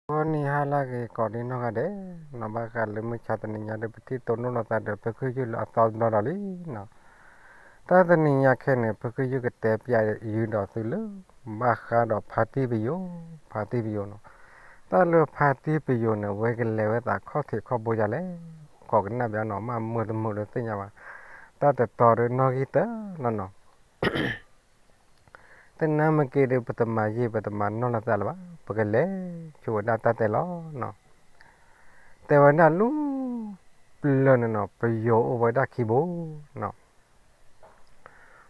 ဂီၤနံၤဟါလၢအဂ့ၤ ကိးဒံနီၢ်ဂၤဒဲး, နီၢ်ဘၣ်ဃးလၢမုၢ်ဆါတနံၤညါဒီး ပထံၣ်တိၢ်နီၣ်လိာ်သးဒီး ဖုခ့ယုၢ်လၢအသီတဘျီဒီးလံနီၤ. တၢ်တနံၤညါခဲန့ၣ် ဖုခ့ယုၢ်ကတဲပျးယုၢ်ဒီးသုလၢ ဘၣ်ဃးဒီးဖါတံၢ်ပယိၤ, ဖါတံၢ်ပယိၤနီၤ. တၢ်လၢဖါတံၢ်ပယိၤန့ၣ် အဝဲကလဲၤဝဲသးခီၣ်ထံးခီၣ်ဘိဒ်လဲၣ်, ကိးကနၣ်ပျးနီၤ မ့ၢ်မုာ်တမုာ်ဒီးသ့ၣ်ညါဘၣ်. တၢ်တတီဒီးနီၣ်ဂံၢ်တၢၢ်လီၤနီၤ. တနၤမ့ၢ်က့ၤဒီး ပတမၤယံာ် ပတမၤနီၢ်လိာ်သးလၢၤဘၣ်, ပကလဲၤဆိဝဲဒၣ်တၢ်တဲလီၤနီၤ. တဲဝဲဒၣ်လၢ ပျၢၤန့ၣ်နီၤ ပယိၤအိၣ်ဝဲဒၣ်ခံဘိနီၤ.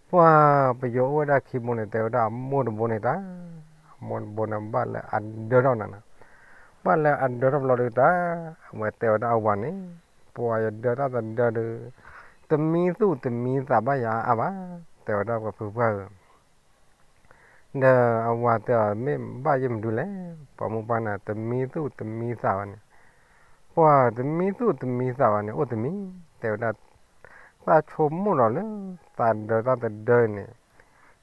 ပှၤပယိၤအိၣ်ဝဲဒၣ်ခံဘိန့ၣ် တဲဝဲဒၣ်အမိၢ်တဘိန့ၣ်တၢ်, အမိၢ်တဘိန့ၣ် ဘၣ်လၢအဒၢထီၣ်နၤနီၤ. ဘၣ်လၢအဒၢထီၣ်ဘျီဒီးတၢ်, အဝဲတဲဝဲဒၣ်အဝၤန့ၣ်, ပှၤယဒၢတၢ်တဒၢဒီး တမံသူၣ်တမံသးဘၣ်ယၤအါဘၣ်, တဲဝဲဒၣ်ပှၤဖုပှၢ်ဧၢ. ဒီးအဝၤတဲအီၤ မ့ၢ်ဘၣ်ယဲၢ်မနုၤလဲၣ်, ပှၤမိၢ်ပှၢ်န့ၣ် တမံသူၣ်တမံသးဘၣ်န့ၣ်, ပှၤတမံသူၣ်တမံသးဘၣ်န့ၣ် အိၣ်တမံ, တဲဝဲဒၣ် သးဆိကမိၣ်ဒီးလၢ သးဒၢတၢ်တဒၢန့ၣ်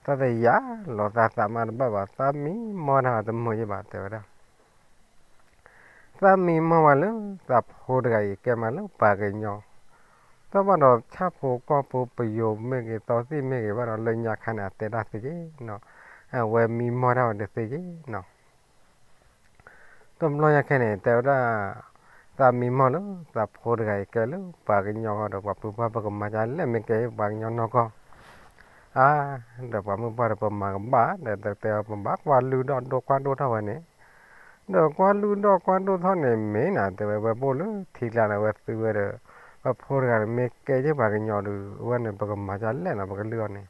သးတယာ်လီၤသးသးမးတဘၣ်ဘၣ်, သးမံမီၢ်တၢ်တမုာ်ယဲၢ်ဘၣ် တဲဝဲဒၣ်. သးမံမီၢ်ဝဲလၢ သးဖိတဂၤအံၤကဲမးလၢပှၤကညီ, တဘၣ်ဒီးဆၣ်ဖိကီၢ်ဖိပယိၤမ့ၢ်ဂ့ၤ သီသံၣ်မ့ၢ်ဂ့ၤ ဘၣ်ဒီးလၢညါခါန့ၣ် အတဲတၢ်သ့က့ၤနီၤ, အဝဲမံမီၢ်တၢ်ဝဲတသ့က့ၤနီၤ. တဘျီညါခဲန့ၣ် တဲဝဲဒၣ် သးမံမီၢ်လၢ သးဖိတဂၤအံၤကဲလၢပှၤကညီဃီဒီး ပှၤဖုပှၢ် ပကမၤဒ်လဲၣ် မ့ၢ်ကဲပှၤကညီနီၢ်ကီၢ်, အါ, ဒီးပှၤမိၢ်ပှၢ်ဒီး ပမၤကဘၣ် ဒီးတဲပဘၣ်ကွၢ်လုၢ်ဒီးဒိၣ်ကွၢ်ဒိၣ်ထီၣ်ဝဲန့ၣ်, ဒီးကွၢ်လုၢ်ဒီးကွၢ်ဒိၣ်ထီၣ်န့ၣ် မ့ၢ်နၤ တဲဝဲ ဝဲဘိၣ်လၢထံကျါန့ၣ် ဝဲသုဝဲဒီး ပှၤဖိတဂၤန့ၣ် မ့ၢ်ကဲယဲၢ်ပှၤကညီဒီး အဝဲန့ၣ် ပကမၤဒ်လဲၣ်နီၤ ပကလုၢ်အီၤန့ၣ်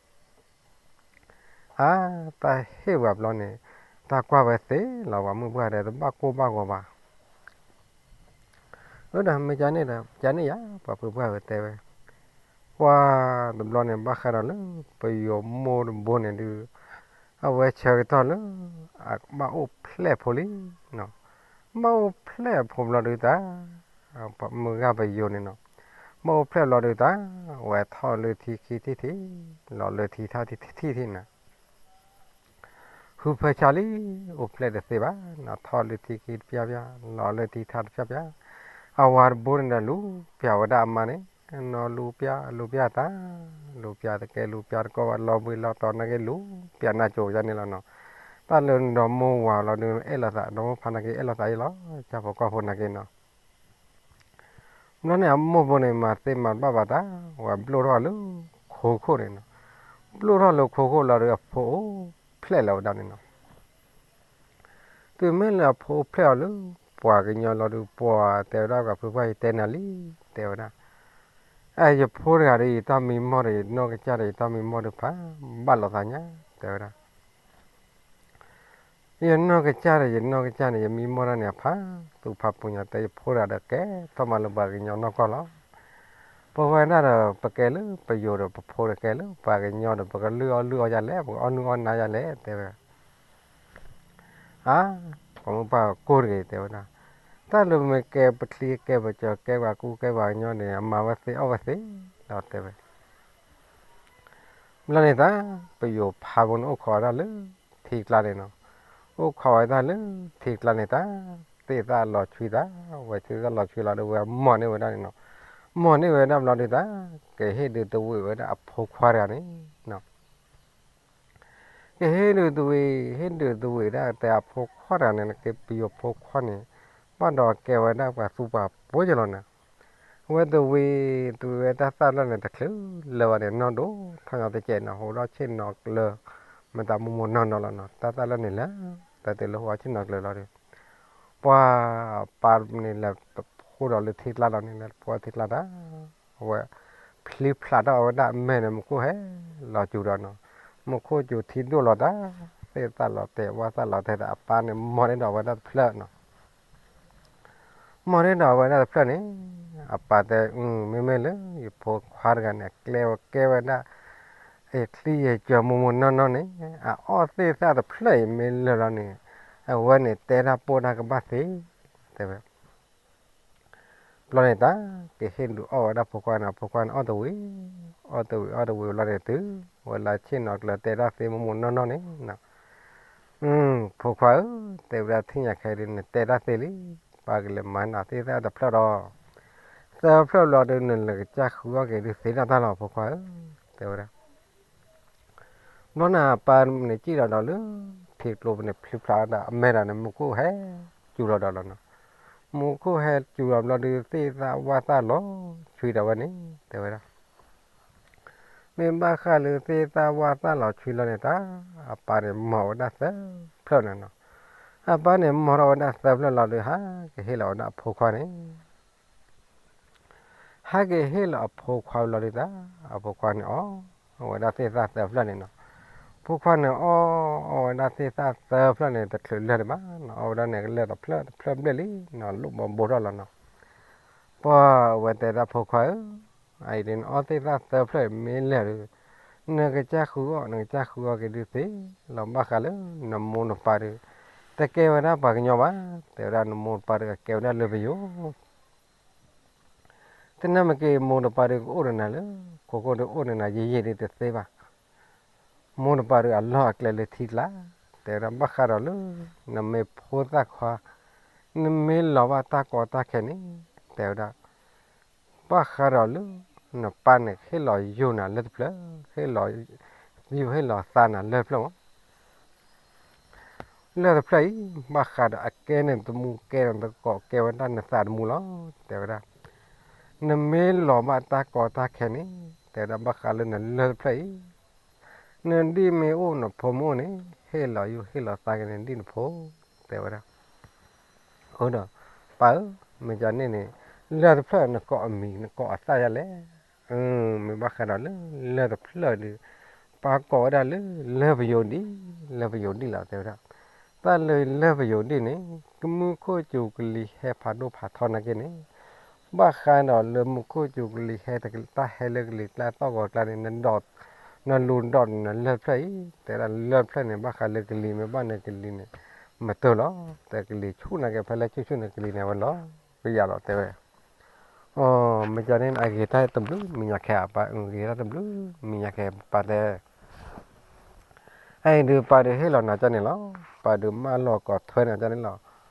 အါ, တၢ်ဟ့ၣ်ဝဲဘျီန့ၣ် တၢ်ကွၢ်ဝဲသ့လီၤ ပှၤမုၣ်ပှၢ်ဒီး တဘၣ်ကိၢ်ဘၣ်ဂီၤဘၣ်. အၢ ဒီးမ့ၢ်ကန့ၣ်ဒီး ကန့ၣ်ယါ ပှၤဖုပှၢ်ဝဲတဲဝဲ, ပှၤတဘျီန့ၣ် ဘၣ်ဃးဒီးလၢ ပယိၤမိၢ်တဘိန့ၣ်ဒုး အဝဲဆၢကတီၢ်လၢ အဘၣ်အိၣ်ဖျဲၣ်ဖိလံနီၤ, ဘၣ်အိၣ်ဖျဲၣ်အဖိဘျီဒုးတၢ် မုၢ်ဂၤပယိၤန့ၣ်နီၤ, ဘၣ်အိၣ်ဖျဲၣ်ဘျီဒုးတၢ် ဝဲထီၣ်လၢထံခံထံၣ်ထံၣ်, လီၤလၢထံထီၣ်ထံထံၣ်ထံၣ်နၤ, ဟုဖၢဆါလံ, အိၣ်ဖျဲၣ်တသ့ဘၣ်နီၤ, ထီၣ်လၢထံခံတပျၢ်ပျၢ်, လီၤလၢထံထီၣ်တပျၢ်ပျၢ်, အဝၤတဘိန့ၣ်ဒီးလူၤပျၢ်ဝဲဒၣ်အမါန့ၣ်, နီၤလူၤပျၢ် လူၤပျၢ်တၢ်, လူၤပျၢ်တကဲလူၤပျၢ်တကီဘၣ် လီၤဘှံးလီၤတီၤနာ်က့ လူၤပျၢ်နၢ်ကၠိယါန့ၣ်လီၤနီၤ, တၢ်လၢဒီမိၢ်ဝၤလီၤဒုး အဲၣ်လိာ်သး ဒီမိၢ်ဖါနာ်က့ အဲၣ်လိာ်သးယဲလီၤ, ဆၣ်ဖိကီၢ်ဖိနာ်က့နီၤ ဘျီန့ၣ် အမိၢ်ဘိန့ၣ် မၤသ့မၤဘၣ်ဘၣ်တၢ်, ဝဲဘျိၣ်ထီၣ်လၢခိခိၣ်န့ၣ်နီၤ, ဘျိၣ်ထီၣ်လၢခိခိၣ်လီၤဒီး အဖိအိၣ်ဖျဲၣ်လီၤဝဲဒၣ်န့ၣ်နီၤ, တုၤမ့ၢ်လၢအဖိအိၣ်ဖျဲၣ်အီၤလၢ ပှၤကညီလီၤဒီး ပှၤတဲဝဲဒၣ် ပှၤဖုပှၢ်ယတဲနၤလံ, တဲဝဲဒၣ်, အၢ ယဖိတဂၤဒီး ယတၢ်မံမီၢ်ဒီး ယနီၢ်ကစၢ်ဒီး ယတၢ်မံမီၢ်ဒီး ဖးဘၣ်လိာ်သးညါ, တဲဝဲဒၣ် ယနီၢ်ကစၢ်ဒီး ယနီၢ်ကစၢ်န့ၣ် ယမံမီၢ်တၢ်န့ၣ် အဖးသူၣ်ဖးပူၤညါ တဲယဖိတဂၤဒီး ကဲထီၣ်မးလၢပှၤကညီနီၢ်ကီၢ်လီၤ. ပဝဲဒၣ်ဒီး ပကဲလၢပယိၤဒီး ပဖိဒီးကဲလၢပှၤကညီဒီး ပကလုၢ်အီၣ်လုၢ်အီယၤလဲၣ်, ပကအီၣ်နုၢ်အီၣ်နါယၤလဲၣ် တဲဝဲ. အါ, ပှၤမုၢ်ပှၢ်ကိၢ်တဂ့ၤ တဲဝဲဒၣ်, တၢ်လၢမ့ၢ်ကဲပချံကဲပကၠီၤ ကဲပှၤကူကဲပှၤကညီန့ၣ် အမၤဝဲသ့အီၣ်ဝဲသ့လီၤ တဲဝဲ. ဘျီန့ၣ်တၢ် ပယိၤဖးဘိန့ၣ် အိၣ်ခိးဝဲဒၣ်လၢထံကျါန့ၣ်နီၤ, အိၣ်ခိးဝဲဒၣ်လၢထံကျါန့ၣ်တၢ် သ့ၣ်သၣ်လီၤဆွံတၢ်, ဝဲသ့ၣ်သၣ်လီၤဆွံလီၤဒီး ဝဲမိၢ်န့ၢ်ဝဲဒၣ်န့ၣ်နီၤ, မိၢ်န့ၢ်ဝဲဒၣ်ဘျီဒုးတၢ် ကဟ့ၣ်ဒုးတဝံၤဝဲဒၣ်အဖိခွါတဂၤန့ၣ်နီၤ ကဟ့ၣ်ဒုးတဝံၤ ဟ့ၣ်ဒုးတဝံၤဒၣ် တဲအဖိခွါတဂၤန့ၣ် က့ၤပယိၤဖိခွါန့ၣ် ဘၣ်ဒီးကဲဝဲဒၣ်ပှၤသူပှၤပိာ်ယလီၤနၤ, အဝဲတဝံၤ တဝံၤဝဲတၢ်သၣ်လီၢ်န့ၣ် တချုးလၢၤဘၣ်န့ၣ် နီၢ်ဒိၣ်ထီၣ်ညီတစဲးနီၤ ဟိးထီၣ်ဆ့ၣ်နီၤကျၢၤ မတၤမိၢ်မိၢ်နီၢ်နီၢ်လီၤနီၤ တၢ်သၣ်လီၢ်န့ၣ်လၢ တၢ်တုၤလၢဟိးထီၣ်ဆ့ၣ်နီၤကျၢၤလီၤဒီး ပှၤပၢ်န့ၣ်လဲၤတဖိဒီးလၢထံကျါလီၤန့ၣ် လဲၤတဖိထံကျါတၢ် အဝဲ ဖျံဖျးထီၣ်အဝဲဒၣ်အမဲာ်န့ၣ် မူခိၣ်ဟဲလီၤစူၤဒီးနီၤ, မူခိၣ်စူၤထံဒိၣ်လီၤတၢ်, သ့ၣ်သၣ်လီၤတဲာ် ဝၣ်သၣ်လီၤတဲာ် အပၢ်န့ၣ် မိၢ်န့ၢ်ဒီးအဝဲဒၣ်တဖျၢၣ်နီၤ, မိၢ်န့ၢ်ဒီးအဝဲဒၣ်တဖျၢၣ်န့ၣ်, အပၢ်တဲ မ့မ့ၢ်လၢယဖိခွါတဂၤန့ၣ် အကျဲဝဲကဲဝဲဒၣ် ယချံယကၢၤမိၢ်မိၢ်နီၢ်နီၢ်န့ၣ် အအီၣ်သ့ၣ်သၣ်တဖျၢၣ်အံၤမ့ၢ်လၢာ်လီၤန့ၣ်, အဝဲန့ၣ်တဲတၢ်ပိၢ်တၢ်ကဘၣ်သ့, တဲဝဲ ဘျီန့ၣ်တၢ် ကဟ့ၣ်ဒုးအီၣ်ဝဲဒၣ်ဖိခွါန့ၣ် အဖိခွါန့ၣ်အီၣ်တဝံၤ, အီၣ်တဝံၤအီၣ်တဝံၤဘျီန့ၣ်တုၤ ဝဲလၢဆ့ၣ်နီၤကျၢၤတဲတၢ်သ့မိၢ်မိၢ်နီၢ်နီၢ်န့ၣ်နီၤ, ဖိခွါဧၢ, တဲဝဲဒၣ် ထံၣ်ညါခဲဒုး နတဲတၢ်သ့လံ, ပၢ်ကလဲၤမၤနၤသ့ၣ်သၣ်တဖျၢၣ်ဒီး သၢဖျၢၣ်ဘျီဒုး နလဲၤကစၢ်ဃုအီၣ်က့ၤဒုးသ့ဒၣ်တၢ်လီၤ ဖိခွါဧၢ, တဲဝဲဒၣ်. ဘျီန့ၣ်အပၢ်န့ၣ်စံၣ်လီၤဒီးလၢ ထံကျိပူၤန့ၣ် ဖျံဖျါဒီးအမဲာ်ဒီးန့ၣ် မူခိၣ်ဟဲစူၤလီၤဒီးလီၤနီၤ. မူခိၣ်ဟဲစူၤလီၤဘျီဒုး သ့ၣ်သၣ်ဝၣ်သၣ်လီၤဆွံဒီးဝဲန့ၣ် တဲဝဲဒၣ်. မ့ၢ်ဘၣ်ဃးလၢသ့ၣ်သၣ်ဝၣ်သၣ်လီၤဆွံလီၤန့ၣ် တၢ်အပၢ်န့ၣ် မၤဝဲဒၣ်သၢဖျၢၣ်န့ၣ်နီၤ. အပၢ်န့ၣ် မၤထီၣ်ဝဲဒၣ်သၢဖျၢၣ်လီၤဒုး ဟးက့ၤဟ့ၣ်လီၤဝဲဒၣ်အဖိခွါန့ၣ် ဟဲက့ၤဟ့ၣ်လီၤအဖိခွါလီၤဒုး တၢ်အဖိခွါန့ၣ်အီၣ်ဝဲဒၣ်သ့ၣ်သၣ်သၢဖျၢၣ်န့ၣ်နီၤ. ဖိခွါန့ၣ်အီၣ် အီၣ်ဝဲဒၣ်သ့ၣ်သၣ်သၢဖျၢၣ်န့ၣ် တချုးလၢာ်ဒံးဘၣ်နီၤ, အီၣ်ဝဲဒၣ်န့ၣ် ကလၢာ်တဖျၢၣ်တဖျၢၣ်ဘျဲၣ်လံနီၤ, လိၣ်ဘီဘိထီၣ်လီၤနီၤ. ပှၢ်ဝဲတဲဒၣ်ဖိခွါဧၢ, အအံၤဒုးနအီၣ်သ့ၣ်သၣ်သၢဖျၢၣ်အံၤမ့ၢ်လၢာ်ဒုး နကစၢ်ဃုအီၣ် နကစၢ်ဃုအီၣ်က့ၤဒုးသ့လီၤ, ဘၣ်ဃးလၢနမိၢ်နပၢ်ဒုး တကဲဝဲဒၣ်ပှၤကညီဘၣ်, တဲဝဲဒၣ် နမိၢ်နပၢ်ဒုးအကဲဝဲဒၣ်လၢပယိၤ သနာ်က့မိၢ်တပၢ်ဒုးကအိၣ်ဒီးနၤလၢ ခိခိၣ်ဒုးအိၣ်ဒီးနၤယံာ်ယံာ်ဒုးတသ့ဘၣ်. မိၢ်တပၢ်ဒုးအလီၢ်အကျဲလၢထံကျါ, တဲဝဲဒၣ်ဘၣ်ဃးဒီးလၢ နမ့ၢ်ဖိသၣ်ခွါ, နမ့ၢ်လီၤဘၣ်တၢ်ကီတၢ်ခဲန့ၣ်, တဲဝဲဒၣ် ဘၣ်ဃးဒီးလၢ နပၢ်န့ၣ်ဟ့ၣ်လီၤယိာ်နၤလၢတဖျၢၣ်, ဟ့ၣ်လီၤယိာ်ဟ့ၣ်လီၤသးနၤလၢတဖျၢၣ်မး လၢတဖျၢၣ်အံၤ ဘၣ်ဃးဒီးအကဲန့ၣ်တမူ ကဲန့ၣ်တကိး ကဲဝဲဒၣ်နသးတမူလီၤ, တဲဝဲဒၣ်. နမ့ၢ်လီၤဘၣ်တၢ်ကီတၢ်ခဲန့ၣ်, တဲဝဲဒၣ်ဘၣ်ဃးလၢနလၢၢ်တဖျၢၣ်အံၤ, နဒံၣ်မ့ၢ်အိၣ်နဖိမ့ၢ်အိၣ်န့ၣ် ဟ့ၣ်လီၤယိာ်ဟ့ၣ်လီၤသးက့ၤနဒံၣ်နဖိ, တဲဝဲဒၣ်. အၢဒီး ပၢ်ဧၢ, မ့ၢ်ကန့ၣ်န့ၣ် လၢၢ်တဖျၢၣ်နကိးအမံၤနကိးအသၣ်ယၤလဲၣ်. မ့ၢ်ဘၣ်ဃးဒီးလၢ လၢၢ်တဖျၢၣ်ဒီး ပၢ်ကိးဝဲဒၣ်လၢ လၢၢ်ပယိၤဒံၣ်, လၢၢ်ပယိၤဒံၣ်လီၤ တဲဝဲဒၣ်. တၢ်လၢလၢၢ်ပယိၤဒံၣ်န့ၣ် ကမူခိၣ်စူၤကလံၤဟဲဖးဒိၣ်ဖးထီနာ်က့န့ၣ်, ဘၣ်ဃးဒီးလၢမူခိၣ်စူၤကလံၤဟဲ တၢ်ဟဲလၢကလံၤကျါသီၣ်ဂီၤကျါန့ၣ် နဒီး နလူၤဒီးနလၢၢ်တဖျၢၣ်အံၤ, တဲဒၣ်လၢၢ်တဖျၢၣ်န့ၣ် ဘၣ်ဃးလၢကလံၤမ့ၢ်ဘၣ်န့ၣ်ကလံၤန့ၣ် မတၢၢ်လီၤ, တဲကလံၤဆူၣ်နာ်က့ ဖဲလၢဆူၣ်ဆူၣ်န့ၣ်ကလံၤန့ၣ် အဝဲလီၤကယၤလီၤ တဲဝဲ. အ မ့ၢ်ကန့ၣ် အဂ့ၤတၢ်တဘျုးမံၤညါခဲအပၢ်, ဂ့ၤတၢ်တဘျုးမံၤညါခဲပၢ်တဲ အအံၤဒုး ပၢ်ဒုးဟ့ၣ်လီၤနၤကန့ၣ်လီၤ, ပၢ်ဒုးမၢလီၤကီးထွဲနၤကန့ၣ်လီၤ.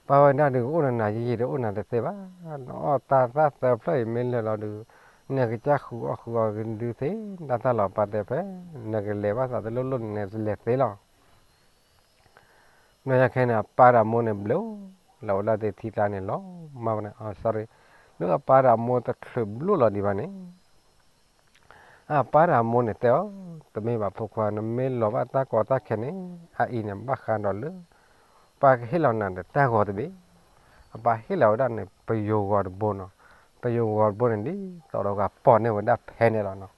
ပၢ်ဝဲဒၣ်ဒုးကအိၣ်နၤယံာ်ယံာ်ဒုးအိၣ်နၤတသ့ဘၣ်, နအီၣ်တၢ်သၣ်သၢဖျၢၣ်အံၤမ့ၢ်လၢာ်လီၤဒုး, နကစၢ်ဃုအီၣ်ဃုအီကဒုးသ့ဒၣ်တၢ်လီၤ ပၢ်တဲဖဲ, နကလဲၤဘၣ်သးတလိၣ်လိၣ်န့ၣ် နလဲၤသ့လီၤ. ဘျီညါခဲန့ၣ် အပၢ်ဒီးအမိၢ်န့ၣ်ဘျုး, လီၤဝဲဒၣ်သ့ၣ်ထံကျါန့ၣ်လီၤမၢ်ဝဲန့ၣ်, အ sorry, လၢအပၢ်ဒီးအမိၢ်တချုးဘျုးလီၤဒံးဘၣ်န့ၣ် အပၢ်ဒီးအမိၢ်န့ၣ်တဲအီၤ, တမ့ၢ်ဘၣ်ဖိခွါ, နမ့ၢ်လီၤဘၣ်တၢ်ကီတၢ်ခဲန့ၣ်, အအံၤန့ၣ် ဘၣ်ဃးဒီးလၢ ပၢ်ကဟ့ၣ်လီၤနၤဒီးတၢ်ဂီၤတဘ့ၣ်, အပၢ်ဟ့ၣ်လီၤဝဲဒၣ်န့ၣ် ပယိၤဂီၤတဘိနီၤ, ပယိၤဂီၤတဘိန့ၣ် ဒ်သိးဒီးဂၤပိာ်န့ၢ်ဝဲဒၣ်ဖဲန့ၣ်လီၤ.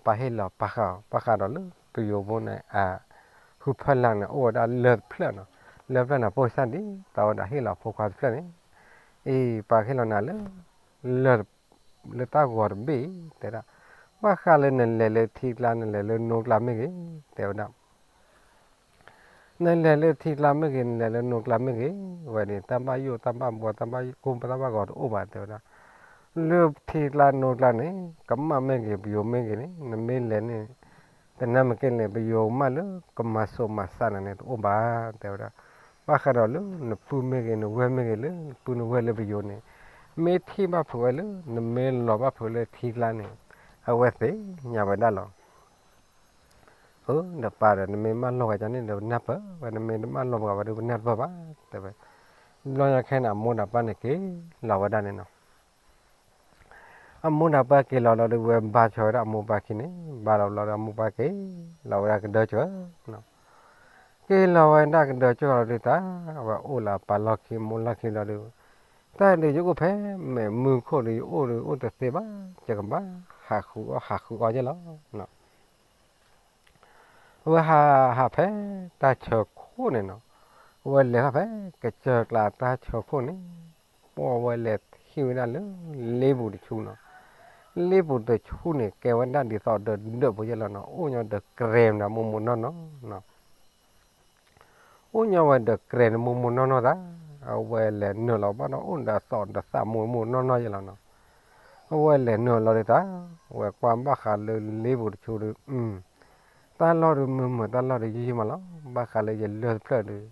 ပၢ်ဟ့ၣ်လီၤပၢ်ဃး, ဘၣ်ဃးဒီးလၢပယိၤဘိန့ၣ် အ ဃုဖၢလၢ်န့ၣ် အိၣ်ဝဲဒၣ်လၢၢ်တဖျၢၣ်နီၤ, လၢၢ်တဖျၢၣ်န့ၣ် ပိၢ်စၢ်ဒ်သိးဝဲဒၣ်ဟ့ၣ်လီၤဖိခွါတဖျၢၣ်န့ၣ်, အံၤ ပၢ်ကဟ့ၣ်လီၤနၤလၢ လၢၢ် လၢတၢ်ဂီၤတဘ့ၣ်အံၤ တဲဒၣ်, ဘၣ်ဃးလၢနလဲၤလၢထံကျါ နလဲၤလၢနိကျါမ့ၢ်ဂ့ၤ, တဲဝဲဒၣ်, နလဲၤလၢထံကျါမ့ၢ်ဂ့ၤ, နလဲၤလၢနိကျါမ့ၢ်ဂ့ၤ, ဝဲန့ၣ် တၢ်ဘၣ်ယိၣ်တၢ်ဘၣ်ဘှီ တၢ်ဘၣ်ကိၢ်တၢ်ဘၣ်ဂီၤတအိၣ်ဘၣ် တဲဝဲဒၣ်. လၢထံကျါနိကျါန့ၣ် ကမၣ်မ့ၢ်ဂ့ၤ ပယိၤမ့ၢ်ဂ့ၤန့ၣ် နမ့ၢ်လဲၤန့ၣ် သနာ်က့န့ၣ် ပယိၤကမၣ်လၢကမၤစိးမၤစးနၤန့ၣ်တအိၣ်ဘၣ် တဲဝဲဒၣ်. ဘၣ်ဃးဒီးလၢနပုၢ်မ့ၢ်ဂ့ၤ နဝဲၢ်မ့ၢ်ဂ့ၤ လၢနပုၢ်နဝဲၢ်လၢပယိၤန့ၣ် မ့ၢ်ထံၣ်ဘၣ်ဖုးဝဲလၢ နမ့ၢ်လီၤဘၣ်ဖုးလၢထံကျါန့ၣ် အဝဲသ့ၣ်ညါဝဲဒၣ်လီၤ. အၢ ဒီးပၢ်ဒီး နမ့ၢ်မၢလီၤဝဲဒၣ်န့ၣ်ဒီး ပနၢ်ပၢၢ်ဝဲ, နမ့ၢ်တမၢလီၤပှၤဘၣ်ဒီး ပနၢ်တပၢၢ်ဘၣ် တဲဝဲ. ဘျီညါခဲန့ၣ် အမိၢ်ဒီးပၢ်န့ၣ်က့ၤလီၤဝဲဒၣ်န့ၣ်နီၤ. အမိၢ်ဒီးပၢ်က့ၤလီၤလီၤဒီး ဝဲဘါဆိဝဲဒၣ်အမိၢ်ပၢ်ခံန့ၣ် ဘါလီၤလီၤဒီး အမိၢ်ပၢ်က့ၤလီၤဝဲဒၣ်ကဒၢကၢနီၤ. က့ၤလီၤဝဲဒၣ်ကဒၢကၢလီၤဒီး တၢ်ဝဲအိၣ်လၢအပၢ်လီၢ်ခံ အမိၢ်လီၢ်ခံလီၤဒီး တၢ်ဒုးယအိၣ်ဖဲမဲာ်မုၢ်ခိၣ်ဒီး ယအိၣ်ဒီးအိၣ်တသ့ဘၣ် ယကဘၣ်ဟးဃုအီၣ်ဟးဃုအီယဲၢ်လီၤ. အဝဲဟးဟးဖဲတၢ်ဆၢခိၣ်န့ၣ်နီၤ, အဝဲလဲၤဟးဖဲကစၢၢ်ကျါတၢ်ဆၢခိၣ်န့ၣ်, ပှၢ်ဝဲလဲၤဟံၣ်ဝဲဒၣ်လၢ လ့ပူၤတဆူနီၤ. လ့ပူၤတဆူန့ၣ် ကဲဝဲဒၣ်ဒ်သိးဒီးဒၢးဖိယဲၢ်လီၤနီၤ, အိၣ်ညီဒီးကြဲးမတၤမိၢ်မိၢ်နီၢ်နီၢ်နီၤ. အိၣ်ညီဝဲဒီးကြဲးန့ၣ်မိၢ်မိၢ်နီၢ်နီၢ်သး, အဝဲလဲၤနုာ်လီၤဘၣ်ဒီး အိၣ်ဒီးအသီၣ်ဒီးသးမိၢ်မိၢ်နီၢ်နီၢ်ယဲၢ်လီၤနီၤ. အဝဲလဲၤနုာ်လီၤဒီးတၢ်, ဝဲကွၢ်ဘၣ်ဃးလၢလ့ပူၤတဆူဒီး, တၢ်လီၢ်ဒုးမုာ်မုာ် တၢ်လီၢ်ဒုးယံာ်ယံာ်မးလီၤ. ဘၣ်ဃးလၢယလၢၢ်တဖျၢၣ်ဒီး,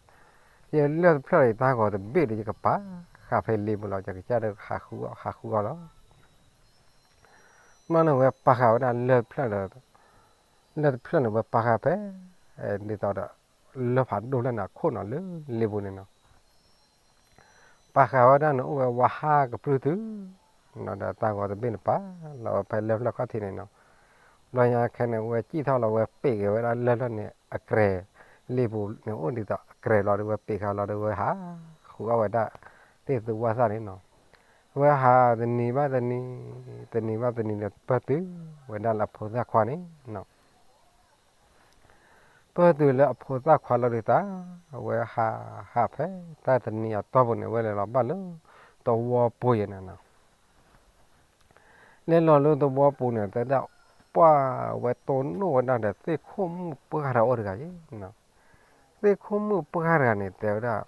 ယလၢၢ်တဖျၢၣ်ဒီး ယတၢ်ဂီၤတဘ့ၣ်ဒီး ယကပာ်ဃာ်ဖဲလ့ပူၤလီၤ. ယကစၢ်ဒီးဟးဃုအီၣ် ဟးဃုအီၣ်လီၤ. မ့ၢ်န့ၣ်ဝဲပာ်ဃာ်ဝဲဒၣ်လၢၢ်တဖျၢၣ်ဒီး, လၢၢ်တဖျၢၣ်န့ၣ် ဝဲပာ်ဃာ်ဖဲ ဒ်သိးဒီး လၢၢ်ဖးဒိၣ်လၢန့ၣ် အခိၣ်နီၤလၢလ့ပူၤန့ၣ်နီၤ. ပာ်ဃာ်ဝဲဒၣ်န့ၣ် အိၣ်ဝဲဝါဟးကပြုၢ်တုၤ ဒီးတၢ်ဂီၤတဘ့ၣ်န့ၣ် ပာ်လီၤဝဲဖဲလၢၢ်ဖျၢၣ်ခီၣ်ထံးန့ၣ်နီၤ. ဘျီညါခဲန့ၣ် ဝဲစံၣ်ထီၣ်လီၤ ဝဲပ့းက့ၤဝဲဒၣ်လၢၢ်ဖျၢၣ်န့ၣ် အကြဲၤ, လ့ပူၤန့ၣ်အိၣ်ဒ်သိးအကြဲၤလီၤဒီး ဝဲပ့းဃာ်လီၤဒီး ဝဲဟးဃုအီၣ်ဝဲဒၣ် သ့ၣ်သူဝါသၣ်န့ၣ်နီၤ. ဝဲဟးတနံၤဘၣ်တနံၤ, တနံၤဘၣ်တနံၤဒီး ပၢၢ်တုၤဝဲဒၣ်လၢအဖိသၣ်ခွါန့ၣ်နီၤ. ပၢၢ်တုၤလၢအဖိသၣ်ခွါလီၤဒုးတၢ်, အဝဲဟးဟးဖဲတၢ်တနံၤအတီၢ်ပူၤန့ၣ် ဝဲလဲၤလီၤဘၣ်လၢသဝီပူၤယဲန့ၣ်နီၤ. လဲၤလီၤလၢသဝီပူၤန့ၣ် တဲဒၣ်ပှၢ်ဝဲတိၢ်နီၣ်ဝဲဒၣ်ဒီး သ့ၣ်ခိၣ်မုၣ်ပှၢ်တအိၣ်တဂၤယဲနီၤ. သ့ၣ်ခိၣ်မုၣ်ပှၢ်တဂၤန့ၣ် တဲဝဲဒၣ်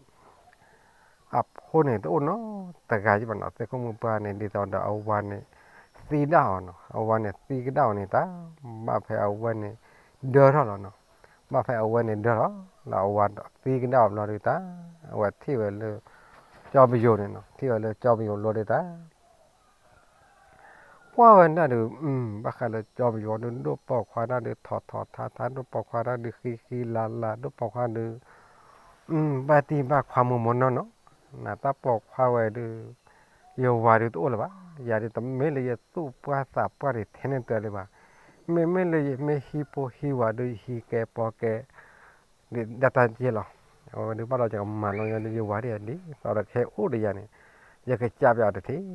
အဖိန့ၣ်တအိၣ်နီတဂၤယဲဘၣ်နီၤ. သ့ၣ်ခိၣ်မုၣ်ပှၢ်န့ၣ် ဒ်သိးဒီးအဝၤန့ၣ် သံဒၣ်အီၤနီၤ. အဝၤန့ၣ်သံကဒၣ်အီၤန့ၣ်တၢ်, ဘၣ်ဖဲအဝဲန့ၣ် ဒၢထီၣ်လီၤနီၤ. ဘၣ်ဖဲအဝဲန့ၣ်ဒၢထီၣ်လီၤ အဝၤသံကဒၣ်အီၤဘျီဒုးတၢ်, အဝဲထံၣ်ဝဲလၢ ကၠီပယိၤန့ၣ်နီၤ. ထံၣ်ဝဲလၢကၠီပယိၤလီၤဒုးတၢ် ကွၢ်ဝဲဒၣ်ဒီး ဘၣ်ဃးလၢကၠီပယိၤဒုး ဒိၣ်ပိာ်ခွါဒၣ်ဒုး ထီၣ်ထီၣ်ထါထါ, ဒိၣ်ပိာ်ခွါဒၣ်ဒုး ဃံဃံလၤလၤ, ဒိၣ်ပိာ်ခွါဒုး ဘၣ်တံၢ်ဘၣ်ခွါမိၢ်မိၢ်နီၢ်နီၢ်, နတၢ်ပိာ်ခွါဝဲဒုး ယဝၤဒုးတအိၣ်လၢၤဘၣ်. ယၤဒုးတမ့ၢ်လၢယသူၣ်ပှၢ်သးပှၢ်ဒုးထဲန့ၣ်တၢ်လၢၤဘၣ်. မ့မ့ၢ်လၢယမ့ၢ်ဟံးဖိဟံးဝၤဒုး ယဟံးကဲပီကဲ ဒၣ်တၢ်ကဲလီၤ. အဝဲဒုးဘၣ်လီၤယကမၤလိယၤဒုး ယဝၤဒၣ်ယၤဒ်သိးဒီးကဟဲအိၣ်ဒီးယၤန့ၣ် ယကစၢ်ပယီၤတထံၣ်.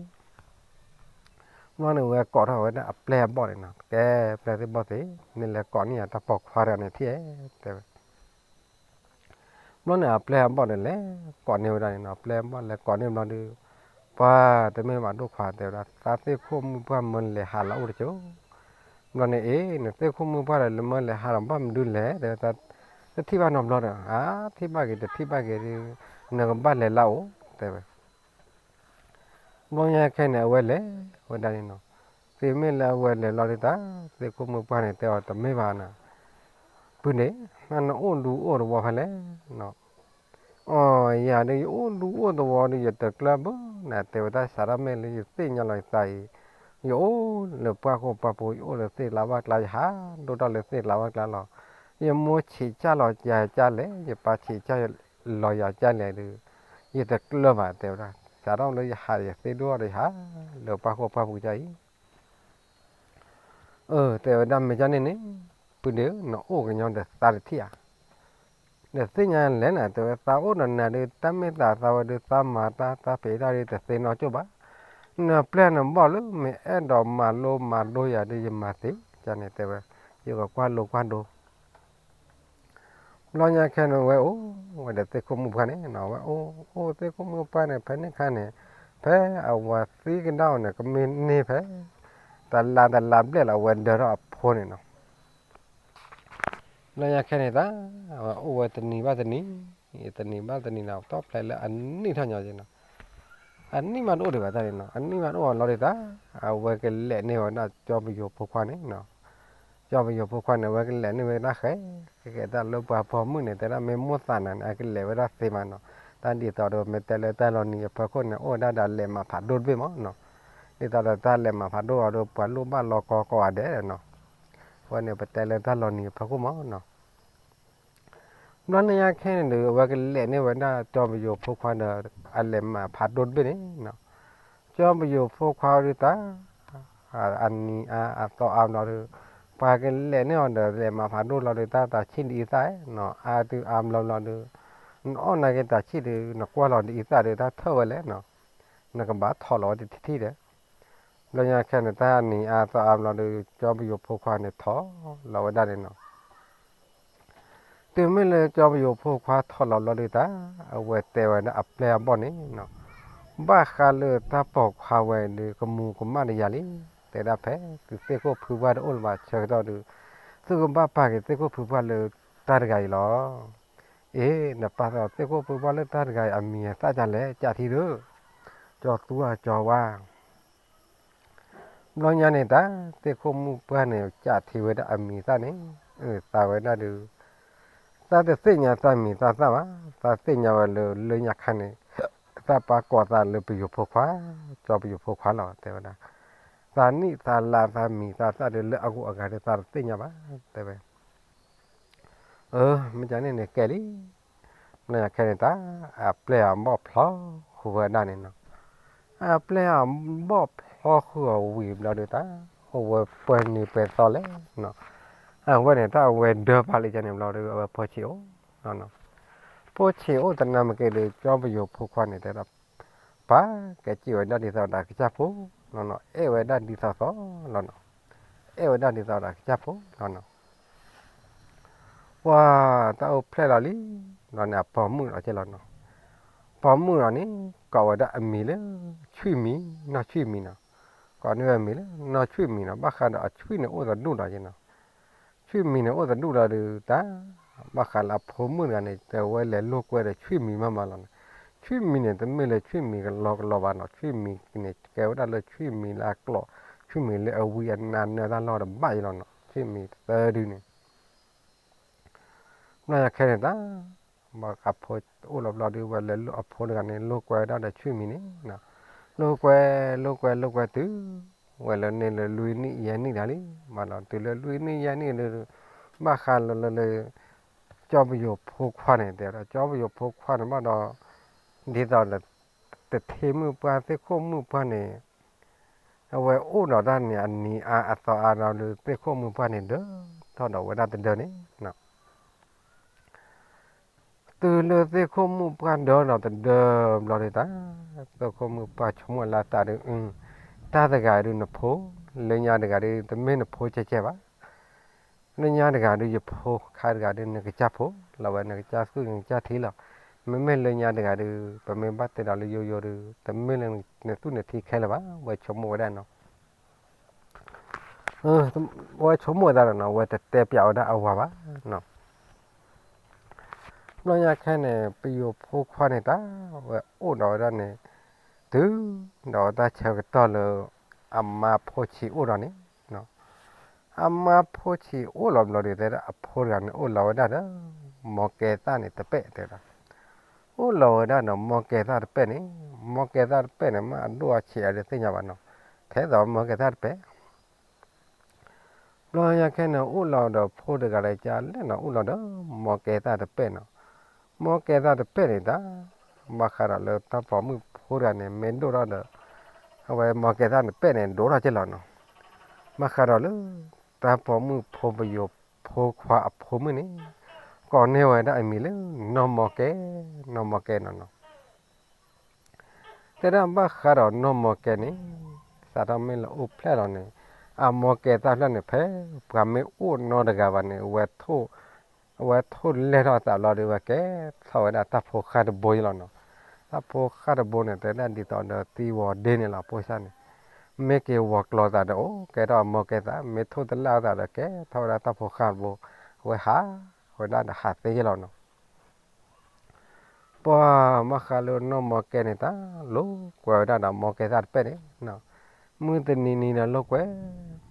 ဘျီန့ၣ်ဝဲကိးထီၣ်ဝဲဒၣ်အပျဲၢ်အဘီၣ်န့ၣ်နီၤ, ကဲပျဲၢ်သ့ၣ်ဘီၣ်သ့ၣ်, နလဲၤကိးန့ၢ်ယၤတၢ်ပိာ်ခွါတဂၤန့ၣ်ထံၣ်ဧါ တဲဝဲ. ဘျီန့ၣ်အပျဲၢ်အဘီၣ်န့ၣ်လဲၤကိးန့ၢ်ဝဲဒၣ်န့ၣ်နီၤ, ပျဲၢ်အဘီၣ်လဲၤကိးန့ၢ်ဘျီဒုး ပှၤတမ့ၢ်ဘၣ်ဒိၣ်ခွါတဲဝဲဒၣ် သးသ့ၣ်ခိၣ်မုၣ်ပှၢ်မၢလဲၤဟးလၢအအိၣ်တကၠိ. ဘျီန့ၣ်အ့ၣ် နသ့ၣ်ခိၣ်မုၣ်ပှၢ်ဒီး လၢမၢလဲၤဟးဒီးဘၣ်မနုၤလဲၣ် တဲဝဲ, တထံၣ်ဘၣ်နီတဘျီဒီး အါ ထံၣ်ဘၣ်က့ၤ တထံၣ်ဘၣ်က့ၤဒုး နကဘၣ်လဲၤလၢအအိၣ် တဲဝဲ. ဘျီညါခဲန့ၣ် အဝဲလဲၤဝဲဒၣ်န့ၣ်နီၤ, သုမ့ၢ်လၢအဝဲလဲၤလီၤဒုးတၢ် သ့ၣ်ခိၣ်မုၣ်ပှၢ်န့ၣ် တဲအီၤတမ့ၢ်ဘၣ်နၤ, ပုၢ်န့ၣ် နအိၣ်ဒူအိၣ်သဝီဖဲလဲၣ်နီၤ. အီ ယၤဒုး ယအိၣ်ဒူအိၣ်သဝီဒုး ယတကျၢၢ်ဘၣ်နၤ, တဲဝဲတၢ်စးထီၣ်မ့ၢ်လၢယသ့ၣ်ညါလီၤယသးအံၤ, ယအိၣ်လၢပှၢ်ဃိပှၢ်ဖိ ယအိၣ်လၢသ့ၣ်ကျါဘၣ်ကျါ ယဟးဒိၣ်ထီၣ်လၢသ့ၣ်ကျါဘၣ်ကျါလီၤ. ယမိၢ်ဆံးစၢ်လီၤယၤကၢ်လဲၣ်, ယပၢ်ဆံးစၢ်လီၤယၤကၢ်လဲၣ်ဒုး ယတကျၢၢ်ဘၣ် တဲဝဲဒၣ်, စးထီၣ်လၢယဟးယသ့ၣ်ဒိၣ်ထီၣ်ဒီးယဟးလၢပှၢ်ဃိပှၢ်ဖိကၢ်အံၤ အၢ တဲဝဲဒၣ် မ့ၢ်ကၢ်န့ၣ်န့ၣ် ပုၢ်ဒီး နအိၣ်ကညီဒီးသးတထံၣ်ဧါ, ဒီးသ့ၣ်ညါလဲၣ်နၤ တဲဝဲ, သးအိၣ်ဒီးနၤဒုး တၢ်မ့ၢ်သးသးဝဲဒုး သးမၤတၢ် တၢ်ဖံးတၢ်ဒုး တသ့နီတကၠိၢ်ဘၣ်. နပျဲၢ်နဘီၣ်လၢ မ့ၢ်အဲၣ်ဒိးမၤလိမၤဒိယၤဒုး ယမၤသ့ ကၢ်န့ၣ် တဲဝဲ, ယကကွၢ်လိကွၢ်ဒိ ဘျီညါခဲန့ၣ် ဝဲအိၣ်ဝဲဒီးသ့ၣ်ခိၣ်မုၣ်ပှၢ်န့ၣ်နီၤ, ဝဲအိၣ်အိၣ်သ့ၣ်ခိၣ်မုၣ်ပှၢ်န့ၣ် ဖဲန့ၣ်ခါန့ၣ် ဖဲအဝၤသံကဒါအီၤန့ၣ် ကမ့ၢ်န့ၢ်ဖဲ တလါတလါဘျဲၣ်လီၤ အဝဲဒၢထီၣ်အဖိန့ၣ်နီၤ. ဘျီညါခဲန့ၣ်တၢ် အဝဲအိၣ်ဝဲတနံၤဘၣ်တနံၤ, တနံၤဘၣ်တနံၤနီၤ ထီၣ်ဖျဲးလၢအနံၣ်ထီၣ်ညီက့နီၤ, အနံၣ်မးတအိၣ်ဒံးဘၣ်တၢ်န့ၣ်နီၤ, အနံၣ်မးတအိၣ်လီၤဒံးတၢ်, အဝဲကလဲၤန့ၢ်ဝဲဒၣ်ကၠီပယိၤဖိခွါန့ၣ်နီၤ. ကၠီပယိၤဖိခွါန့ၣ် အဝဲကလဲၤန့ၢ်ဝဲဒၣ်ဃဲ ဃဲဃဲတၢ်လၢပှၤပိာ်မုၣ်န့ၣ် တဲဒၣ်မ့ၢ်မိၢ်သးနၤန့ၣ် အကလဲၤဝဲဒၣ်သ့မးနီၤ, တၢ်ဒ်သိးဒီး မ့ၢ်တဲလၢတၢ်လီၤနံၤအဖီခိၣ်န့ၣ် အိၣ်ဝဲဒၣ်ဒီးအလဲၤမၤဖးဒိၣ်တဘ့ၣ်မးနီၤ, ဒ်သိးဒီးတၢ်လဲၤမၤဖးဒိၣ်အီၤဒီး ပှၤလိၣ်ဘၣ်လီၤကီကိးဂၤဒဲးနီၤ, အဝဲန့ၣ် ပတဲလၢတၢ်လီၤနံၤအဖီခိၣ်မးနီၤ. ဘျီန့ၣ်ညါခဲန့ၣ်ဒီး အဝဲကလဲၤန့ၢ်ဝဲဒၣ်ကၠီပယိၤဖိခွါဒီး အလဲၤမၤဖးဒိၣ်တဘ့ၣ်န့ၣ်နီၤ, ကၠီပယိၤဖိခွါဒုးတၢ် အနံၤအါအသီအါဘျီဒီး ပှၤကလဲၤန့ၢ်အီၤဒီး လဲၤမၤဖးဒိၣ်လီၤဒီး တၢ်တၢ်ဆံၣ်ဒ်အံသၣ်နီၤ, အါဒုးအါဘျီဘျီဒီး နအီၣ်နာ်က့ၤတၢ်ဆံၣ်ဒီး နကွၢ်လီၤဒ်အံသၣ်ဒီး တၢ်ထၢၣ်ဝဲလဲၣ်နီၤ, နကဘၣ်ထီၣ်လီၤဝဲတထံၣ်ထံၣ်ဒီး ဘျီညါခဲန့ၣ် တၢ်နံၤအါသီအါဘျီဒီး ကၠီပယိၤဖိခွါန့ၣ်ထီၣ်လီၤဝဲဒၣ်န့ၣ်နီၤ. တုၤမ့ၢ်လၢကၠီပယိၤဖိခွါထီၣ်လီၤဘျီဒုးတၢ် အဝဲတဲဝဲဒၣ်အပျဲၢ်အဘီၣ်န့ၣ်နီၤ, ဘၣ်ဃးလၢတၢ်ပိာ်ခွါဝဲဒုး ကမူၤကမၣ်ဒီးယၤလံ, တဲဒၣ်ဖဲသုသ့ၣ်ခိၣ်ဖုပှၢ်တအိၣ်လၢၤဘၣ်ဆၢကတီၢ်ဒီး သုကဘၣ်ပာ်က့ၤသ့ၣ်ခိၣ်ဖုပှၢ်လၢတၢ်တဂၤအံၤလီၤ. အ့ နပာ်သးသ့ၣ်ခိၣ်ဖုပှၢ်လၢတၢ်တဂၤအံၤ အမံၤအသၣ်ဒ်လဲၣ် ကၠးထံဒုး, ကၠီသူဧါကၠီဝါ ဘျီညါန့ၣ်တၢ် သ့ၣ်ခိၣ်မုၣ်ပှၢ်န့ၣ် ကၠးထံဝဲဒၣ်အမံၤအသၣ်န့ၣ် သးဝဲဒၣ်ဒုး သးတသ့ၣ်ညါသးမံၤသးသၣ်ဘၣ်, သးသ့ၣ်ညါဝဲလၢလၢညါခါန့ၣ် သးပၢ်ကိးသးလၢပယိၤဖိခွါ, ကၠီပယိၤဖိခွါလီၤ တဲဝဲဒၣ်. သးနံၣ်သးလါသးမံၤသးသၣ်ဒုးလၢအဂုၤအဂၤဒုးသးတသ့ၣ်ညါဘၣ် တဲဝဲ. အၢ မ့ၢ်ကန့ၣ်န့ၣ်ကဲလံ. ဘျီညါခဲန့ၣ်တၢ် အပျဲၢ်အဘီၣ်ဖျီဃုာ်ဝဲဒၣ်န့ၣ်နီၤ. အပျဲၢ်အဘီၣ်ဖျီဃုာ်အီၤဝံၤဘျီဒုးတၢ် အိၣ်ဝဲပှဲၤနံၤပှဲၤသီလဲၣ်နီၤ. အဝဲန့ၣ်တၢ်အဝဲဒၢပာ်လံကန့ၣ်ဘျီဒုး အဝဲဖိဆံးအိၣ်နီၤနီၤ. ဖိဆံးအိၣ်တနၤမ့ၢ်က့ၤဒုး ကၠီပယိၤဖိခွါန့ၣ်တဲဒၣ် ပၢ်ကဲစံးဝဲဒၣ်ဒ်သိးဒီးကစၢ်ဖိနီၤနီၤ, အဲၣ်ဝဲဒၣ်ဒ်သိးသိးလီၤနီၤ, အဲၣ်ဝဲဒၣ်ဒ်သိးဒီးကစၢ်ဖိလီၤနီၤ. ပှၤတၢ်အိၣ်ဖျဲၣ်လီၤလံ, ဘျီန့ၣ်အပိာ်မုၣ်လီၤက့လီၤနီၤ. ပိာ်မုၣ်လီၤန့ၣ် ကိးဝဲဒၣ်အမံၤလၢ ဆွံၣ်မံၤ, နီၢ်ဆွံၣ်မံၤနီၤ. ကိးန့ၢ်ဝဲအမံၤလၢ နီၢ်ဆွံၣ်မံၤနီၤ, ဘၣ်ဃးဒီးအဆွံၣ်န့ၣ်အိၣ်သဒူၣ်ဒီးက့နီၤ. ဆွံၣ်မံၤန့ၣ်အိၣ်သဒူၣ်လီၤဒုးတၢ်, ဘၣ်ဃးလၢအဖိမုၣ်တဂၤန့ၣ် တဲဝဲလဲၤလိာ်ကွဲဒီးဆွံၣ်မံၤမးမးလီၤနီၤ. ဆွံၣ်မံၤန့ၣ် တမ့ၢ်လၢဆွံၣ်မံၤကလီကလီဘၣ်နီၤ, ဆွံၣ်မံၤန့ၣ် ကဲဝဲဒၣ်လၢဆွံၣ်မံၤလၢအကျိာ်, ဆွံၣ်မံၤလၢအဝံအနါနၢတၢ်လီၢ်တဘၣ်အံၤလီၤနီၤ, ဆွံၣ်မံၤသၢဒုန့ၣ် ဘျီညါခဲန့ၣ်တၢ်, ဘၣ်ဃးဖိအိၣ်လီၤဘျီဒုး ဝဲလဲၤလိာ်အဖိတဂၤန့ၣ် လိာ်ကွဲဝဲဒၣ်ဒီးဆွံၣ်မံၤန့ၣ်, လိာ်ကွဲ လိာ်ကွဲ လိာ်ကွဲတုၤ ဝဲလၢန့ၣ်လၢလွံၢ်နံၣ်ယဲၢ်နံၣ်တၢ်လံ, မးလီၤတုၤလၢလွံၢ်နံၣ်ယဲၢ်နံၣ်ဒုး ဘၣ်ဃးလၢလၢလၢ ကၠီပယိၤဖိခွါန့ၣ် တဲဝဲဒၣ် ကၠီပယိၤဖိခွါန့ၣ်ဘၣ်ဒီး ဒ်သိးဒီး တထ့မုၣ်ပှၢ်သ့ၣ်ခိၣ်မုၣ်ပှၢ်န့ၣ် အဝဲအိၣ်ဒီးတၢ်န့ၣ် အနံၤအါအသီအါဒီး သ့ၣ်ခိၣ်မုၣ်ပှၢ်န့ၣ် ဒၢထီၣ်ဒီးဝဲဒၣ်တဒၢန့ၣ် တုၤလၢသ့ၣ်ခိၣ်မုၣ်ပှၢ်ဒၢဒီးတဒၢဘျီဒုးတၢ်, သ့ၣ်ခိၣ်မုၣ်ပှၢ်ဆိကမိၣ်လၢသးဒုး, တၢ်တဂၤဒုးနဖိ, လၢညါတဂၤဒုး တမ့ၢ်နဖိကဲကဲဘၣ်. လၢညါတဂၤဒုးယဖိ, ခါတဂၤဒုးနကစၢ်ဖိလီၤ, ဝဲနကစၢ်သူၣ်နကစၢ်ထံလီၤ. မ့မ့ၢ်လၢညါတဂၤဒုး ပမ့ၢ်ဘၣ်တဲဒီးလၢယိယိဒုး တမ့ၢ်လၢနသူၣ်နထံခဲလၢာ်ဘၣ်, ဝဲဆိကမိၣ်ဝဲဒၣ်နီၤ. ဝဲဆိကမိၣ်ဝဲဒၣ်ဒီးနီၤ ဝဲတတဲပျးဝဲဒၣ်အဝၤဘၣ်နီၤ. ဘျီညါခဲန့ၣ် ပယိၤဖိခွါန့ၣ်တၢ် ဝဲအိၣ်ဒီးဝဲဒၣ်န့ၣ် တုၤဒီးဝဲတၢ်ဆၢကတီၢ်လၢ အမါဖိဆံးအိၣ်ဒီးန့ၣ်, အမါဖိဆံးအိၣ်လီၤဘျီဒုး တဲဒၣ်အဖိတဂၤန့ၣ် အိၣ်လီၤဝဲဒၣ်ဒီး မ်ကဲသၣ်န့ၣ်တပဲၣ်တဲဒၣ်, အိၣ်လီၤဝဲဒၣ်ဒီးမ်ကဲသၣ်တပဲၣ်န့ၣ်, မ်ကဲသၣ်တပဲၣ်န့ၣ် မ့ၢ်အဒိၣ်အဆံးအါဒုးသ့ၣ်ညါဘၣ်နီၤ, ထဲသိးမ်ကဲသၣ်တပဲၣ် ဘျီညါခဲန့ၣ် အိၣ်လီၤဒီးဖိတဂၤလၢကလဲၣ်နီၤ, အိၣ်လီၤဒီးမ်ကဲသၣ်တပဲၣ်နီၤ. မ်ကဲသၣ်တပဲၣ်န့ၣ်တၢ်, ဘၣ်ဃးဒီးလၢတၢ်ပိာ်မုၣ်ဖိတဂၤန့ၣ် မ့ၢ်ဒိၣ်ထီၣ်ဒီး အဝဲမ်ကဲသၣ်တပဲၣ်န့ၣ် ဒိၣ်ထီၣ်က့လီၤနီၤ. ဘၣ်ဃးဒီးလၢ တၢ်ပိာ်မုၣ်ဖိပယိၤဖိခွါအဖိမုၣ်န့ၣ် ကိးန့ၢ်ဝဲဒၣ်အမံၤလၢ နီၢ်မီၤကဲ, နီၢ်မီၤကဲနီၤနီၤ. တဲဒၣ်ဘၣ်ဃးဒီးနီၢ်မီၤကဲန့ၣ် စးထီၣ်မ့ၢ်လၢအိၣ်ဖျဲၣ်လီၤန့ၣ် အမ်ကဲသၣ်ဖျၢၣ်န့ၣ် ဖဲပှၤမ့ၢ်အိၣ်နီတဂၤဘၣ်န့ၣ် အဝဲထိၣ်လဲၢ်ထီၣ်အသးဘျီဒီး ဝဲကဲထီၣ်ဝဲဒၣ်တၢ်ဖိဃၢ်တဘိအံၤလီၤနီၤ. တၢ်ဖိဃၢ်တဘိန့ၣ် တဲဒၣ်ဒ်သိးဒီးသံဝီၤဒ့န့ၣ်လီၤ ဖိသၣ်န့ၣ်, မ့ၢ်က့ၤဝီၤကျိၤသးဒီးအိၣ်ကဲထီၣ်အမ်ကဲသၣ်, မ့ၢ်ထိၣ်တလဲၢ်အသးဒီး ကဲထီၣ်ဝဲဒၣ်တၢ်ဖိဃၢ်တဘိ, အဝဲဟးဝဲဒၣ်ဒီးဟးသ့ယဲလီၤနီၤ. ပှၤမၤဃးလၢနီၢ်မီၤကဲန့ၣ် တၢ်လိာ်ကွဲဝဲဒၣ်ဒီးမ်ကဲသၣ်တပဲၣ်န့ၣ်, မုၢ်တနံၤနံၤဒီးလိာ်ကွဲ,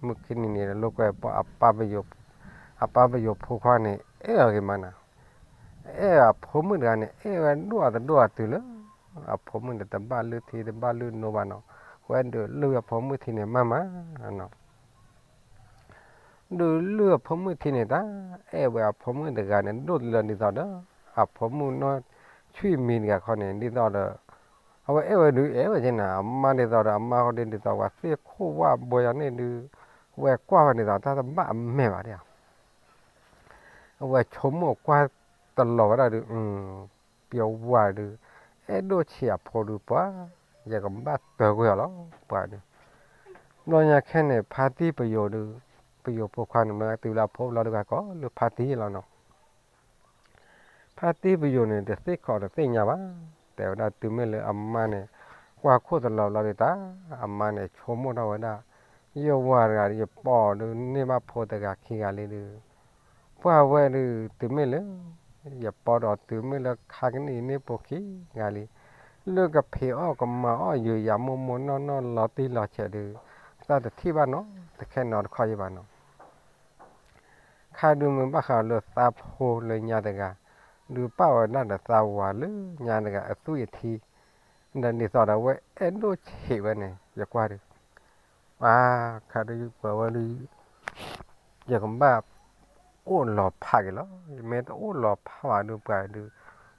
မုၢ်ခံနံၤနံၤဒီးလိာ်ကွဲ, ပှၤအပၢ်ပယိၤ, အပၢ်ပယိၤဖိခွါန့ၣ် အဲၣ်အီၤဂ့ၤမးနီၤ, အဲၣ်အဖိမုၣ်တဂၤန့ၣ် အဲၣ်ဝဲဒိၣ်အတဒိၣ်အတုၤလၢ အဖိမုၣ်န့ၣ် တဘၣ်လုၢ်ထံတဘၣ်လုၢ်နိဘၣ်နီၤ, ဝဲဒုးလုၢ်အဖိမုၣ်ထံန့ၣ်မးမးနီၤ. ဒုးလုၢ်အဖိမုၣ်ထံန့ၣ်တၢ်, အဲၣ်ဝဲအဖိမုၣ်တဂၤန့ၣ် ဒိၣ်တုၤလၢဒ်သိးဒီး အဖိမုၣ်နီၢ်ဆွံၣ်မံၤတဂၤခီန့ၣ် ဒ်သိးဒီး အဝဲအဲၣ်ဝဲဒုးအဲၣ်ဝဲက့နီၤ, အမါဒ်သိးဒီး အမါဃီဒုးဒ်သိးဝဲသ့ၣ်ခိၣ်ဝၣ်ဘိယၤန့ၣ်ဒုး ဝဲကွၢ်ဝဲဒ်သိးတၢ်တဘၣ်အမဲာ်ဘၣ်ဒၣ် အဝဲဆိကမိၣ်ကွၢ်တလီၤဝဲဒၣ်ဒုး, ပယီၤဝၤဒုး, အဲၣ်ဒိၣ်ဆံးအဖိဒုးပှၤ, ယကဘၣ်တၢကွံာ်အီၤလီၤပှၤဒုး. ဘျီညါခဲန့ၣ် ဖါတံၢ်ပယိၤဒုး, ပယိၤဖိခွါန့ၣ် မ့ၢ်တုၤလၢအဖိဘျီဒုးကကိးလၢဖါတံၢ်လီၤနီၤ. ဖါတံၢ်ပယိၤန့ၣ် တသ့ၣ်ခီၣ်တသ့ၣ်ညါဘၣ်, တဲဝဲဒၣ်တုၤမ့ၢ်လၢအမါန့ၣ် ကွၢ်ခိၣ်တလီၤဘျီဒုးတၢ်, အမါန့ၣ် ဆိကမိၣ်ထီၣ်ဝဲဒၣ်, ယဝၤတဂၤဒုး ယပိာ်ဒုးန့ၢ်ဘၣ်ဖိတဂၤခံဂၤလံဒုး, ပှၤဝဲဒုး တုၤမ့ၢ်လၢ ယပိာ်ဒီးတုၤမ့ၢ်လၢခါကနံၣ်အံၤန့ၣ်ပိာ်ခံဂၤလံ, လၢကဖံးအီၣ်ကမၤအီၣ်ယုာ်ယၤမိၢ်မိၢ်နီၢ်နီၢ်လီၤတံၢ်လီၤဆဲးဒုး, သးတထံၣ်ဘၣ်နီတခဲနီတခီယဘၣ်နီၤ. ခါဒုးမ့ၢ်ဘၣ်ဃးလၢသးဖိလၢညါတဂၤ, ဒုးပာ်ဝဲဒၣ်ဒီးသးဝၤလၢညါတဂၤအသွံၣ်အထံ, ဒီးဒ်သိးဒီးအဝဲအဲၣ်ဒိၣ်ဆံးဝဲန့ၣ် ယကွၢ်ဒုး, အါ, ခါဒုးပှၤဝဲဒုး ယကဘၣ်အိၣ်လီၤဖးက့ၤလီၤ. ယမ့ၢ်တအိၣ်လီၤဖးဘၣ်ဒုးပှၤဒုး,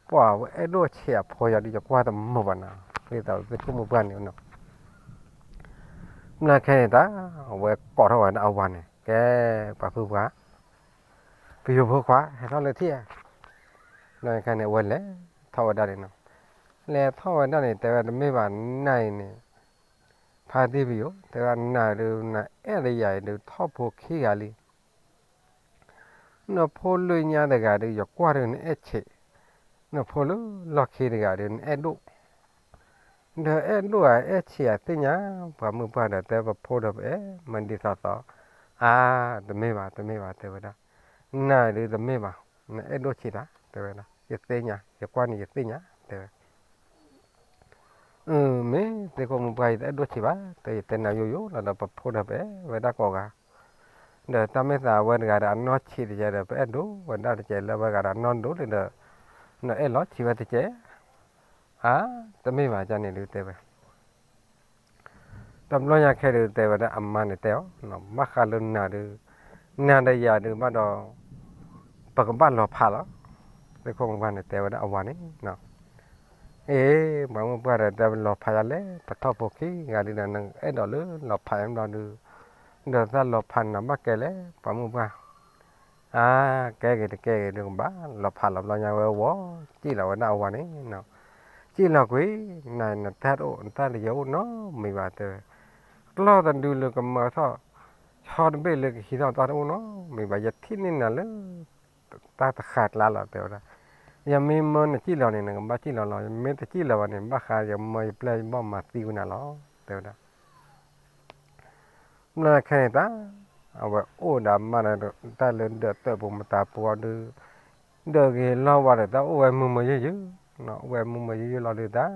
ပှၤဝဲအဲၣ်ဒိၣ်ဆံးအဖိယၤဒုး ယကွၢ်တမုာ်ဘၣ်နီၤ, ဒ်သိးသ့ၣ်ခိၣ်မုၣ်ပှၢ်န့ၣ်နီၤ. ဘျီခဲန့ၣ်တၢ်, အဝဲကိးထီၣ်ဝဲဒၣ်အဝၤန့ၣ်, ကဲ, ပှၤဖုပှၢ်, ပယိၤဖိခွါ ဟဲထီၣ်လၢထံၣ်ဧါ. ဘျီခဲန့ၣ် အဝဲလဲၤထီၣ်ဝဲဒၣ်န့ၣ်နီၤ. လဲၤထီၣ်ဝဲဒၣ်န့ၣ် တဲဝဲတမ့ၢ်ဘၣ်နၤအံၤန့ၣ်, ဖါတံၢ်ပယိၤ တဲဝဲဒၣ်နၤဒုး နအဲၣ်ဒိးယၤအံၤဒုး ထီၣ်ဖိခံဂၤလံ. နဖိလၢညါတဂၤဒုး ယကွၢ်ဒုးနအဲၣ်ဆံး, နဖိလၢလီၢ်ခံတဂၤဒုး နအဲၣ်ဒိၣ်, ဒီးအဲၣ်ဒိၣ်ဧါအဲၣ်ဆံးဧါသ့ၣ်ညါ, ပှၤမုၢ်ပှၢ်ဒီးတဲပဖိဒီးပအဲၣ်မၤဒ်သိးသိး, အါ, တမ့ၢ်ဘၣ် တမ့ၢ်ဘၣ် တဲဝဲဒၣ်, နၤဒုးတမ့ၢ်ဘၣ်, နအဲၣ်ဒိၣ်ဆံးတၢ် တဲဝဲဒၣ်, ယသ့ၣ်ညါ ယကွၢ်န့ၣ်ယသ့ၣ်ညါ တဲဝဲ အၢ မ့ၢ်သ့ၣ်ခိၣ်မုၣ်ပှၢ် ယတအဲၣ်ဒိၣ်ဆံးဘၣ်, တဲယတဲနၤယိယိလီၤဒီး ပဖိဒီးပအဲၣ်ဝဲဒၣ်ကိးဂၤ, ဒီးတၢ်မ့ၢ်သးဝဲတဂၤဒီး အနီၢ်ဆံးတကဲးဒီး ပအဲၣ်ဒိးဝဲဒၣ်တကဲးလၢဝဲဂၤဒီးနီၢ်ဒိၣ်လံဒီး, နအဲၣ်လီၤဆံးဝဲတကဲး, အါ, တမ့ၢ်ဘၣ် ကန့ၣ်ဒုးတဲဝဲ တဘျီညါခဲဒုးတဲဝဲဒၣ်အမါန့ၣ်တဲအီၤ, ဘၣ်ဃးလၢနၤဒုး, နၤဒီးယၤဒုးဘၣ်ဒီး, ပကဘၣ်လီၤဖးလီၤ. သ့ၣ်ခိၣ်မုၣ်ပှၢ်န့ၣ်တဲဝဲဒၣ်အဝၤန့ၣ်, အ့, ပှၤမုၢ်ပှၢ်ဒီးတဲလီၤဖးယၤလဲၣ်, ပထီၣ်ဖိခံဂၤဒုးဒီး နအဲၣ်ဒိးလၢလီၤဖးယၤဘျီဒုး, ဒီးသးလီၤဖးနၤဘၣ်ကဲလဲၣ် ပှၤမုၢ်ပှၢ်, အါ, ကဲဂ့ၤတကဲဂ့ၤဒုးကဘၣ်လီၤဖးလီၤ. ဘျီညါဝဲဝီၤ, စံၣ်လီၤဝဲဒၣ်အဝၤန့ၣ် စံၣ်လီၤကွံာ်, နၤနတၢ်တအိၣ် နတၢ်တယဲၢ်အိၣ်နီတမံၤဘၣ်တဲဝဲ, ကျီၢ်တဒုလၢကမၢထီၣ်, ဆီတဘ့ၣ်လၢကဟံးထီၣ်တၢ်တအိၣ်နီတမံၤဘၣ်, ယထံၣ်န့ၢ်နၤလၢ တၢ်တဃာ်ကျါလီၤ တဲဝဲဒၣ်, ယမ့ၢ်မၢနစံၣ်လီၤန့ၣ် နကဘၣ်စံၣ်လီၤလီၤ, ယမ့ၢ်တစံၣ်လီၤဘၣ်န့ၣ် ဘၣ်ဃးယမၢယပျဲၢ်ယဘီၣ်မၤသံဝဲနၤလီၤ တဲဝဲဒၣ်. ဘျီခဲန့ၣ်တၢ်, အဝဲအိၣ်ဒီးမါဒီးတၢ်လၢဒၢးတၢၣ်ပူၤမတၤပူၤအီၤဒုး, ဒၢးဂ့ၤလီၤဝါဒီးတၢ်အိၣ်ဝဲမုာ်မုာ်ယုၢ်ယုၢ်, အိၣ်ဝဲမုာ်မုာ်ယုၢ်ယုၢ်လီၤဒုးတၢ်,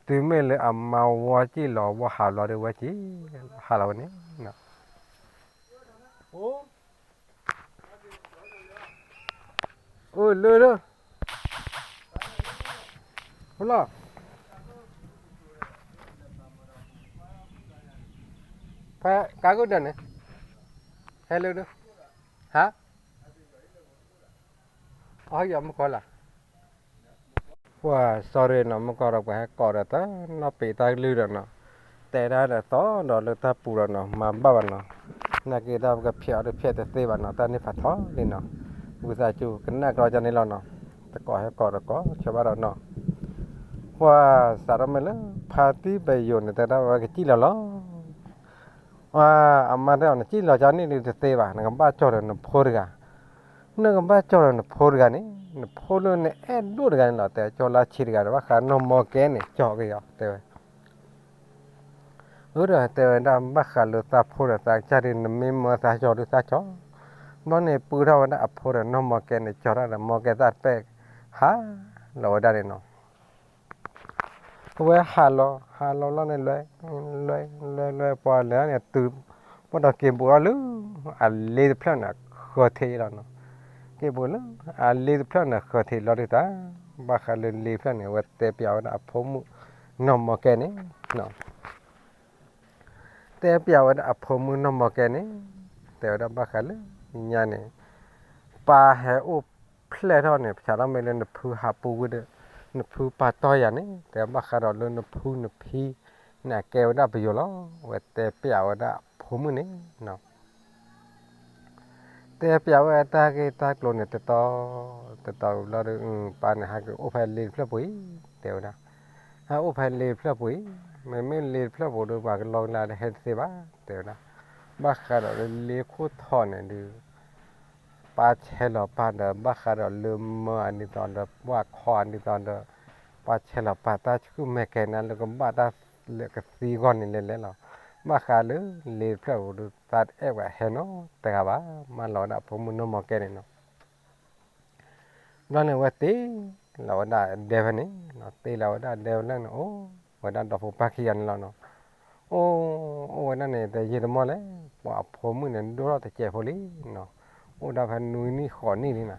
တုၤမ့ၢ်လၢအမါဝီစံၣ်လီၤဝီဟးဘျီဒုးဝဲက့ၤ, ဟးလီၤဝဲန့ၣ်, အိၣ်လၢလၢ, လီၤ, ဖဲကါဂိၢ်ဒၢးန့ၣ်, ဟဲလၢဒၢး, ဟါ, အီယီၤမုၢ်ကီၢ်လၢ ပှၤ sorry နီၤ မုၢ်ကီၢ်ဒီးပှၤဟဲကိးဒီးတၢ်နီၢ်ပံးတၢ်ကလုၢ်ဒီးနီၤ, တဲဒၣ်ဒီးသီဒီးလၢတၢ်ပူၤဒီးနီၤ မၤဘၣ်ဘၣ်နီၤ, နာ်က့တၢ်ပကဖျဲးအီၤတဖျဲးတသ့ဘၣ်နီၤ တၢ်န့ၣ်ဖးထီလံနီၤ, ဝံသးစူၤကနၣ်ကီကန့ၣ်လီၤနီၤ, တကိးဟဲကိးဒီးကိးဆၢဘၣ်ဒီးနီၤ, ပှၤစးထီၣ်မ့ၢ်လၢ ဖါတံၢ်ပယိၤန့ၣ် တဲဒၣ်ဝဲကစံၣ်လီၤလီၤ အမါတဲအီၤ နစံၣ်လီၤကန့ၣ်ဒုးတသ့ဘၣ် နကဘၣ်ကၠီၣ်ဒီးနဖိတဂၤ, နကဘၣ်ကၠီၣ်ဒီးနဖိတဂၤန့ၣ် နဖိလၢနအဲၣ်ဒိၣ်တဂၤန့ၣ်လီၤ တဲကၠီလါဆံးတဂၤဒီး ဘၣ်ဃးနီၢ်မီကဲန့ၣ် ကၠီက့ၤအီၤ တဲဝဲ အၢဒီးတဲဝဲဒၣ်ဘၣ်ဃးလၢသးဖိဒီးသးကစၢ်ဒုး နမ့ၢ်မၢသးကၠီဒုးသးကၠီ, ဘျီန့ၣ်ပုၢ်ထီၣ်ဝဲဒၣ်အဖိဒီးနီၢ်မီကဲန့ၣ် ကၠီထီၣ်ဒီးမီကဲသၣ်တပဲၣ် ဟးလီၤဝဲဒၣ်န့ၣ်နီၤ အဝဲဟးလီၤ ဟးလီၤလီၤန့ၣ်လွဲ လွဲ လွဲ လွဲ ပှၤလဲၤန့ၣ်တုၤ ဘၣ်ဒီးက့ၤဘူးအီၤလၢ အလ့တဖျၢၣ်န့ၣ် ဃၢၤထံးလီၤနီၤ, က့ၤဘူးလၢ အလ့တဖျၢၣ်န့ၣ် ဃၢၤထံးလီၤဒုးတၢ်, ဘၣ်ဃးလၢလ့တဖျၢၣ်န့ၣ် အဝဲတဲပျးဝဲဒၣ်အဖိမုၣ်နီၢ်မီကဲန့ၣ် တဲပျးဝဲဒၣ်အဖိမုၣ်နီၢ်မီကဲန့ၣ် တဲဝဲဒၣ်ဘၣ်ဃးလၢညါန့ၣ် ပၢ်ဟဲအိၣ်ဖျဲၣ်ထီၣ်န့ၣ် ပဆးထီၣ်မ့ၢ်လၢနဖုဟးပူၤဝံၤဒီး နဖုပာ်တီၢ်ယၤန့ၣ် တဲဘၣ်ဃးဒီးလၢနဖုနဖံ န့ၣ်အကဲဝဲဒၣ်ပယိၤလီၤ. အဝဲတဲပျးဝဲဒၣ်အဖိမုၣ်န့ၣ် တဲပျးဝဲတၢ်ဂ့ၢ်တၢ်ကျိၤန့ၣ် တတီၤ တတီၤဘျီဒီး ပၢ်န့ၣ် ဟးက့ၤအိၣ်ဖဲလ့တဖျၢၣ်ပူၤအံၤ တဲဝဲဒၣ်, ဟဲအိၣ်ဖဲလ့တဖျၢၣ်ပူၤအံၤ, မ့မ့ၢ်လ့တဖျၢၣ်ပူၤဒီး ပှၤကလီကလီဒီးဟဲတသ့ဘၣ် တဲဝဲဒၣ်, ဘၣ်ဃးဒီးလၢလ့ခိၣ်ထီၣ်န့ၣ်ဒုး ပၢ်ဆဲးလီၤပာ်ဒီး ဘၣ်ဃးဒီးလၢမၢအဒ်သိးဒီး ပှၢ်ခီအဒ်သိးဒီး ပၢ်ဆဲးလီၤပာ်တၢ်ဆူၣ်မဲာ်ကဲၤနၤလၢကဘၣ်တၢ် လၢကသံဂီၢ်န့ၣ်လဲၤလဲၤလီၤ. ဘၣ်ဃးလၢလ့တဖျၢၣ်ပူၤဒီး သးတအဲၣ်ဝဲဟဲနီတဂၤဘၣ်, မၢလီၤဝဲဒၣ်အဖိမုၣ်နီၢ်မီကဲန့ၣ်နီၤ. ဘျီန့ၣ်ဝဲတ့လီၤဝဲဒၣ်ဒဲဖဲန့ၣ်, တ့လီၤဝဲဒၣ်ဒဲဖဲန့ၣ် အိၣ်ဝဲဒၣ်ဒီဖိပၢ်ခံဂၤန့ၣ်လီၤနီၤ. အိၣ် အိၣ်ဝဲဒၣ်န့ၣ် တယံာ်တမီၢ်လဲၣ် ပှၤအဖိမုၣ်န့ၣ် ဒိၣ်ထီၣ်တစဲးဖိလံနီၤ. အိၣ်ဒၣ်ဖဲနွံနံၣ်ဃိးနံၣ်လံနီၤ.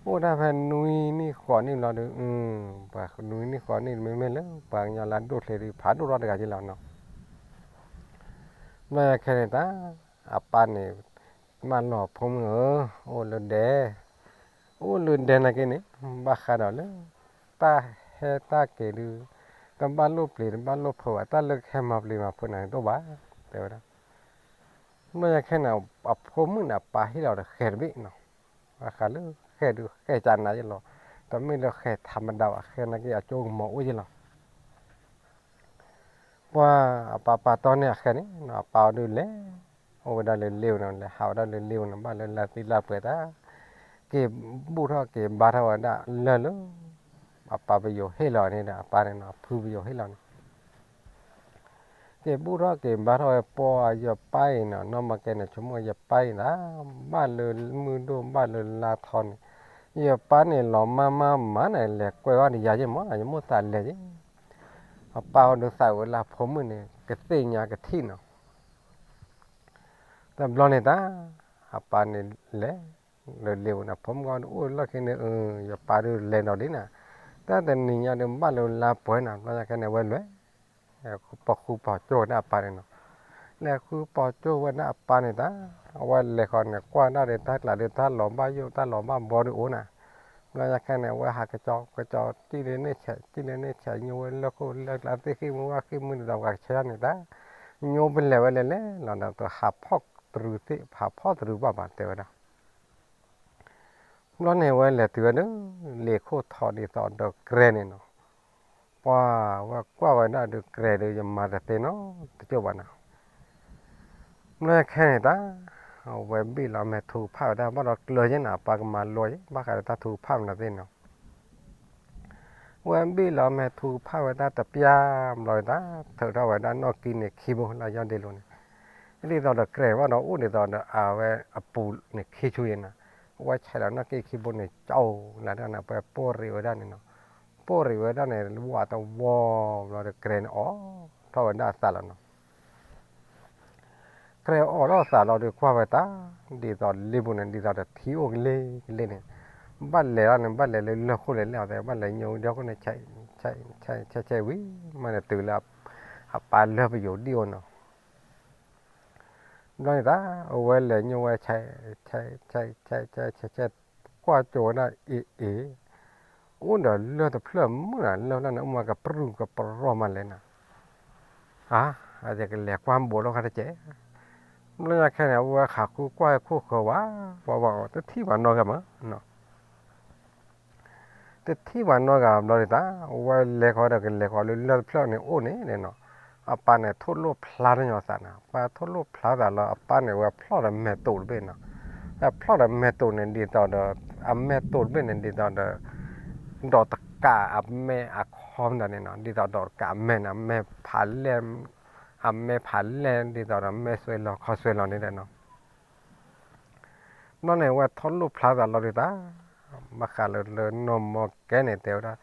အိၣ်ဒၣ်ဖဲနွံနံၣ်ဃိးနံၣ်လီၤဒီး ပှၤနွံနံၣ်ဃိးနံၣ် မ့မ့ၢ်လၢပှၤကညီလၢအဒိၣ်ချ့ဒီး ဖးဒိၣ်ထီၣ်တဂၤက့လီၤနီၤ. ဘျီယၤခဲန့ၣ်တၢ် အပၢ်န့ၣ် မၢလီၤဖိမုၣ်ဧၢ, အိၣ်လၢဒဲ, အိၣ်လၢဒဲနာ်က့န့ၣ် ဘၣ်ဃးဒီးလၢ တၢ်ဟဲတၢ်က့ၤဒုး တဘၣ်လိၣ်ပျံၤတဘၣ်လိၣ်ဖုးဘၣ်, တၢ်လၢကဟဲမၤပျံၤမၤဖုးနၤန့ၣ်တအိၣ်ဘၣ် တဲဝဲဒၣ်. ဘျီယၤခဲန့ၣ် အဖိမုၣ်န့ၣ် အပၢ်ဟ့ၣ်လီၤဒီးဃဲၤတဘ့ၣ်နီၤ. ဘၣ်ဃးလၢဃဲၤဒုးဃဲၤကနၤယ့လီၤ, တမ့ၢ်လၢဃဲၤထးမဒၤဘၣ်, ဃဲၤနာ်က့အကၠိကမီၤအိၣ်ယ့လီၤ. ပှၤအပၢ်ပာ်တီန့ၢ်အဃဲၤန့ၣ် အပၢ်အီၤဒုးလဲၤ အိၣ်ဝဲဒၣ်လၢလ့ဝဲန့ၣ်, လဲၤဟးဝဲဒၣ်လၢလ့ဝဲန့ၣ် ဘၣ်လၢလါသံလါပှဲၤတၢ် က့ၤဘူၣ်ထီၣ်က့ၤဘါထီၣ်ဝဲဒၣ်လၢၢ်လၢ အပၢ်ပယိၤဟ့ၣ်လီၤန့ၣ်ဒီး အပၢ်န့ၣ်နီၤ အဖုပယိၤဟ့ၣ်လီၤန့ၣ် က့ၤဘူၣ်ထီၣ်က့ၤဘါထီၣ်ဝဲ ပှၤယပၢ်အံၤနီၤ, နီၢ်မၤကဲန့ၣ် ဆိကမိၣ်ယပၢ်အံၤသး ဘၣ်လၢမုၢ်ဒိၣ်ဘၣ်လၢလါထီန့ၣ်, ယပၢ်န့ၣ်လီၤမၢ်မၢ်မးန့ၣ် လဲၤကွဲးအီၣ်ဒီးယၤယ့မး, ယမိၣ်သးလဲၤယ့ အပၢ်အီၤဒုးသးဝဲလၢအဖိမုၣ်န့ၣ် ကသ့ၣ်ညါကထံၣ်နီၤ. တဘျီန့ၣ်တၢ် အပၢ်န့ၣ်လဲၤ လၢလ့ဝဲန့ၣ် အဖိမုၣ်အီၤဒုးအိၣ်လီၢ်ခံန့ၣ်, ယပၢ်ဒုးလဲၤဒီးဒ်န့ၣ်, တၢ်တနံၤညါဒုးဘၣ်လၢလါပှဲၤန့ၣ် ဘျီယၤခဲန့ၣ် အဝဲလဲၤ ပီၤဃူပီၤကၠိဝဲဒၣ်အပၢ်န့ၣ်နီၤ. လဲၤဃူပီၤကၠိဝဲဒၣ်အပၢ်န့ၣ်တၢ် အဝဲလဲၤဃီန့ၣ် ကွၢ်ဒၣ်ဒီးတၢ်ကျးဒီးတၢ်လီၤဘၣ်ယိၣ်တၢ်လီၤဘၣ်ဘီဒုးအိၣ်န့ၣ်, ဘျီယၤခဲန့ၣ် အဝဲဟးကစီကစီ တံၢ်လၢန့ၣ်ဆဲး တံၢ်လၢန့ၣ်ဆဲး ညိဝဲလၢခိၣ်လၢကျါသ့ၣ်ဃံမူဝဲဃံမူန့ၣ်ဒီး ပှၤကဆဲးန့ၣ်တၢ် ညိပလဲၤဝဲလဲၤလဲၤလီၤဒီး ဟးဖီၣ်တရူးသ့ၣ် ဟးဖီၣ်တရူးဘၣ်ဘၣ်တဲဝဲဒၣ်. ဘျီန့ၣ်အဝဲလဲၤတုၤဝဲဒၣ် လ့ၣ်ခိၣ်ထီဒ်သိးဒီးကြဲၤန့ၣ်နီၤ. ပှၤဝဲကွၢ်ဝဲဒၣ်ဒီးကြဲၤဒီး ယမၤတသ့နီတကၠိၢ်ဘၣ်နီၤ. ဘျီခဲန့ၣ်တၢ် အဝဲဘ့ၣ်လီၤမဲာ်ထူကဖၣ်ဝဲဒၣ် ဘၣ်ဒီးကျၢၤယ့ၣ်နီၤ အပၢ်ကမၤလိယ့ၣ် ဘၣ်ဃးဒီးတၢ်ထူကဖၣ်မနုၤသ့ၣ်နီၤ. ဝဲဘ့ၣ်လီၤမဲာ်ထူကဖၣ်ဝဲဒၣ်တပျၢ်ဘျီဒီးတၢ် ထုးထီၣ်ဝဲဒၣ်နီၣ်ကံန့ၣ်ခံဘိလၢယီၢ်ဒ့လိၤန့ၣ်, ဒ်သိးဒီးကြဲၤဘၣ်ဒီးအိၣ်ဒ်သိးဒီးအဝဲအပူၤန့ၣ်ခံဆူယ့ၣ်နီၤ. အဝဲဆဲးလီၤနီၣ်ကံခံဘိန့ၣ် ကၠီလၢတၢ်န့ၣ် ပှဲၤပိၢ်ရံးဝဲဒၣ်န့ၣ်နီၤ. ပိၢ်ရံးဝဲဒၣ်န့ၣ် ဝးတဝီဘျီဒီးကြဲၤန့ၣ်အီၣ်ထီၣ်ဝဲဒၣ်အသးလီၤနီၤ. ကြဲၤအီၣ်ထီၣ်သးလီၤဒီးကွၢ်ဝဲတၢ် ဒ်သိးလ့ပူၤန့ၣ် ဒ်သိးဒီးထံအိၣ်ကလ့ကလ့န့ၣ်, ဘၣ်လဲၤလီၤန့ၣ် ဘၣ်လဲၤလၢလၢၢ်ခိၣ်လဲၤလဲၣ်အီၤသ့ ဘၣ်လဲၤညိဝဲဒၢခိၣ်န့ၣ် ဆဲးဆဲးဆဲးဝံၤ မ့ၢ်န့ၣ်တုၤလၢ အပၢ်လၢပယိၤဒံၣ်အိၣ်နီၤ. ဘျီန့ၣ်တၢ် အဝဲလဲၤညိဝဲ ဆဲးဆဲးဆဲးဆဲးဆဲးဆဲး ကွၢ်ကၠိဝဲဒၣ်အ့ၣ်အ့ၣ် အိၣ်ဒီးလၢၢ်တဖျၢၣ်မုၢ်နၤ လၢၢ်ဖျၢၣ်န့ၣ် အိၣ်မးကပြုၢ်ကပြီမးလဲၣ်နၤ, အါ အကလဲၤကွၢ်ဘိးထီၣ်ခါတကဲး. ဘျီညါခဲန့ၣ် အဝဲဟးဃုကွၢ်ခိၣ်ဃၢၤဝဲ ဝးဝး တထံၣ်ဘၣ်နီတဂၤမး တထံၣ်ဘၣ်နီတဂၤဘျီဒ်တၢ် အဝဲလဲၤဃီဒီးကလဲၤဃီလၢလၢၢ်တဖျၢၣ်န့ၣ်အိၣ်န့ၣ်နီၤ, အပၢ်န့ၣ်ထိၣ်လိၣ်ဖျါထီၣ်ညီသးနီၤ, ပၢ်ထိၣ်လိၣ်ဖျါသးလီၤ အပၢ်န့ၣ်ဝဲဖျီၣ်ဒီးမဲာ်တိာ်တဘ့ၣ်နီၤ, ဖျီၣ်ဒီးမဲာ်တိာ်န့ၣ်ဒ်သိးဒီး အမဲာ်တိာ်တဘ့ၣ်န့ၣ်ဒ်သိးဒီး ဒိးတကးအမဲာ်အခီမတၤန့ၣ်နီၤ, ဒ်သိးဒိးတကးအမဲာ်န့ၣ် အမဲာ်ဖးလဲၢ် အမဲာ်ဖးလဲၢ်ဒ်သိးဒီးမဲာ်စွဲလီၤခီစွဲလီၤန့ၣ်ဒီးနီၤ. ဘျီန့ၣ် အဝဲထိၣ်လိၣ်ဖျါသးလီၤဒ်တၢ် ဘၣ်ဃးလၢလၢနီၢ်မီၢ်ကဲန့ၣ် တဲဝဲဒၣ်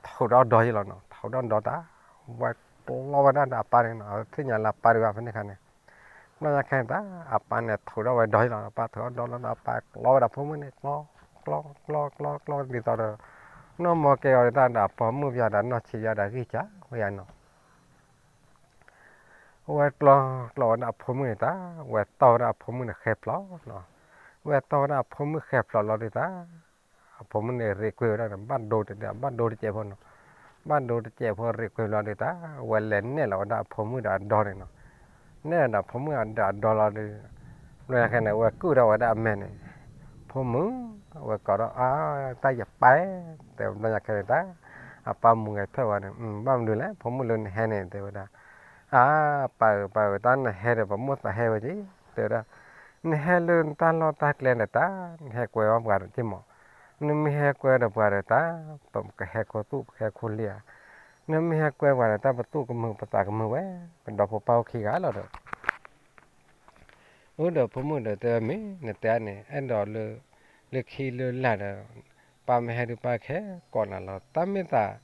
ထုးဒီးဒီယ့ၢ်လီၤနီၤ, ထုးဒီးဒီတၢ် ဝဲကျီဝဲဒၣ်ဒီးအပၢ်န့ၣ်နီၤ, သ့ၣ်ညါလၢအပၢ်ဒံးဘၣ်ဖဲန့ၣ်ခါန့ၣ်, ဘျီညါခဲန့ၣ်တၢ် အပၢ်န့ၣ်ထုးဒီးဝဲဒီယ့ၢ်လီၤ, အပၢ်ထုးဒီးဒီလီၤဒီး အပၢ်ကျီဝဲဒၣ်ဖိမုၣ်န့ၣ် ကျီ ကျီ ကျီ ကျီ ကျီ ဒ်သိးဒီး နီၢ်မီၢ်ကဲအီၤဒ်တၢ်ဒီးအပိာ်မုၣ်ပယီၤဒီးနီၢ်ဆံးယၤဒီးဂံၢ်စၢ်ဝဲယၤနီၤ. ဝဲကျီ ကျီဝဲဒၣ်အဖိမုၣ်န့ၣ်တၢ် ဝဲတီၢ်ဝဲဒၣ်အဖိမုၣ်န့ၣ်ဃဲဖျိးနီၤ, ဝဲတီၢ်ဝဲဒၣ်အဖိမုၣ်ဃဲဖျိးလီၤဒ်တၢ် အဖိမုၣ်န့ၣ်ရ့ၣ်ကွံာ်ဝဲဒၣ်န့ၣ် ဘၣ်ဒိတဒၣ် ဘၣ်ဒိတစဲးဖိနီၤ, ဘၣ်ဒိတစဲးဖိရ့ၣ်ကွံာ်လီၤဒ်တၢ် ဝဲလဲၤနဲၣ်လီၤဝဲဒၣ်အဖိမုၣ်ဒီးအဒီန့ၣ်နီၤ, နဲၣ်လီၤဒီးအဖိမုၣ်ဒီးအဒီလီၤဒီး ဘျီညါခဲန့ၣ် ဝဲကုၢ်ထီၣ်ဝဲဒၣ်အမဲာ်န့ၣ်, ဖိမုၣ်, ဝဲကိးဒီး အါ တၢ်ယပၢ်, တဲဘျီညါခဲန့ၣ်တၢ် အပၢ်မူၤဂဲၤထၢၣ်ဝဲန့ၣ် ဘၣ်မနုၤလဲၣ် ဖိမုၣ်လၢနဟဲန့ၣ် တဲဝဲဒၣ်, အါ ပၢ်ဧၢ ပၢ်ဧၢ တၢ်နဟဲဒီးပမိၢ်သးဟဲဝဲက့ၤ တဲဝဲဒၣ်, နဟဲလၢနတၢ်လီၢ်တၢ်ကျဲဒီးတၢ် နဟဲကွဲဝဲပှၤဒီးက့ၤမး, နမ့ၢ်ဟဲကွဲဒီးပှၤဒီးတၢ် ပကဟဲခိၣ်သူၣ် ပကဟဲခိၣ်လံဧါ, နမ့ၢ်ဟဲကွဲပှၤဒီးတၢ် ပသူၣ်ကမုာ်ပသးကမုာ်ဝဲ, ပဒီဖိပၢ်အိၣ်ခံဂၤလီၤဒီး အိၣ်ဒီးဖိမုၣ်ဒီးတဲဝဲမ့ၢ် နတဲန့ၣ် အဲၣ်ဒိးလၢ လၢခံလၢလာ်ဒီး ပၢ်မ့ၢ်ဟဲဒုးပၢ်ကဟဲကိးနၤလီၤ. တၢ်မ့ၢ်သး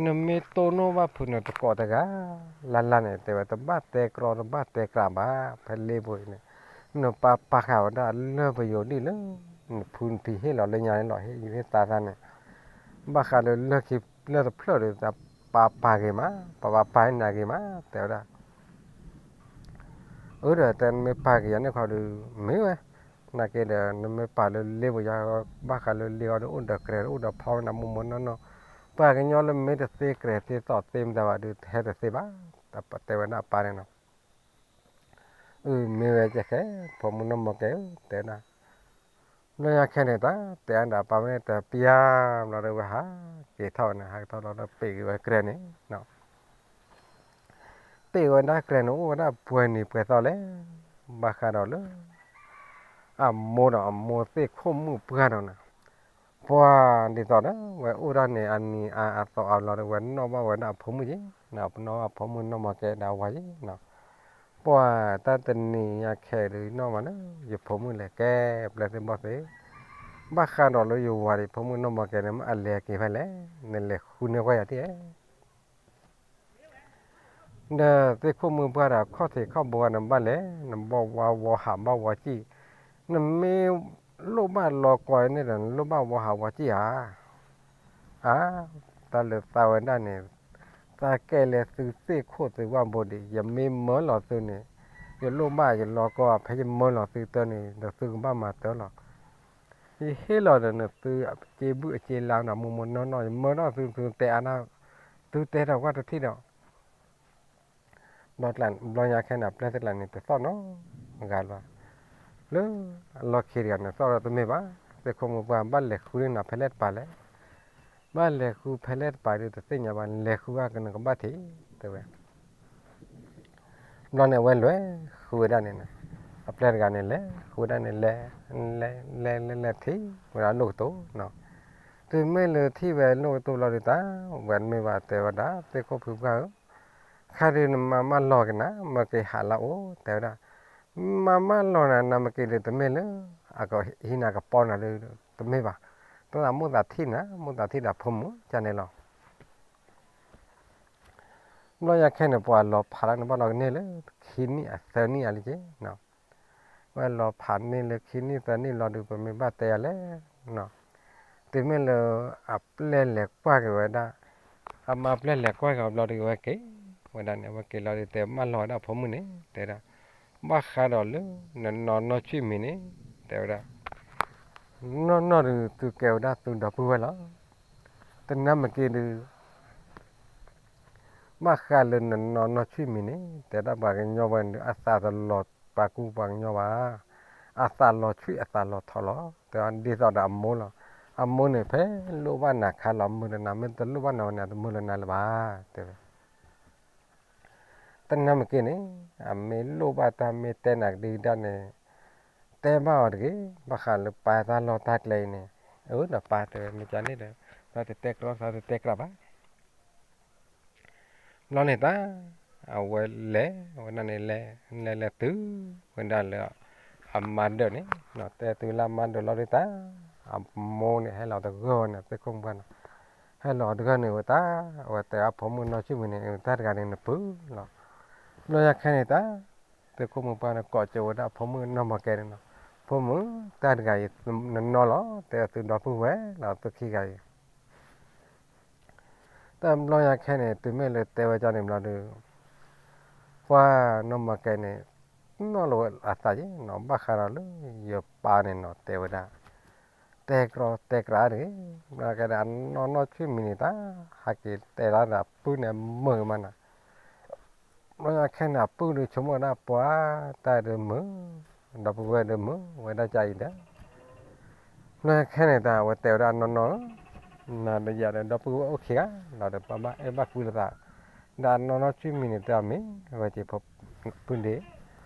နမ့ၢ်တိၢ်နီၣ်ဘၣ်ဖုးနတကိးတဂၤ လၢ်လၢ်န့ၣ် တဲဝဲတဘၣ်တဲကြီတဘၣ်တဲကြးဘၣ် ဖဲလ့ပူၤအံၤန့ၣ် နပၢ်ပာ်ဃာ်ဝဲဒၣ်လၢပယိၤဒ်လၢ နဖုနဖံဟ့ၣ်လီၤလၢညါန့ၣ်လီၤ, ဟ့ၣ်ယူၤဟ့ၣ်သါသးန့ၣ်, ဘၣ်ဃးလၢလၢခံလၢတဖျၢၣ်ဒီး ပၢ်ပာ်ဂ့ၤမး, ပၢ်ပာ်ပာ်နၤဂ့ၤမး တဲဝဲဒၣ်. အၢ ဒီးတဲနမ့ၢ်ပာ်က့ၤယၤန့ၣ်ခီဒီး မ့ၢ်ဝဲ, နာ်က့ဒီး နမ့ၢ်ပာ်လၢလ့ပယီၤ ဘၣ်ဃးလၢလ့အီၤဒီးအိၣ်ဒီးကြဲၤ အိၣ်ဒီးဖီဝဲနၤမိၢ်မိၢ်နီၢ်နီၢ်, ပှၤကညီလၢမ့ၢ်တသ့ကြဲၤသ့သီၣ်သ့မတၤဘၣ်ဒီး တဟဲတသ့ဘၣ်, တဲဝဲဒၣ်အပၢ်န့ၣ်နီၤ. အၢ မ့ၢ်ဝဲကဲခဲ ဖိမုၣ်နီၢ်မီၢ်ကဲဧၢ တဲဒၣ်. ဘျီညါခဲန့ၣ်တၢ် တဲအါဒီးအပၢ်ဝဲန့ၣ် တပျၢ်ဘျီဒီးဝဲဟးက့ၤထီၣ်န့ၣ် ဟးက့ၤထီၣ်လီၤဒီးပ့ၤက့ၤဝဲကြဲၤန့ၣ် ပ့ၤဝဲဒၣ်ကြဲၤန့ၣ် အိၣ်ဝဲဒၣ်ပှဲၤနံၤပှဲၤသီလဲၣ်, ဘၣ်ဃးဒီးလၢ အမိၢ်ဒီးအမိၢ်သ့ၣ်ခိၣ်မုၣ်ပှၢ်ဒီးန့ၣ်, ပှၤဒ်သိးဒီး ဝဲအိၣ်ဒၣ်န့ၣ် အနံၤအါအသီအါဘျီဒီး ဝဲနီၣ်ဘၣ်ဝဲဒၣ်အဖိမုၣ်က့ၤ, နီၣ်ဘၣ်အဖိမုၣ်နီၢ်မီၢ်ကဲဒီးအဝၤက့ၤနီၤ, ပှၤတၢ်တနံၤညါခဲဒီးနီၣ်မးလၢ ယဖိမုၣ်လဲၤကဲပျဲၢ်သ့ၣ်ဘီၣ်သ့ၣ်, ဘၣ်ဃးဒီးလၢယဝၤဒီး ဖိမုၣ်နီၢ်မီၢ်ကဲန့ၣ် မ့ၢ်အလဲၤက့ၤဖဲလဲၣ်, နလဲၤဃုန့ၢ်ကွၢ်ယၤထံၣ်ဧါ ဒီးသ့ၣ်ခိၣ်မုၣ်ပှၢ်ဒီး ခီၣ်ထံးခီၣ်ဘိဝဲ နဘၣ်လဲၤ နဘၣ်ဝါဝီၤဟးဘၣ်ဝီၤစံၣ်, နမ့ၢ်လိၣ်ဘၣ်လီၤကီန့ၣ်ဒီး နလိၣ်ဘၣ်ဝီၤဟးဝီၤစံၣ်ဧါ. အါ, တၢ်လၢသးဝဲဒၣ်န့ၣ်, သးကဲလၢသုသ့ၣ်ခိၣ်သုဝၣ်ဘိဒံး ယမ့ၢ်မၢလီၤသုန့ၣ်, ယလိၣ်ဘၣ်ယလီၤကီ ဖဲယမၢလီၤသုတၢ်န့ၣ် ဒီးသုကဘၣ်မၤတၢ်လီၤ. ယဟ့ၣ်လီၤဒီးနသုအစ့ဘုၣ်အစ့လါနီၤ မိၢ်မိၢ်နီၢ်နီၢ် ယမၢထီၣ်သု သုတဲအါ, သုတဲတၢ်ဝဲတထံၣ်ဒီး ဘျီညါခဲန့ၣ် အပျဲၢ်သ့ၣ်တဖၣ်န့ၣ် တသီၣ်နီတဂၤလၢၤဘၣ်. လၢအလီၢ်ခံတဂၤန့ၣ် သီၣ်ဒီးတမ့ၢ်ဘၣ်, သ့ၣ်ခိၣ်မုၣ်ပှၢ်ဘၣ်လဲၤဃုန့ၢ်နၤဖဲလဲၣ်တပၤလဲၣ်, ဘၣ်လဲၤဃုဖဲလဲၣ်တပၤဒီး တသ့ၣ်ညါဘၣ်, လဲၤဃုဘၣ်ကနကဘၣ်ထံး တဲဝဲ. ဘျီန့ၣ် အဝဲလဲၤဃုဝဲဒၣ်န့ၣ်, အပျဲၢ်တဂၤန့ၣ် လဲၤဃုဝဲဒၣ်န့ၣ် လဲၤ, လဲၤလဲၤလဲၤလဲၤထံၣ်ဝဲဒၣ်လိၣ်ကတိၤနီၤ. တုၤမ့ၢ်လၢထံၣ်ဝဲလိၣ်ကတိၤလီၤဒုးတၢ်, ဝဲမ့ၢ်ဘၣ်တဲဝဲဒၣ် သ့ၣ်ခိၣ်ဖုပှၢ်ဧၢ, ခါဒုးနမၤမၢလီၤက့ၤနၤ မၢက့ၤဟးလၢအအိၣ် တဲဝဲဒၣ်. မၤမၢလီၤနၤ နမၤက့ၤဒုးတမ့ၢ်လၢ အကဟံးနၤကပီၤနၤဒုး တမ့ၢ်ဘၣ်, တသးမိၣ်သးထံၣ်နၤ မိၣ်သးထံၣ်ဒီးဖိမုၣ်ကန့ၣ်လီၤ. ဘျီညါခဲန့ၣ် ပှၤလီၤဖးလၢနဘၣ်လီၤကန့ၢ်လၢ ခံနံၣ်အသၢနံၣ်အါလံက့ၤ, ဝဲလီၤဖးန့ၢ်လၢခံနံၣ်သၢနံၣ်လီၤဒုး ပမ့ၢ်ဘၣ်တဲယၤလဲၣ်, တုၤမ့ၢ်လၢအပျဲၢ်လဲၤကွၢ်က့ၤဝဲဒၣ်, အမါပျဲၢ်လဲၤကွၢ်က့ၤအဘျီဒုးဝဲက့ၤ, ဝဲဒၣ်န့ၣ် အဝဲက့ၤလီၤဒုးတဲမၢလီၤဝဲဒၣ်ဖိမုၣ်န့ၣ် တဲဒၣ်, ဘၣ်ဃးဒီးလၢ နနီၢ်နီၢ်ဆွံၣ်မံၤန့ၣ် တဲဝဲဒၣ် နီၢ်နီၢ်ဒုး သုကဲဝဲဒၣ်သုဒီပုၢ်ဝဲၢ်လီၤ. တနၢ်မ့ၢ်က့ၤဒုး ဘၣ်ဃးလၢနနီၢ်နီၢ်ဆွံၣ်မံၤန့ၣ် တဲဒၣ်ပှၤကညီဝဲန့ၣ် အသးတလီၤပာ်ကူပှၤကညီဘၣ်, အသးလီၤဆွံၣ်အသးလီၤထီလီၤ. တဲဒ်သိးဒီးအမိၢ်လီၤ. အမိၢ်န့ၣ် ဖဲလိၣ်ဘၣ်နၤခါလီၤမုာ်ဒီးနၤ, မ့ၢ်တလိၣ်ဘၣ်နၤဝဲန့ၣ် တမုာ်လၢနၤလၢၤဘၣ်, တဲဝဲ တနၢ်မ့ၢ်က့ၤန့ၣ် အမ့ၢ်လိၣ်ဘၣ်တၢ်မ့ၢ်တဲနၤကဒံကဒါန့ၣ် တဲဘၣ်အီၤတဂ့ၤ. ဘၣ်ဃးလၢပၢ်တၢ်လီၢ်တၢ်ကျဲအံၤန့ၣ် အၢဒီးပၢ်တဲဝဲ မ့ၢ်ကန့ၣ်ဒီး သးတတဲကြၢး သးတတဲကြၢးဘၣ်. ဘျီန့ၣ်တၢ် အဝဲလဲၤဝဲဒၣ်န့ၣ် လဲၤလဲၤလဲၤတုၤဝဲဒၣ်လၢ အမါဒၢးန့ၣ် တဲတုၤလၢအမါဒၢးလီၤဒုးတၢ် အမိၢ်န့ၣ် ဟဲလီၤတဂၢၢ်ဝဲန့ၣ် သ့ၣ်ခိၣ်မုၣ်ပှၢ်န့ၣ် ဟဲလီၤတဂၢၢ်န့ၣ်ဝဲတၢ် အဝဲတဲအဖိမုၣ်နီၢ်ဆွံၣ်မံၤန့ၣ် တၢ်တဂၤန့ၣ်နပုၢ်လီၤ. ဘျီညါခဲန့ၣ်တၢ် သ့ၣ်ခိၣ်မုၣ်ပှၢ်န့ၣ် ကိးကၠိဝဲဒၣ်အဖိမုၣ်နီၢ်မီၢ်ကဲန့ၣ်လီၤ. ဖိမုၣ် တၢ်တဂၤအံၤ နနီၢ်လီၤ တဲသုဒီပုၢ်ဝဲၢ်လီၤ သုခံဂၤအံၤ တၢ်ဘျီညါခဲန့ၣ် တုၤမ့ၢ်လၢတဲဝဲကန့ၣ်ဘျီဒီး ပှၢ်နီၢ်မီၢ်ကဲန့ၣ် နီၢ်လီၤဝဲအသးက့ၤနီၤ ဘၣ်ဃးဒီးလၢယပၢ်န့ၣ်နီၤ တဲဝဲဒၣ် တဲကြၢးတဲကြၢးတဂ့ၤ ဘျီကဲဒၣ်အနီၢ်နီၢ်ဆွံၣ်မံၤန့ၣ်တၢ် ဟဲက့ၤတဲလီၤဒီးအပုၢ်န့ၣ်မုာ်မးနီၤ ဘျီညါခဲန့ၣ် အပုၢ်ဒုးဆိကမိၣ်ဝဲဒၣ်ပှၤတၢ်ဒုးမုာ် ဒီပုၢ်ဝဲၢ်ဒုးမုာ်ဝဲဒၣ်ကအံၤဒီး ဘျီညါခဲန့ၣ်တၢ် အဝဲတဲဝဲဒၣ်အနီၢ်နီၢ် နၤဒီးယၤဒီး ဒီပုၢ်ဝဲၢ်အိၣ်ခံဂၤ လီၤဒီးပဘၣ်အဲၣ်ဘၣ်ကွံလိာ်သး ဒီးအနီၢ်နီၢ်ဆွံၣ်မံၤန့ၣ် တၢ်မ့ၢ်ဝဲက့ၤဖိပုၢ်ဒ့ၣ်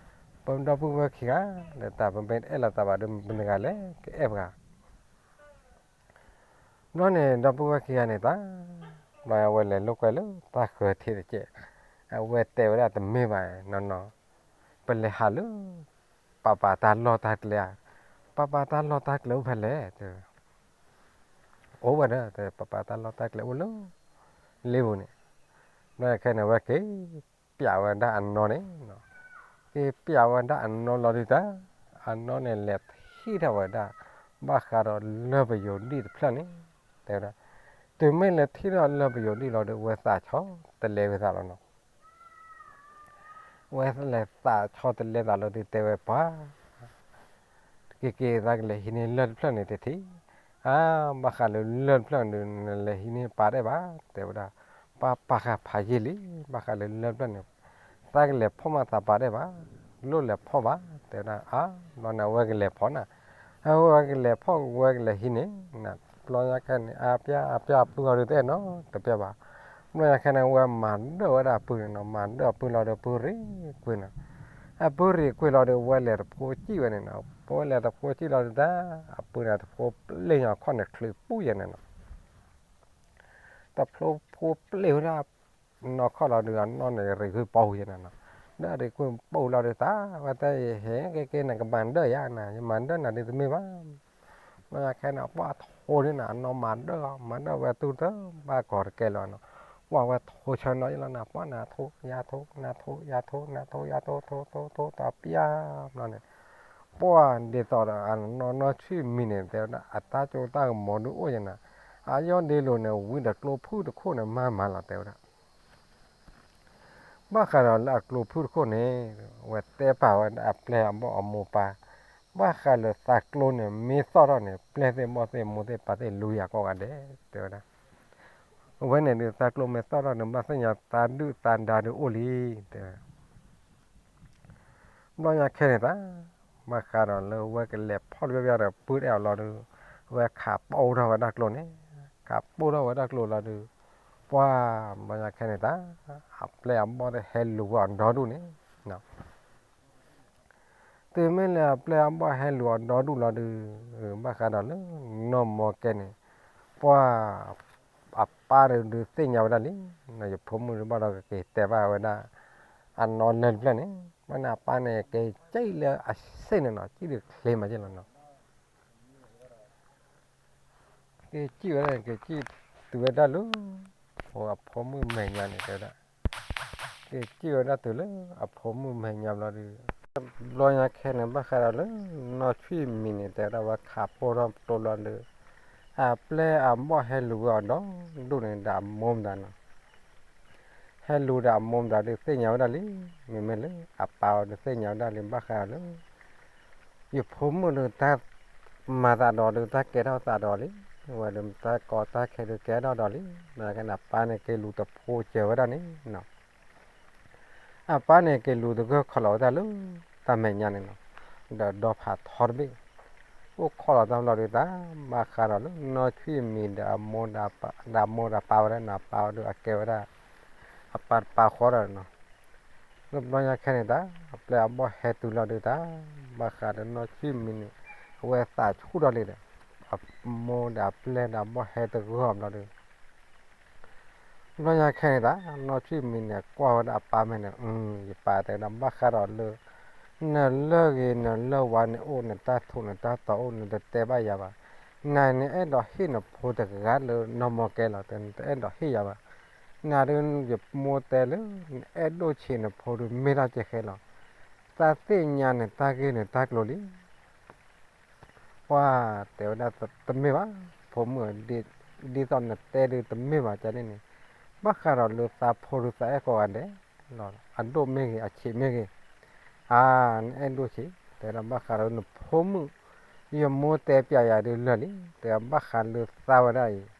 ပဒီပုၢ်ဝဲၢ်ခံဂၤ ဒီးတၢ်ပမ့ၢ်အဲၣ်လိာ်သးဘၣ်ဒီး ပနဂၤလဲၣ်ကအဲၣ်ပှၤ ဘျီန့ၣ် ဒီပုၢ်ဝဲၢ်ခံဂၤန့ၣ်တၢ် ဘျီအဝဲလဲၤလိာ်ကွဲလၢတၢ်ဃၢၤထံးတကဲး အဝဲတဲဝဲဒၣ်တမ့ၢ်ဘၣ်နီၢ်နီၢ် ပလဲၤဟးလၢ ပၢ်ပၢ်တၢ်လီၢ်တၢ်ကျဲဧါ ပၢ်ပၢ်တၢ်လီၢ်တၢ်ကျဲအိၣ်ဖဲလဲၣ် တဲဝဲ အိၣ်ဝဲဒီး တဲ ပၢ်ပၢ်တၢ်လီၢ်တၢ်ကျဲအိၣ်လၢ လ့ပူၤန့ၣ် ဘျီခဲန့ၣ် အဝဲက့ၤပျးဝဲဒၣ်အနီၢ်န့ၣ် က့ၤပျးဝဲဒၣ်အနီၢ်လီၤဒုးတၢ် အနီၢ်န့ၣ်လဲၤထံၣ်ထီၣ်ဝဲဒၣ် ဘၣ်ဃးဒီးလၢၢ်ပယိၤဒံၣ်တဖျၢၣ်န့ၣ် တဲဝဲဒၣ်, တုၤမ့ၢ်လဲၤထံၣ်ထီၣ်လၢၢ်ပယိၤဒံၣ်လီၤဒီး ဝဲသးဆီတလဲဝဲသးလီၤနီၤ. ဝဲလဲၤသးဆီတလဲသးလီၤဒီး တဲဝဲပှၤ က့ၤက့ၤ သးကလဲၤဟံးန့ၢ်လၢၢ်တဖျၢၣ်န့ၣ်တထံၣ်, အါ ဘၣ်ဃးလၢလၢၢ်တဖျၢၣ်န့ၣ် နလဲၤဟံးန့ၢ်ပၢ်ဒဲးဘၣ် တဲဝဲဒၣ်, ပၢ်ပာ်ဃာ်ဖးယံာ်လံ, ဘၣ်ဃးလၢလၢၢ်တဖျၢၣ်န့ၣ် သးကလဲၤဖီၣ်မးသးပၢ်ဒဲးဘၣ်, လိၣ်လဲၤဖီၣ်ဘၣ် တဲဝဲဒၣ်, အါ ဘျီန့ၣ် အဝဲကလဲၤဖီၣ်နၤ, အဝဲကလဲၤဖီၣ် ဝဲကလဲၤဟံးန့ၢ်နၤ, ဘျီညါခဲန့ၣ် အပျၢ် အပျၢ်အပုၢ်အီၤဒုးတအဲၣ်နီတပျၢ်ဘၣ်, ဘျီညါခဲန့ၣ် ဝဲမၤဒၢၣ်ဝဲဒၣ်အပုၢ်န့ၣ်နီၤ, မၤဒၢၣ်အပုၢ်လီၤဒီး ပုၢ်ရ့ၣ်ကွံာ်နီၤ, အပုၢ်ရ့ၣ်ကွံာ်လီၤဒီး ဝဲလဲၤတဖိကံၣ်ဝဲန့ၣ်နီၤ, ပဝဲလဲၤတဖိကံၣ်လီၤဒုးတၢ် အပုၢ်န့ၣ် တဖိပျ့ၢ်ညီခီၣ်န့ၣ်ချုးပူၣ်ယဲန့ၣ်နီၤ, တဖိပျ့ၢ်ဝဲဒၣ် နီၢ်ခီၣ်လီၤဒုး အနီၢ်န့ၣ်ရံးကွံာ်ပူၤယဲန့ၣ်နီၤ, ဒီးရံးကွံာ်ပူၤလီၤဒုး တၢ်ဝဲတဲယဟဲက့ၤက့ၤ နကမၤဒၢၣ်ယၤနၤ, ယမၤဒၢၣ်နၤဒုးတမ့ၢ်ဘၣ်, ဘျီညါခဲန့ၣ် ပှၢ်ထိန့ၣ်နၤ အနီၢ်မၤဒၢၣ်အီၤ မၤဒၢၣ်ဝဲတူၢ်တဘၣ်ကီးတကဲလၢၤနီၤ, ပှၢ်ဝဲထိဆၢနီၤယလီၤနၤ, ပှၢ်နၤထိ ယၤထိ နၤထိ ယၤထိ နၤထိ ယၤထိ ထိထိထိတပျၢ်ဘျီန့ၣ်, ပှၢ်ဒ်သိးဒီးအနီၢ်နီၢ်ဆံၣ်မံၤန့ၣ် တဲဝဲဒၣ် အတၢ်ကၠိတၢ်ကမီၤဒုးအိၣ်ယဲနၤ, အယီၢ်ဒ့လိၤန့ၣ် ဝံၤဒီးကျိဖုၣ်တခိၣ်န့ၣ် မၤမၤလီၤ တဲဝဲဒၣ် ဘၣ်ဃးဒီးလၢအကျိဖုၣ်တခိၣ်န့ၣ် ဝဲတဲပာ်ဝဲဒၣ်အပျဲၢ်အဘီၣ်အမိၢ်ပၢ်, ဘၣ်ဃးလၢသးကျိန့ၣ် မ့ၢ်သီၣ်ထီၣ်န့ၣ် ပျဲၢ်သ့ၣ်ဘီၣ်သ့ၣ်မိၢ်သ့ၣ်ပၢ်သ့ၣ်လူၤယၤကိးဂၤဒဲး တဲဝဲဒၣ်, အဝဲန့ၣ်ဒုး သးကျိမ့ၢ်သီၣ်ထီၣ်န့ၣ် ဘၣ်သ့ၣ်ညါသးဒုၣ်သးဒါဒုးအိၣ်လံ တဲဝဲ ဘျီညါခဲန့ၣ်သး, ဘၣ်ဃးဒီးလၢဝဲကလဲၤဖီၣ်တဘျီဘျီဒီး ပုၢ်အဲၣ်အီၤလီၤဒီး ဝဲခးပိၢ်ထီၣ်ဝဲဒၣ်ကျိန့ၣ်, ခးပိၢ်ထီၣ်ဝဲဒၣ်ကျိလီၤဒီး ပှၢ်ဘျီညါခဲန့ၣ်သး, အပျဲၢ်အဘီၣ်သ့ၣ်ဟဲလူၤဝဲအီၤဒီဒူၣ်န့ၣ် တုၤမ့ၢ်လၢအပျဲၢ်အဘီၣ်ဟဲလူၤအီၤဒီဒူၣ်လီၤဒီး ဘၣ်ဃးဒီးလၢနီၢ်မီၤကဲန့ၣ်, ပှၢ် အပၢ်ဒုးသ့ၣ်ညါဝဲဒၣ်လံ, ယဖိမုၣ်ဒုးဘၣ်ဒီးကက့ၤတဲဘၣ်ဝဲဒၣ် အနီၢ်လၢၢ်တဖျၢၣ်န့ၣ်, ဘၣ်န့ၣ်အပၢ်န့ၣ် က့ၤကံၣ်လၢအစ့ၣ်န့ၣ်နီၤ, ကံၣ်ဒုးချ့မးက့ၢ်လီၤနီၤ က့ၤကံၣ်ဝဲဒၣ်န့ၣ် က့ၤကံၣ်တုၤဝဲဒၣ်လၢ အဖိမုၣ်မဲာ်ညါန့ၣ် တဲဝဲဒၣ်, က့ၤကံၣ်ဝဲဒၣ်တုၤလၢအဖိမုၣ်မဲာ်ညါဘျီဒီး, ဘျီညါခဲန့ၣ် ဘၣ်ဃးဒီးလၢနီၢ်ဆံၣ်မံၤန့ၣ် တဲဝဲဒၣ်ဝဲခးပိၢ်ထီၣ်ကျိလီၤဒီး, အပျဲၢ်အဘီၣ်ဟဲလူၤဝဲအီၤဒီဒူၣ်န့ၣ် ဒီးအမိၢ်မတၤနီၤ ဟဲလူၤဒီးအမိၢ်မတၤဒုးသ့ၣ်ညါဝဲဒၣ်လံ, မ့မ့ၢ်လၢအပၢ်အီၤဒုးသ့ၣ်ညါဝဲဒၣ်လံ ဘၣ်ဃးဒီးလၢ ယဖိမုၣ်ဒုးတၢ်မၤသးဒီးဒုး တၢ်ကဲထီၣ်သးဒီးလံ, ဝဲဒုးတၢ်ကီတၢ်ခဲဒုးကဲထီၣ်ဒီးလံ, ဘၣ်ကဲန့ၣ် အပၢ်န့ၣ်က့ၤလူၤတဖိစၢၤဝဲဒၣ်န့ၣ်နီၤ အပၢ်န့ၣ်က့ၤလူၤသဂၢၢ်ခီၣ်လီၤဝဲဒၣ်လၢ တၢ်မဲာ်ညါန့ၣ်နီၤ, ဒီးဒီဖးထီတဘ့ၣ်, အိၣ်ခီၣ်လီၤတၢ်ဘျီဒုးတၢ်, ဘၣ်ဃးဒီးလၢနီၢ်ဆံၣ်မံၤဒီးအမိၢ်ဒီးအပၢ်ဝဲဒၣ်န့ၣ် အပၢ်အီၤဒုးအကဲဝဲဒၣ် အပၢ်တပၢ်ဃီဒီးနီၤ, လၢဘျီညါခဲန့ၣ်တၢ်, အပျဲၢ်အဘီၣ်ဟဲတုၤလီၤဒုးတၢ်, ဘၣ်ဃးဒီးနီၢ်ဆံၣ်မံၤန့ၣ်, အဝဲသးဆူၣ်ထီၣ်လံဒီး, အမိၢ်ဒီးအပျဲၢ်ဒီးအဘီၣ်ဟဲတဂၢၢ်အီၤဘျီဒုး ဘျီညါခဲန့ၣ်တၢ်, နီၢ်ဆံၣ်မံၤန့ၣ် ကွၢ်ဝဲဒၣ်အပၢ်မဲာ်န့ၣ်, ယပၢ်တဲဝဲဒၣ် ဘၣ်ဃးဒီးလၢ နလၢၢ်ဂ့ၤ နလၢၢ်ဝါန့ၣ်အိၣ် နတၢ်ထူးနတၢ်တီၤအိၣ် နတတဲဘၣ်ယၤဘၣ်. နၤန့ၣ်အဲၣ်ဒိးဟ့ၣ်နဖိတဂၤလၢနီၢ်မီၢ်ကဲလီၤ တဲ နတအဲၣ်ဒိးဟ့ၣ်ယၤဘၣ်. နၤဒုးယမိၢ်တဲလၢ နအဲၣ်ဒိၣ်ဆံးနဖိဒုးမ့ၢ်ထီၣ်ကဲဃဲလီၤ. တၢ်သ့ၣ်ညါနတၢ်ဂ့ၢ်နတၢ်ကျိၤလံ. ပှၢ်တဲဝဲဒၣ်တမ့ၢ်ဘၣ်, ဖိမုၣ်ဧၢ, ဒ်သိးနတဲဒုးတမ့ၢ်ဘၣ် ကန့ၣ်န့ၣ်, ဘၣ်ဃးဒီးလၢသးဖိဒုးသးအဲၣ်ကိးဂၤဒဲးလီၤ. အဒိၣ်မ့ၢ်ဂ့ၤ အဆံးမ့ၢ်ဂ့ၤ, အါ နအဲၣ်ဒိၣ်ဆံး တဲဒၣ်ဘၣ်ဃးဒီးနဖိမုၣ်, ယမိၢ်တဲပျးယၤဒုးလၢာ်လံ, တဲဘၣ်ဃးလၢသးဝဲဒၣ်အံၤ,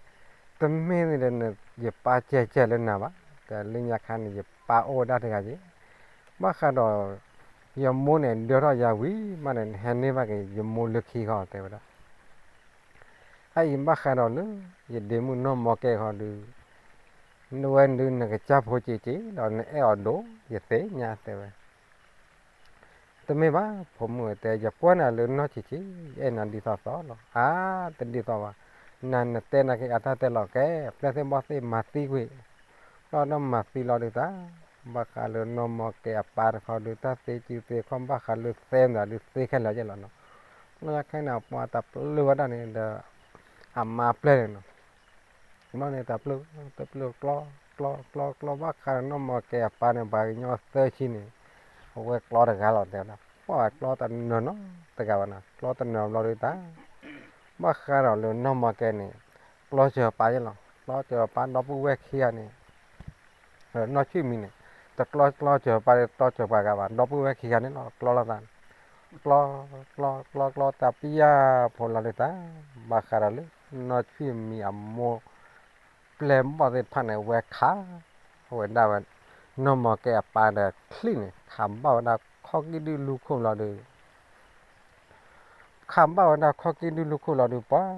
တမ့ၢ်ဒ်ယပၢ်ကဲကဲလၢနၤဘၣ်, တဲလၢညါခါန့ၣ် ယပၢ်အိၣ်ဝဲဒၣ်တဂၤက့ၤ ဘၣ်ဃးဒီး ယမိၢ်န့ၣ် ဒၢထီၣ်ယၤဝံၤမးန့ၣ် နဟဲန့ၢ်ဘၣ်က့ၤ ယမိၢ်လၢခံဃီ တဲဝဲဒၣ်. အအံၤဘၣ်ဃးဒီးလၢ ယဒ့မုၣ်နီၢ်မီၢ်ကဲဃီဒုး, နဝဲဒုးနကစၢ်ဖိက့ၤက့ၤဒီး နအဲၣ်အီၤဒိၣ် ယသ့ၣ်ညါ တဲဝဲ. တမ့ၢ်ဘၣ် ဖိမုၣ်ဧၢ, တဲ ယကွၢ်နၤလၢနီၢ်ဆံးဆံး ယအဲၣ်နၤဒ်သိးသိးလီၤ. အါ တဒ်သိးဘၣ်, နၤနတဲနၤက့ၤအတၢ်တဲလီၤကဲ ပျဲၢ်သ့ၣ်ဘီၣ်သ့ၣ်မၤသံကွံာ် ဘျီဒီးမၤသံလီၤဒုးတၢ်, ဘၣ်ဃးလၢနီၢ်မီၢ်ကဲအပၢ်တခီဒုး တၢ်သ့စုသ့ခီၣ် ဘၣ်ဃးလၢသဲမတၤဒုးသ့ခဲလၢာ်က့ၤလီၤနီၤ. ဘျီညါခဲန့ၣ် အပှၤတပျုာ်ဝဲဒၣ်န့ၣ်ဒီး အမါပျဲၢ်န့ၣ်နီၤ. ဘျီန့ၣ်တပျုာ် တပျုာ်ကျီ ကျီ ကျီ ကျီ ဘၣ်ဃးဒီးနီၢ်မီၢ်ကဲအပၢ်န့ၣ် ပှၤကညီသၢဆံန့ၣ် အဝဲကျီတဂၤလီၤ တဲဝဲဒၣ်. ပှၢ်ကျီတနၢၤနီတဂၤဘၣ်နီၤ, ကျီတနၢၤဘျီဒုးတၢ် ဘၣ်ဃးဒီးလၢနီၢ်မီၢ်ကဲန့ၣ် ကျီစၢၤပၢ်ယဲလီၤ, ကျီစၢၤပၢ်ဒီပုၢ်ဝဲၢ်ခံဂၤန့ၣ် နီၢ်ဆံၣ်မံၤန့ၣ် တကျီကျီစၢၤပၢ် ကျီစၢၤပှၤဂၤဘၣ်, ဒီပုၢ်ဝဲၢ်ခံဂၤန့ၣ်လီၤ ကျီလိာ်သးန့ၣ် ကျီ ကျီ ကျီ ကျီတၢ်ပယၢ်ဖိလီၤဒုးတၢ် ဘၣ်ဃးဒီးလၢ နီၢ်ဆံၣ်မံၤအမိၢ် ပျဲၢ်ဘီၣ်သ့ၣ်တဖၣ်န့ၣ် ဝဲခး ဝဲဒၣ်ဝဲ နီၢ်မီၢ်ကဲအပၢ်ဒီးချံၣ်န့ၣ် ခးဘၣ်ဝဲဒၣ်ခီၣ်ကံၢ်ဒုၣ်လူခိၣ်လီၤဒုး ခးဘၣ်ဝဲဒၣ်ခီၣ်ကံၢ်ဒုၣ်လူခိၣ်လီၤဒုးပှၤ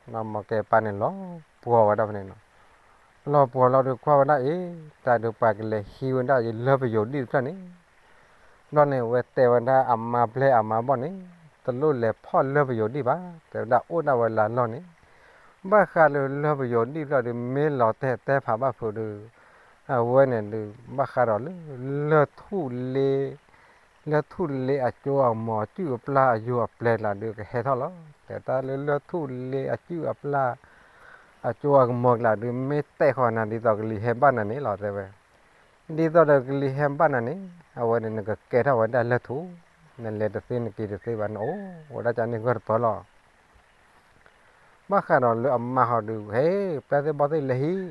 နီၢ်မီၢ်ကဲပၢ်န့ၣ်လီၤပှီၢ်ဝဲဒၣ်ဖဲန့ၣ်နီၤ, လီၤပှီၢ်လီၤဒုးကွၢ်ဝဲဒၣ်အံၤ တၢ်ဒုးပှၤကလဲၤဟံးဝဲဒၣ်ယလၢပယိၤဒံၣ်တဖျၢၣ်န့ၣ် ဘျီန့ၣ် ဝဲတဲဝဲဒၣ်အမါပျဲၢ်အမါဘီၣ်န့ၣ် တလိၣ်လဲၤဖီၣ်လၢပယိၤဒံၣ်ဘၣ်, တဲဝဲဒၣ်အိၣ်ဒၣ်ဝဲလၢအလီၢ်န့ၣ်, ဘၣ်ဃးလၢလၢပယိၤဒံၣ်ဖျၢၣ်ဒုး မ့ၢ်လီၤတဲာ်တဲဖးဘၣ်ဖုးဒုး အဝဲန့ၣ်ဒုး ဘၣ်ဃးဒီးလၢ လၢၢ်ထူၣ်လ့ လၢၢ်ထူၣ်လ့အကၠိအကမီၤ အစုၣ်အပျၢ်အယိၤအပျဲၤကျါဒုး ကဟဲထီၣ်လီၤ. တဲတၢ်လၢလၢၢ်ထူၣ်လ့အစုၣ်အပျၢ် အကၠိအကမီၤကျါဒုး မ့ၢ်တဲာ်ဃီၤနၤ ဒ်သိးကလံၤဟဲဘၣ်နၤန့ၣ်လီၤ တဲဝဲ. ဒ်သိးဒီးကလံၤဟဲဘၣ်နၤန့ၣ် အဝဲန့ၣ် နကကဲထီၣ်ဝဲဒၣ်လၢၢ်ထူၣ်, နလဲၤတသ့နက့ၤတသ့ဘၣ် နအိၣ်ဝဲဒၣ်ကန့ၣ်ဂၢၢ်တပၢၢ်လီၤ. ဘၣ်ဃးဒီးလၢအမါဟီဒုး ဟဲ ပျဲၢ်သ့ၣ်ဘီၣ်သ့ၣ်လဲၤဟံး,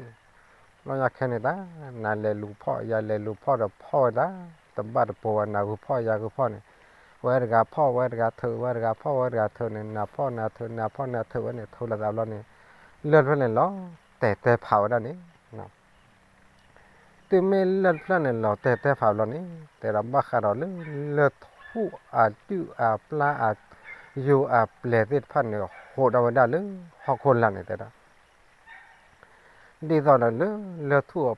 ဘျီညါခဲန့ၣ်တၢ် နၤလဲၤလူၤဖီၣ် ယၤလဲၤလူၤဖီၣ်ဒီးဖီၣ်ဝဲဒၣ် တဘၣ်တပိၤဘၣ် နၤဂုၤဖီၣ်ယၤဂုၤဖီၣ်န့ၣ်, ဝဲတဂၤဖီၣ်ဝဲတဂၤထုး ဝဲတဂၤဖီၣ်ဝဲတဂၤထုးန့ၣ် နၤဖီၣ်နၤထုး နၤဖီၣ်နၤထုးဝဲန့ၣ် ထုးလိာ်သးဘျီန့ၣ် လၢၢ်တဖျၢၣ်န့ၣ်လီၤတဲာ်တဲဖးဝဲဒၣ်န့ၣ် တုၤမ့ၢ်လၢၢ်တဖျၢၣ်န့ၣ် လီၤတဲာ်တဲဖးဘျီန့ၣ် တဲဒီးဘၣ်ဃးဒီးလၢ လၢၢ်ထူၣ်အစုၣ်အပျၢ်အယိၤအပျဲၤသ့ၣ်တဖၣ်န့ၣ် ဟိးထီၣ်ဝဲဒၣ်လၢဟီၣ်ခိၣ်လာ်န့ၣ်တဲဒၣ် ဒ်သိးဒီးလၢ လၢၢ်ထူၣ်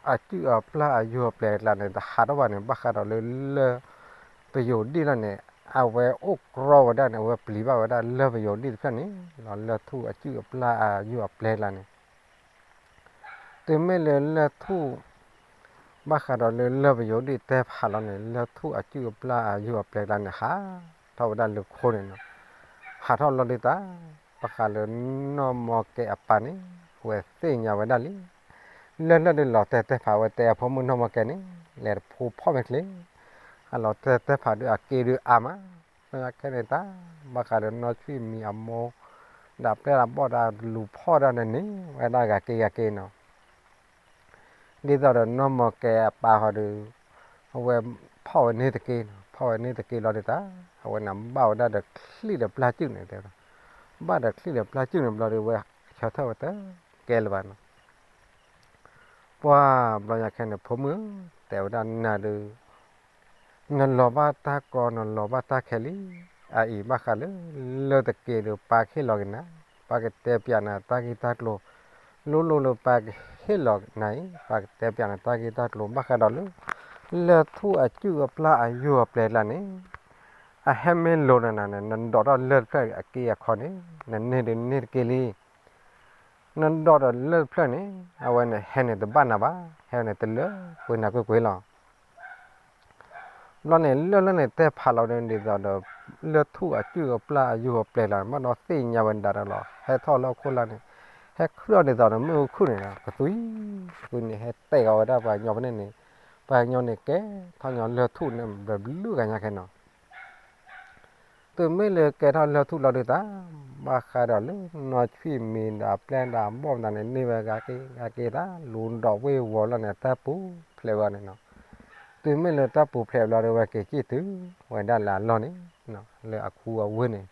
အစုၣ်အပျၢ်အယိၤအပျဲၤကျါန့ၣ် တဟးထီၣ်ဘၣ်န့ၣ် ဘၣ်ဃးဒီးလၢ လၢၢ်ပယိၤဒံၣ်လီၤန့ၣ် အဝဲအိၣ်ကြီဝဲဒၣ်န့ၣ် အဝဲပျံၤဘၣ်ဝဲဒၣ်လၢၢ်ပယိၤဒံၣ်တဖျၢၣ်န့ၣ်လီၤ. လၢၢ်ထူၣ်အစုၣ်အပျၢ်အယိၤအပျဲၤကျါန့ၣ် တုၤမ့ၢ်လၢလၢၢ်ထူၣ် ဘၣ်ဃးဒီးလၢလၢၢ်ပယိၤဒံၣ်တဲဖးလီၤန့ၣ် လၢၢ်ထူၣ်အစုၣ်အပျၢ်အယိၤအပျဲၤကျါန့ၣ် ဟးထီၣ်ဝဲဒၣ်လၢခိန့ၣ်လီၤ. ဟးထီၣ်လီၤဒုးတၢ် ဘၣ်ဃးလၢနီၢ်မီၢ်ကဲအပၢ်န့ၣ် ဝဲသ့ၣ်ညါဝဲဒၣ်လံ လၢၢ်လၢၢ်ဒုးလီၤတဲာ်တဲဖးဝဲ တဲအဖိမုၣ်နီၢ်မီၢ်ကဲန့ၣ် လဲၤတဖိဖီၣ်မ့ၢ်ချ့ အလီၤတဲာ်တဲဖးဒုးအက့ဒုးအါမး ခဲန့ၣ်တၢ် ဘၣ်ဃးဒီးနီၢ်ဆံၣ်မံၤအမိၢ် ဒီးပျဲၢ်ဒီးဘီၣ်ဒီးလူၤဖီၣ်ဒၣ်န့ၣ်န့ၣ် ဝဲဒၣ်ဂၤက့ဂၤက့နီၤ ဒ်သိးဒီးနီၢ်မီၢ်ကဲအပၢ်ဟီဒုး အဝဲဖီၣ်ဝဲန့ၢ်တက့, ဖီၣ်ဝဲန့ၢ်တက့လီၤဒုးတၢ် အဝဲန့ၣ်ဘၣ်ဝဲဒၣ်ဒီးချံၣ်ဒီးပျၢ်စုၣ်န့ၣ်တဲ, ဘၣ်ဒီးချံၣ်ဒီးပျၢ်စုၣ်န့ၣ်ဘျီဒုး ဝဲဆၢထၢၣ်ဝဲတကဲလၢၤဘၣ်နီၤ ပှၢ်ဘျီညါခဲန့ၣ် ဖိမုၣ်ဧၢ, တဲဝဲဒၣ်နၤဒုး နလီၤဘၣ်တၢ်ကီ နလီၤဘၣ်တၢ်ခဲလံ, အအံၤဘၣ်ဃးလၢ လၢၢ်တက့ဒုး ပၢ်ကဟ့ၣ်လီၤက့ၤနၤ, ပၢ်ကတဲပၠးနၤတၢ်ဂ့ၢ်တၢ်ကျိၤ, လိၤလိၤလၢပၢ်ကဟ့ၣ်လီၤနၤအံၤ ပၢ်ကတဲပၠးနၤတၢ်ဂ့ၢ်တၢ်ကျိၤ ဘၣ်ဃးဒီးလၢ လၢၢ်ထူၣ်အစုၣ်အပျၢ်အယိၤအပျဲၤကျါန့ၣ်, အဟဲမ့ၢ်လိၤနၤန့ၣ် နဒိးထီၣ်လၢၢ်တဖျၢၣ်အက့အခီန့ၣ် နန့ၢ်ဒုးန့ၢ်တက့လံ. နဒိးဒီးလၢၢ်တဖျၢၣ်န့ၣ် အဝဲန့ၣ်ဟဲန့ၣ်တဘၣ်နၤဘၣ်, ဟဲန့ၣ်တလၢကွ့နၤကွ့ကွ့လီၤ. ဘျီန့ၣ် လၢၢ်လၢၢ်န့ၣ်တဲဖးလီၤဒ်သိးဒီး လၢၢ်ထူၣ်အစုၣ်အပျၢ်အယိၤအပျဲၤလီၤ ဘၣ်ဒီးသ့ၣ်ညါဝဲဒၣ်ဒီးလီၤ ဟဲထီၣ်လၢဟီၣ်ခိၣ်လာ်န့ၣ် ဟဲခုၣ်ထီၣ်ဒ်သိးဒီးမ့ၣ်အူခုၣ်န့ၣ် ကသွံ, ကသွံန့ၣ် ဟဲတဲာ်ကီးဝဲဒၣ်ပှၤကညီဖဲန့ၣ်န့ၣ်, ပှၤကညီန့ၣ်ကဲထီၣ်ညီလၢၢ်ထူၣ်န့ၣ် ဘျုးဘျုးဂၤညါခဲနီၤ တုၤမ့ၢ်လၢကဲထီၣ်လၢၢ်ထူၣ်လီၤဒုးတၢ်, ဘၣ်ဃးဒီးလၢနီၢ်ဆံၣ်မံၤဒီးအပျဲၢ်ဒီးအဘီၣ်မတၤန့ၣ် န့ၢ်ဝဲဂၤက့ၤဂၤက့ၤတၢ် လူၤဒီးဝ့ၢ်ဝီၤလီၤန့ၣ် တၢ်ပူၤဖျဲးဝဲန့ၣ်နီၤ. တုၤမ့ၢ်လၢတၢ်ပူၤဖျဲးဘျီဒုး ဝဲက့ၤစံၣ်တုၤဝဲဒၣ်လၢအလီၢ်န့ၣ်, လၢအခူအဝ့ၢ်န့ၣ်,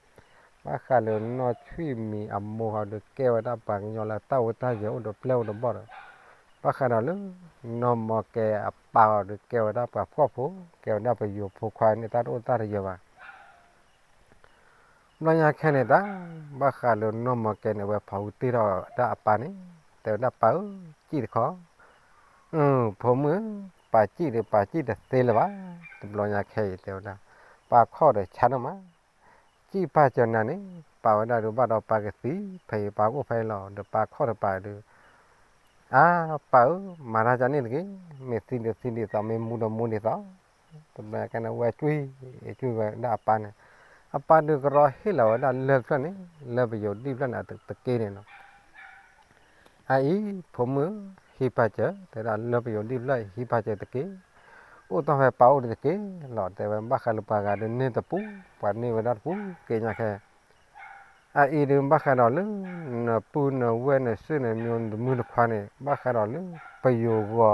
ဘၣ်ဃးလၢနီၢ်ဆံၣ်မံၤအမိၢ်ဟီဒုးကဲဝဲဒၣ်ပှၤကညီလၢတၢ်အိၣ်တၢ်ယၢၤအိၣ်ဒီးပျဲၢ်အိၣ်ဒီးဘီၣ်ဒီး, ဘၣ်ဃးဒီးလၢ နီၢ်မီၢ်ကဲအပၢ်အီၤဒုးကဲဝဲဒၣ်ပှၤဖှီၣ်ဖိ, ကဲဝဲဒၣ်ပယိၤဖိခွါန့ၣ် တၢ်တအိၣ်တၢ်တယၢၤဘၣ်. ဘျီညါခဲန့ၣ်တၢ်, ဘၣ်ဃးလၢနီၢ်မီၢ်ကဲန့ၣ် ဝဲဖီၣ်ဟုတ့ၢ်ထီၣ်ဒၣ်အပၢ်န့ၣ်, တဲဝဲဒၣ်ပၢ်ဧၢ, စံၣ်တခီ, ဖိမုၣ်, ပၢ်စံၣ်ဒီးပၢ်စံၣ်တသ့လၢၤဘၣ်, တဘျီညါခဲအံၤတဲဝဲဒၣ်, ပၢ်ခီၣ်ဒီးဆါဒိၣ်မး စံၣ်ပၢ်စၢၤနၤန့ၣ် ပာ်ဝဲဒၣ်ဒုးဘၣ်ဒီးပၢ်ကသံဖဲအံၤ ပၢ်ကအိၣ်ဖဲအံၤလီၤ ဒီးပၢ်ခီၣ်တပာ်ဒုး, အါ, ပၢ်ဧၢ, မၤတၢ်ကန့ၣ်တဂ့ၤ, မ့ၢ်သံဒီးသံဒ်သိး မ့ၢ်မူဒီးမူဒ်သိး, တဘျီညါခဲန့ၣ် ဝဲကွံာ်, ကွံာ်ဝဲဒၣ်အပၢ်န့ၣ်, အပၢ်ဒုးကရီဟ့ၣ်လီၤဝဲဒၣ်လၢၢ်တဖျၢၣ်န့ၣ်, လၢၢ်ပယိၤဒံၣ်တဖျၢၣ်န့ၣ် တက့န့ၣ်လီၤ. အအံၤ, ဖိမုၣ်, ဟံးပၢ်စၢၤ, တဲဒၣ်လၢၢ်ပယိၤဒံၣ်တဖျၢၣ် ဟံးပၢ်စၢၤတက့ၢ်. အိၣ်တ့ၢ်ဖဲပၢ်အိၣ်တက့ၢ်လီၤ တဲဝဲ ဘၣ်ဃးလၢပှၤဂၤဒုးန့ၢ်တပူၤ ပှၤန့ၢ်ဝဲဒၣ်တပူၤက့ၤညါခဲ အအံၤဒုးဘၣ်ဃးဒီးလၢ နပုၢ်နဝဲၢ် နစုၣ်နမၠိ နတမုၢ်တခွါန့ၣ် ဘၣ်ဃးဒီးလၢ ပယိၤဂီၤ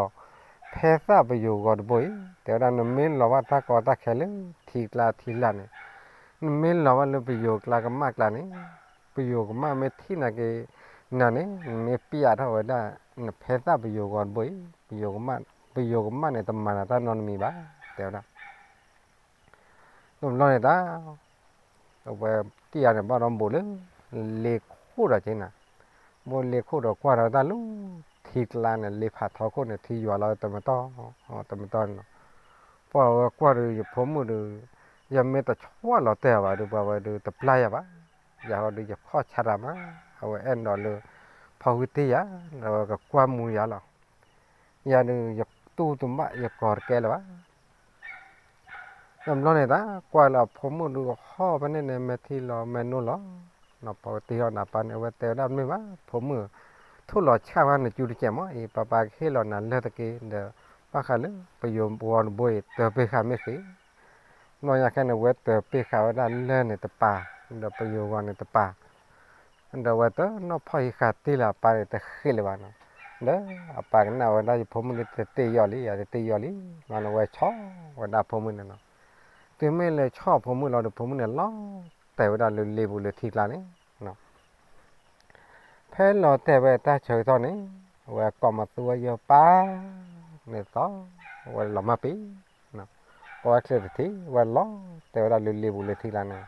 ဖဲသၣ်ပယိၤဂီၤတဘိအံၤ တဲဝဲဒၣ် နမ့ၢ်လီၤဘၣ်တၢ်ကီတၢ်ခဲလၢထံကျါထံလာ်န့ၣ် နမ့ၢ်လီၤဘၣ်လၢပယိၤကျါကမၣ်ကျါန့ၣ် ပယိၤကမၣ်မ့ၢ်ထံၣ်နၤက့ၤ နၤန့ၣ် နမ့ၢ်ပျဲထီၣ်ဝဲဒၣ် နဖဲသၣ်ပယိၤဂီၤတဘိအံၤ ပယိၤကမၣ်န့ၣ် တမၤနၤတၢ်နီတမံၤဘၣ် တဲဝဲဒၣ် တဘျီန့ၣ်တၢ် အဝဲတံၢ်ယၤန့ၣ် ဘၣ်ဒီးဘူးလၢ လ့ခိၣ်ဒီးက့ၤနၤ, ဘူးလ့ခိၣ်ဒီးကွၢ်ဒီးတၢ်လၢ ထံကျါန့ၣ် လ့ဖးထီခိၣ်န့ၣ် ထံယွၤလီၤတမတီၢ် တမတီၢ်န့ၣ်လီၤ. ပှၤဝဲကွၢ်ဒီးယဖိမုၣ်ဒီး ယမ့ၢ်တဆီၣ်လီၤတဲာ်ဘၣ်ဒီး ပှၤဝဲဒီးတပျၢ်ယၤဘၣ်. ယၤဟီဒီးယခီၣ်ဆါတၢ်မး, အဝဲအဲၣ်ဒိးလၢ ဖီဝံတ့ၢ်ယၤ ဒီးဝဲကကွၢ်မူယၤလီၤ. ယၤဒီးယတူၢ်တဘၣ် ယကိးတကဲလၢၤဘၣ်. တဘျီန့ၣ်တၢ် ကွၢ်လၢအဖိမုၣ်ဒုးဟီၣ်ဖဲန့ၣ်န့ၣ် မဲာ်ထံလီၤမဲာ်နိလီၤ. နီၢ်ပှၤကတံၢ်ထီၣ်နၤပၢ်န့ၣ် အဝဲတဲဝဲဒၣ်မ့ၢ်ဘၣ် ဖိမုၣ်, ထိၣ်လီၤဆၣ်ဝဲနကၠူတစဲးမးအံၤ ပၢ်ပၢ်ကဟ့ၣ်လီၤနၤလၢၢ်တက့ၢ်ဒီး ဘၣ်ဃးလၢပယိၤဝီတဘိအံၤ တၢၤပ့ၢ်ဃာ်မ့ၢ်ဃ့. ဘျီညါခဲန့ၣ် ဝဲတၢၤပ့ၢ်ဃာ်ဝဲဒၣ်လၢၢ်န့ၣ်တပၤ, ဒီးပယိၤဝီန့ၣ်တပၤ ဒီးဝဲတနီၣ်ဖီၣ်ဟံးဃာ်တ့ၢ်လၢအပၢ်န့ၣ်တဃ့လၢၤဘၣ်နီၤ. ဒီးအပၢ်ကနၣ်ဝဲဒၣ်ယဖိမုၣ်ဒုးတတ့ယီၢ်လံ ယတတ့ယီၢ်လံ, ဘျီန့ၣ်ဝဲဆီၣ်ဝဲဒၣ်ဖိမုၣ်န့ၣ်နီၤ. တုၤမ့ၢ်လၢဆီၣ်ဖိမုၣ်လီၤဒီး ဖိမုၣ်န့ၣ်လီၤတဲာ်ဝဲဒၣ်လၢလ့ပူၤလၢထံကျါန့ၣ် ဖဲလီၤတဲာ်ဝဲတၢ်ဆၢကတီၢ်န့ၣ် အဝဲကိးမၤသူဝဲယပၢ်န့ၣ်သီ, အဝဲလီၤမၢ်ပ့ၤ, ကိးဝဲချၢတထံၣ် ဝဲလီၤတဲာ်ဝဲဒၣ်လၢလ့ပူၤလၢထံကျါန့ၣ်,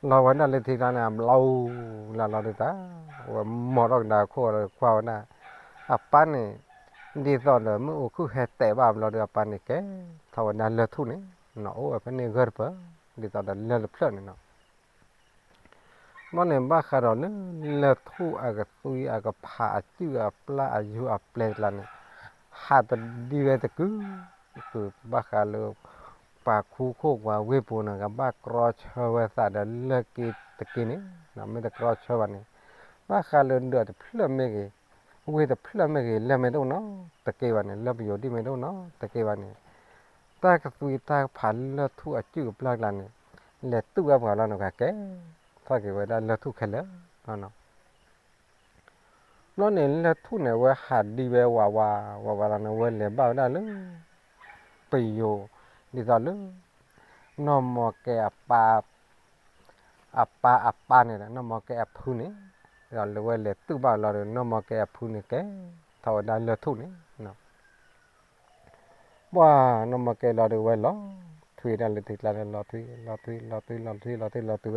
လီၤဝဲဒၣ်လၢထံကျါန့ၣ် အဘျီလၢလီၤဒုးတၢ်, အဝဲမိာ်ထီၣ်ကဒါခိၣ်ဒီးကွၢ်ဝဲဒၣ် အပၢ်န့ၣ် ဒ်သိးဒီးမ့ၣ်အူခုၣ်ဟဲတဲာ်ဘၣ်ဘျီဒီး အပၢ်န့ၣ်ကဲထီၣ်ဝဲဒၣ်လၢၢ်ထူၣ်န့ၣ် နီၤ အိၣ်ဝဲဖဲန့ၣ်ဂၢၢ်တပၢၢ် ဒ်သိးဒီးလၢၢ်တဖျၢၣ်န့ၣ်နီၤ. ဘျီန့ၣ်ဘၣ်ဃးဒီးလၢ လၢၢ်ထူၣ်အကသွံအကဖးအစုၣ်အပျါအယူၢ်အပျဲၢ်တကျါန့ၣ် ဟးတဒံဝဲတကုာ်, ဘၣ်ဃးလၢ ပှၤခူခိၣ်ပှၤဝ့ၢ်ပူၤန့ၣ် ကဘၣ်ကြီဆၢဝဲသးဒီးလၢၢ်က့တက့ၢ်န့ၣ် မ့ၢ်တကြီဆၢဘၣ်န့ၣ် ဘၣ်ဃးလၢဒၢးတဖျၢၣ်မ့ၢ်ဂ့ၤ, ဝ့ၢ်တဖျၢၣ်မ့ၢ်ဂ့ၤ လၢၢ်မ့ၢ်တအိၣ်နီတက့ၢ်ဘၣ်န့ၣ် လၢၢ်ပယိၤဒံၣ်မ့ၢ်တအိၣ်နီတက့ၢ်ဘၣ်န့ၣ် တၢ်ကသွံတၢ်ကဖးလၢၢ်ထူၣ်အစုၣ်အပျါတကျါန့ၣ် လဲၤတူၢ်ဝဲပှၤလီၤန့ၣ် ကကဲထီၣ်က့ၤဝဲဒၣ်လၢၢ်ထူၣ်ခဲလၢာ်လီၤ. ဘျီန့ၣ်လၢၢ်ထူၣ်န့ၣ် အဝဲဟးဒံဝဲဝးဝး ဝးဝးလီၤန့ၣ် အဝဲလဲၤဘၣ်ဝဲဒၣ်လၢ ပယိၤ ဒ်သိးလၢ နီၢ်မီၢ်ကဲအပၢ် အပၢ်အပၢ်န့ၣ် နီၢ်မီၢ်ကဲအဖုန့ၣ် ဒီးလၢဝဲလဲၤတူၢ်ဘၣ်လီၤဒီး နီၢ်မီၢ်ကဲအဖုန့ၣ်ကဲထီၣ်ဝဲဒၣ်လၢၢ်ထူၣ်န့ၣ် ပှၤနီၢ်မီၢ်ကဲလီၤဒီးဝဲလီၤထွံဝဲဒၣ်လၢထံကျါန့ၣ် လီၤထွံ လီၤထွံ လီၤထွံ လီၤထွံ လီၤ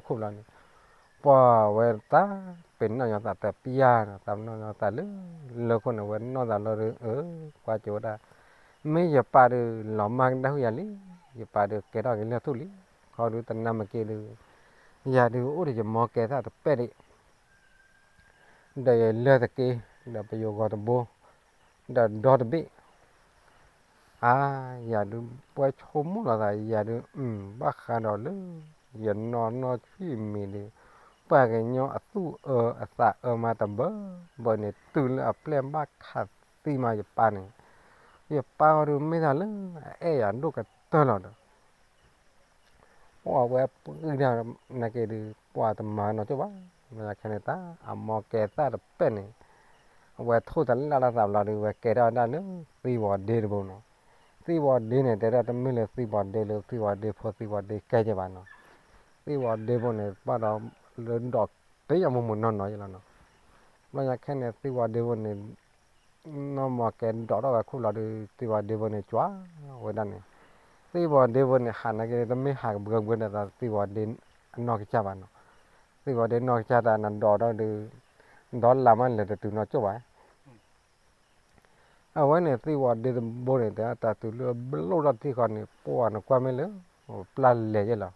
ထွံ လီၤထွံဝဲဒၣ်လၢ လၢၢ်ခိၣ်ဘျီန့ၣ် ပှၤဝဲတၢ်ပ့ၤနီၣ်ညီသးတပျၢ်နီၤ တၢ်ပနီၣ်ညီသးလၢ လၢၢ်ခိၣ်န့ၣ် ဝဲနီၢ်သးလီၤဒီး အၢ ကွၢ်ကၠိဝဲဒၣ် မ့ၢ်ယပၢ်ဒီး လီၤမၢ်ကဒါဟုၣ်ယၤလံ, ယပၢ်ဒီးကဲထီၣ်က့ၤလၢၢ်ထူၣ်လံ, ခီဒုတနၢ်မ့ၢ်က့ၤဒီး ယၤဒုးအိၣ်ဒီးယမီၢ်ကဲသၣ်တပဲၣ်ဒံး ဒီးယလၢၢ်တက့ၢ်, ဒီးပယိၤဂီၤတဘိ, ဒီးဒီတဘ့ၣ်, အါ, ယၤဒုး ပှဲဆိကမိၣ်လီၤသး ယၤဒုး အုၣ် ဘၣ်ဃးဒီးလၢ ယနီၢ်နီၢ်ဆံၣ်မံၤဒီး ပှၤကညီအသူၣ်အၢအသးအၢမးတဘၢဘၢန့ၣ် တုၤလၢအပျဲၢ်ဘၣ်ခးသံမးယပၢ်န့ၣ်, ယပၢ်အီၤဒုးမ့ၢ်တၢ်လၢအအဲၣ်ယၤဒိၣ်ကတၢၢ်လီၤဒီး အဝဲပှၤဒၣ်နာ်က့ဒုး ပှၤတမၤနီၢ်ကၠိၣ်ဘၣ်, မ့ၢ်ခဲန့ၣ်တၢ် အမီၢ်ကဲသၣ်တပဲၣ်န့ၣ်, အဝဲထိၣ်တလၢ်လၢသးဘျီဒီး ဝဲကဲထီၣ်ဝဲဒၣ်လၢသံဝီၤဒ့တဘိနီၤ, သံဝီၤဒ့န့ၣ် တဲဒၣ်တမ့ၢ်လၢသံဝီၤဒ့လၢသံဝီၤဒ့ဖိသံဝီၤဒ့ကဲကဲဘၣ်နီၤ, သံဝီၤဒ့ဘိန့ၣ် ဘၣ်ဒီးလၢဒီးတ့ၢ်ယမိၢ်မိၢ်နီၢ်နီၢ်ယလီၤနီၤ, ဘျီညါခဲန့ၣ် သံဝီၤဒ့ဘိန့ၣ် နီၢ်မီၢ်ကဲဒိးထီၣ်ဝဲခိၣ်လီၤဒီး သံဝီၤဒ့ဘိန့ၣ် ကွၢ်ဝဲဒၣ်န့ၣ်, သံဝီၤဒ့ဘိန့ၣ် ဟးနာ်က့ တမ့ၢ်ဟးကဘှၢကဘှၢဒီးသံဝီၤဒ့အနီၢ်ကစၢ်ဘၣ်နီၤ, သံဝီၤဒ့နီၢ်ကစၢ်တၢ်နဒီးထီၣ်ဒီး ဒီးလၢ်မးလဲၤတတုၤနီၢ်ကၠိၣ်ဘၣ်, အဝဲန့ၣ် သံဝီၤဒ့တဘိန့ၣ် တၢ်တုၤလၢဘျိၣ်ထီၣ်ထံဃီန့ၣ် ပှၤနကွၢ်မ့ၢ်လၢ ပျၢ်လဲၤယဲလီၤ,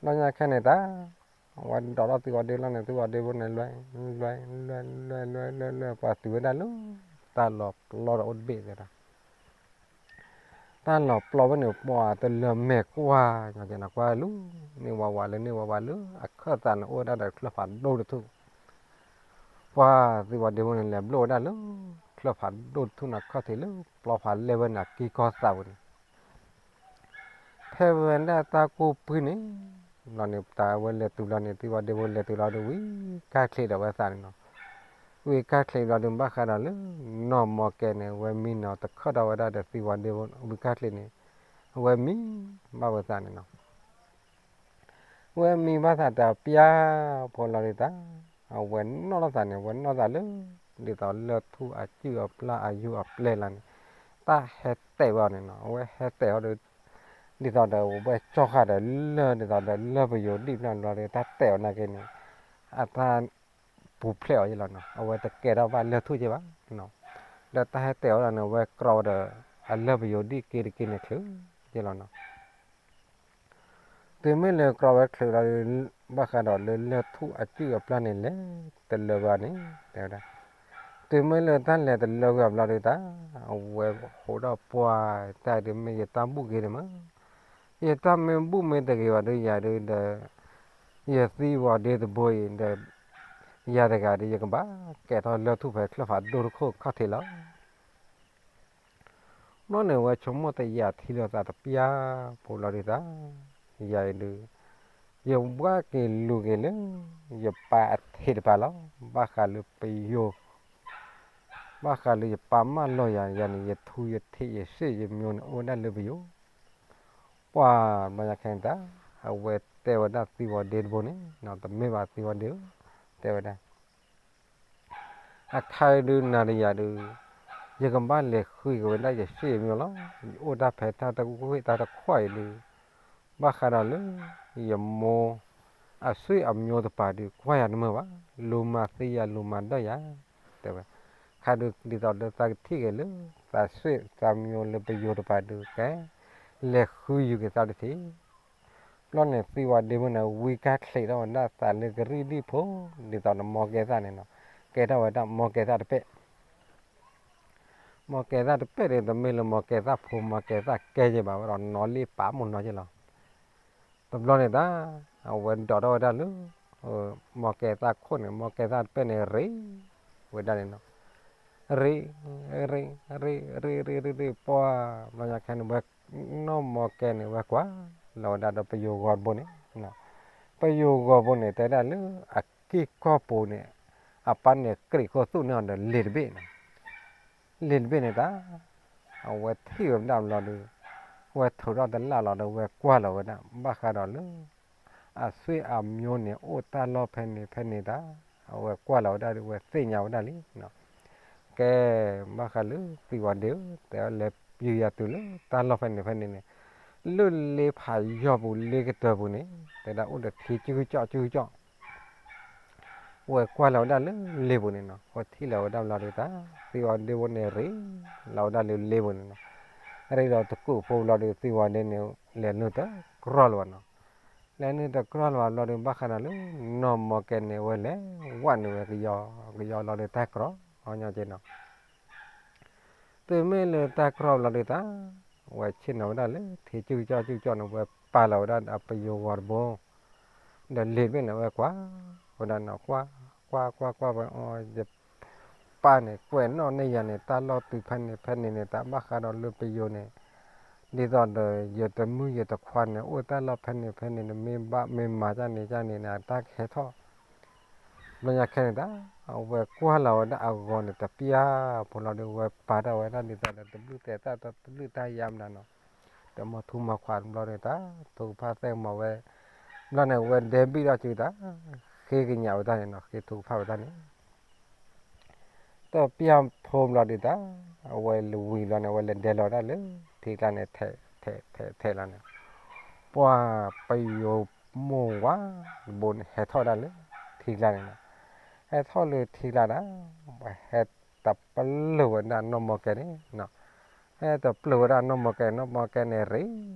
ဘျီညါခဲန့ၣ်တၢ် ဝဲဒိးထီၣ်သံဝီၤဒ့လီၤန့ၣ် သံဝီၤဒ့ဘိန့ၣ် လွဲ လွဲ လွဲ လွဲ လွဲ လွဲ လွဲ ပှၤတုၤဝဲဒၣ်လၢ တၢ်လီၤပျီဒီးအိၣ်တဘ့ၣ်သ့ၣ်ဒီး တၢ်လီၤပျီဝဲန့ၣ် ပှၤတလၢၤမဲာ်ကွၢ် ညီကဲနကွၢ်လၢ န့ၢ်ဝးဝးလၢန့ၢ်ဝးဝးလၢ အခၢၣ်သးန့ၣ်အိၣ်ဝဲဒၣ်ဒီးချၢၣ်ဖးဒိၣ်တထူၣ်, ပှၤသံဝီၤဒ့ဘိန့ၣ် လဲၤဘျိၣ်ဝဲဒၣ်လၢ ချၢၣ်ဖးဒိၣ်တထူၣ်န့ၣ်ခီၣ်ထံးလၢပျီဖးလဲၢ်ဝဲန့ၣ် က့ၤကီၢ်သးပူၤန့ၣ် ဖဲဝဲဒၣ်တၢ်ကူၣ်ပှံၤန့ၣ် ဘျီန့ၣ် တၢ်ဝဲလဲၤတုၤဘျီန့ၣ် သံဝီၤဒ့ဖိလဲၤတုၤလီၤဒီး ဝံကၢ်ချံးဒီးဝဲသးန့ၣ်နီၤ. ဝံကၢ်ချံးဘျီဒီး ဘၣ်ဃးဒီးလၢ နီၢ်မီၢ်ကဲန့ၣ် အဝဲမံနီၤ တခၢၣ်ထီၣ်ဝဲဒၣ်ဒီးသံဝီၤဒ့ဖိ ဝံကၢ်ချံးန့ၣ် အဝဲမံဘၣ်ဝဲသးန့ၣ်နီၤ. ဝဲမံဘၣ်သးတပျၢ်ဖိလီၤဒုးတၢ်, အဝဲနီၣ်ထီၣ်သးန့ၣ် အဝဲနီၣ်သးလၢ ဒ်သိးလၢၢ်ထူၣ်အစုၣ်အပျၢ်အယူၢ်အပျဲၢ်လီၤန့ၣ် တၢ်ဟဲတဲာ်ဝဲအီၤန့ၣ်နီၤ. အဝဲဟဲတဲာ်အီၤဒီး ဒ်သိးဒီးဝဲကၠီဃာ်ဒီးလၢၢ် ဒ်သိးဒီးလၢၢ်ပယိၤဒံၣ်ဖျၢၣ်ဘျီဒီး တၢ်တဲာ်အီၤနာ်က့န့ၣ် အတၢ်ပူၤဖျဲးအီၤယဲလီၤနီၤ. အဝဲတကဲထီၣ်ဘၣ်လၢၢ်ထူၣ်က့ဘၣ်နီၤ. ဒီးတၢ်ဟဲတဲာ်အီၤဒၣ်န့ၣ် အဝဲကြီဒီး အလၢၢ်ပယိၤဒံၣ်က့တက့န့ၣ်ချုးယဲလီၤနီၤ. တုၤမ့ၢ်လၢကြီဝဲချုးလီၤဒီး ဘၣ်ဃးဒီးလၢလၢၢ်ထူၣ်အစုၣ်အပျၢ်န့ၣ် လဲၤတလၢဝဲအီၤန့ၣ် တဲဝဲဒၣ်, တုၤမ့ၢ်လၢတၢ်လဲၤတလၢဝဲအီၤဘျီဒုးတၢ်, အဝဲဟိးထီၣ်ပှၤတၢ်ဒုး မ့ၢ်ယတၢ်ဘူၣ်က့ၤန့ၣ်မး, ယတၢ်မ့ၢ်ဘူၣ်မ့ၢ်တဂ့ၤဘၣ်ဒီး ယၤဒုးဒီး ယသံဝီၤဒ့တဘိအံၤဒီး ယၤတဂၤဒီး ယကဘၣ်ကဲထီၣ်လၢၢ်ထူၣ်ဖဲချၢၣ်ဖးဒိၣ်တခိၣ်ခီၣ်ထံးလီၤ. ဘျီန့ၣ် အဝဲဆိကမိၣ်တယာ်ထံလီၤသးတပျၢ်ဖိလီၤဒုးတၢ်, ယၤအံၤဒုး ယဘၣ်က့ၤလူၤက့ၤလၢ ယပၢ်အထံးတပၤလီၤ. ဘၣ်ဃးလၢပယိၤ ဘၣ်ဃးလၢယပၢ်မၢလီၤယၤ ယၤန့ၣ် ယထူယထံးယစ့ၣ်ယမျိၤန့ၣ် အိၣ်ဝဲဒၣ်လၢပယိၤ. ပှၤဘျီညါခဲန့ၣ်တၢ်, အဝဲတဲဝဲဒၣ်သံဝီၤဒ့တဘိန့ၣ်, တမ့ၢ်ဘၣ်သံဝီၤဒ့ဧၢ, တဲဝဲဒၣ် အခါဒုးနၤဒီးယၤဒုး, ယကဘၣ်လဲၤဃုက့ၤဝဲဒၣ်ယစ့ၣ်ယမျိၤလီၤ. ယအိၣ်တၢ်ဖဲတၢ်တဝ့ၢ်တၢ်တခွီအံၤဒုး, ဘၣ်ဃးဒီးလၢ ယမိၢ်အစ့ၣ်အမျိၤတပၤဒုး ကွၢ်ယၤတမုာ်ဘၣ်, လူၤမၤသံယၤလူၤမၤဒၢၣ်ယၤ, တဲဝဲ. ခါဒုးဒ်သိးဒီးသးကထံၣ်က့ၤလၢ သးစ့ၣ်သးမျိၤလၢပယိၤတပၤဒုးကဲ, လဲၤဃုယူၤက့ၤသးတထံၣ် ဘျီန့ၣ် သံဝီၤဒ့ဖိန့ၣ် ဝံကၢ်ချံးထီၣ်ဝဲဒၣ်သးလၢကရံၣ်ဒံၣ်ဖိ, ဒ်သိးဒီးမီၢ်ကဲသၣ်န့ၣ်နီၤ, ကဲထီၣ်ဝဲဒၣ်မီၢ်ကဲသၣ်တပဲၣ်. မီၢ်ကဲသၣ်တပဲၣ်ဒီး တမ့ၢ်လၢမီၢ်ကဲသၣ်ဖိ မီၢ်ကဲသၣ်ကဲယဲၢ်ဘၣ်ဝဲဒီး နီၢ်လံၣ်ပာ်မူၢ်နီၢ်ယဲၢ်လီၤ. တဘျီန့ၣ်တၢ်, အဝဲဒိးထီၣ်ဝဲဒၣ်လၢ မီၢ်ကဲသၣ်ခိၣ်န့ၣ် မီၢ်ကဲသၣ်တပဲၣ်န့ၣ် ရ့ဝဲဒၣ်န့ၣ်နီၤ. ရ့, ရ့, ရ့, ရ့, ရ့, ရ့, ရ့, ပှၤ, ဘျီညါခဲန့ၣ် ဝဲနီၢ်မီၢ်ကဲန့ၣ် ဝဲကွၢ်လီၤဝဲဒၣ်ဒီးပယိၤဂီၤတဘိန့ၣ်, ပယိၤဂီၤဘိန့ၣ် တဲဒၣ်လၢအက့ၢ်ကီၢ်ပူၤန့ၣ် အပၢ်န့ၣ်ကြံးခိၣ်သူၣ်န့ၢ်အီၤဒီးလ့ၤတဘ့ၣ်န့ၣ်, လ့ၤတဘ့ၣ်န့ၣ်တၢ်, အဝဲထံၣ်ဝဲဒၣ်ဘျီဒီး ဝဲထုးထီၣ်တလၣ်လီၤဒီး ဝဲကွၢ်လီၤဝဲဒၣ် ဘၣ်ဃးဒီးလၢ အစ့ၣ်အမျိၤန့ၣ် အိၣ်တၢ်လီၢ်ဖဲန့ၣ်ဖဲန့ၣ်တၢ်, အဝဲကွၢ်လီၤဝဲဒၣ်ဒီး ဝဲသ့ၣ်ညါဝဲဒၣ်လံ. ကဲ, ဘၣ်ဃးလၢသံဝီၤဒ့ဧၢ, တဲလဲၤယုာ်ယၤတုၤလၢတၢ်လီၢ်ဖဲန့ၣ်ဖဲန့ၣ်န့ၣ်, လၢလ့ဖးယီၤပူၤလ့ကတၢၢ်ပူၤန့ၣ် တဲဒၣ်အိၣ်ဒီးထံကၠူကၠီကၠူကၠီ ဝဲကွၢ်လီၤဝဲဒၣ်လၢလ့ပူၤန့ၣ်နီၤ, ဝဲထံၣ်လီၤဝဲဒၣ်ဘျီဒီးတၢ်, သံဝီၤဒ့ဖိန့ၣ်ရ့လီၤဝဲဒၣ်လၢလ့ပူၤန့ၣ်နီၤ, ရ့ဒီးတကူာ်ဖိဘျီဒီး သံဝီၤဒ့န့ၣ် လဲၤနုာ်တကြီလၢၤဘၣ်နီၤ, လဲၤနုာ်တကြီလၢၤဘၣ်ဘျီဒီး ဘၣ်ဃးဒီးလၢ နီၢ်မီၢ်ကဲန့ၣ် ဝဲလဲၤဝဲနုာ်ဝဲကယီကယီလီၤဒီးတၢ်ကြီ, အီညီက့နီၤ တုၤမ့ၢ်လၢတၢ်ကြီဘျီဒီးတၢ်, ဝဲဆ့ၣ်နီၤဝဲဒၣ်လၢထံကၠူကၠီကၠူကၠီန့ၣ် ဝဲပာ်လီၤဝဲဒၣ်အပယိၤဂီၤတဘိ, ဒီးလ့ၤတဘ့ၣ်န့ၣ် ဝဲကွၢ်ဝဲဒၣ်နီၤ, ကွၢ်, ကွၢ်ကွၢ်ကွၢ်ဝဲ, ယပၢ်န့ၣ် ကွဲးနီၣ်န့ၢ်ယၤန့ၣ် တၢ်လီၢ်တုၤဖဲန့ၣ်ဖဲန့ၣ်န့ၣ် တၢ်ဘၣ်ဃးဒီးလၢပယိၤန့ၣ်, ဒ်သိးဒီး ယတမုၣ်ယတခွါန့ၣ် အိၣ်တၢ်လီၢ်ဖဲန့ၣ်ဖဲန့ၣ်န့ၣ် မ့ၢ်ဘၣ်မ့ၢ်မၤတၢ်န့ၣ်တၢ်န့ၣ်န့ၣ် အတၢ်ကဟဲထီၣ် ဘျီညါခဲန့ၣ်တၢ်, အဝဲကွၢ်လီၤဝဲဒၣ်အဂီၤန့ၣ် တပျၢ်ဖိလီၤဒီး ဝဲပာ်ထီၣ်ဝဲဒၣ်ဒ်သိးဒီး တဘျုးတဲာ်သၣ်တဘျုးတၢ်ယါမနုၤနီၤ, ဒီးမီၤထူမီၤခွါတဘျီန့ၣ်တၢ်, ထုကဖၣ်သဲၣ်မၤဝဲ, ဘျီန့ၣ် ဝဲဒဲဘံၣ်ထီၣ်စုတၢ်, ဃ့ကညးဝဲတၢ်န့ၣ်နီၤ, ဃ့ထုကဖၣ်ဝဲတၢ်န့ၣ် တပျၢ်ဖိဘျီဒုးတၢ်, အဝဲလဝံၤဘျီန့ၣ် အဝဲလဲၤဒဲလီၤဝဲဒၣ်လၢ ထံကျါန့ၣ် ထဲး, ထဲး, ထဲး, ထဲးလီၤန့ၣ်, ပှၤပယိၤမိၢ်ဝၤတဘိန့ၣ် ဟဲထီၣ်ဝဲဒၣ်လၢထံကျါန့ၣ်နီၤ, ဟဲထီၣ်လၢထံကျါတၢ်, ပှၤဟဲတပျၢ်ဝဲဒၣ်နီၢ်မီၢ်ကဲန့ၣ်နီၤ, ဟဲတပျၢ်ဝဲဒၣ်နီၢ်မီၢ်ကဲ, နီၢ်မီၢ်ကဲန့ၣ် ရ့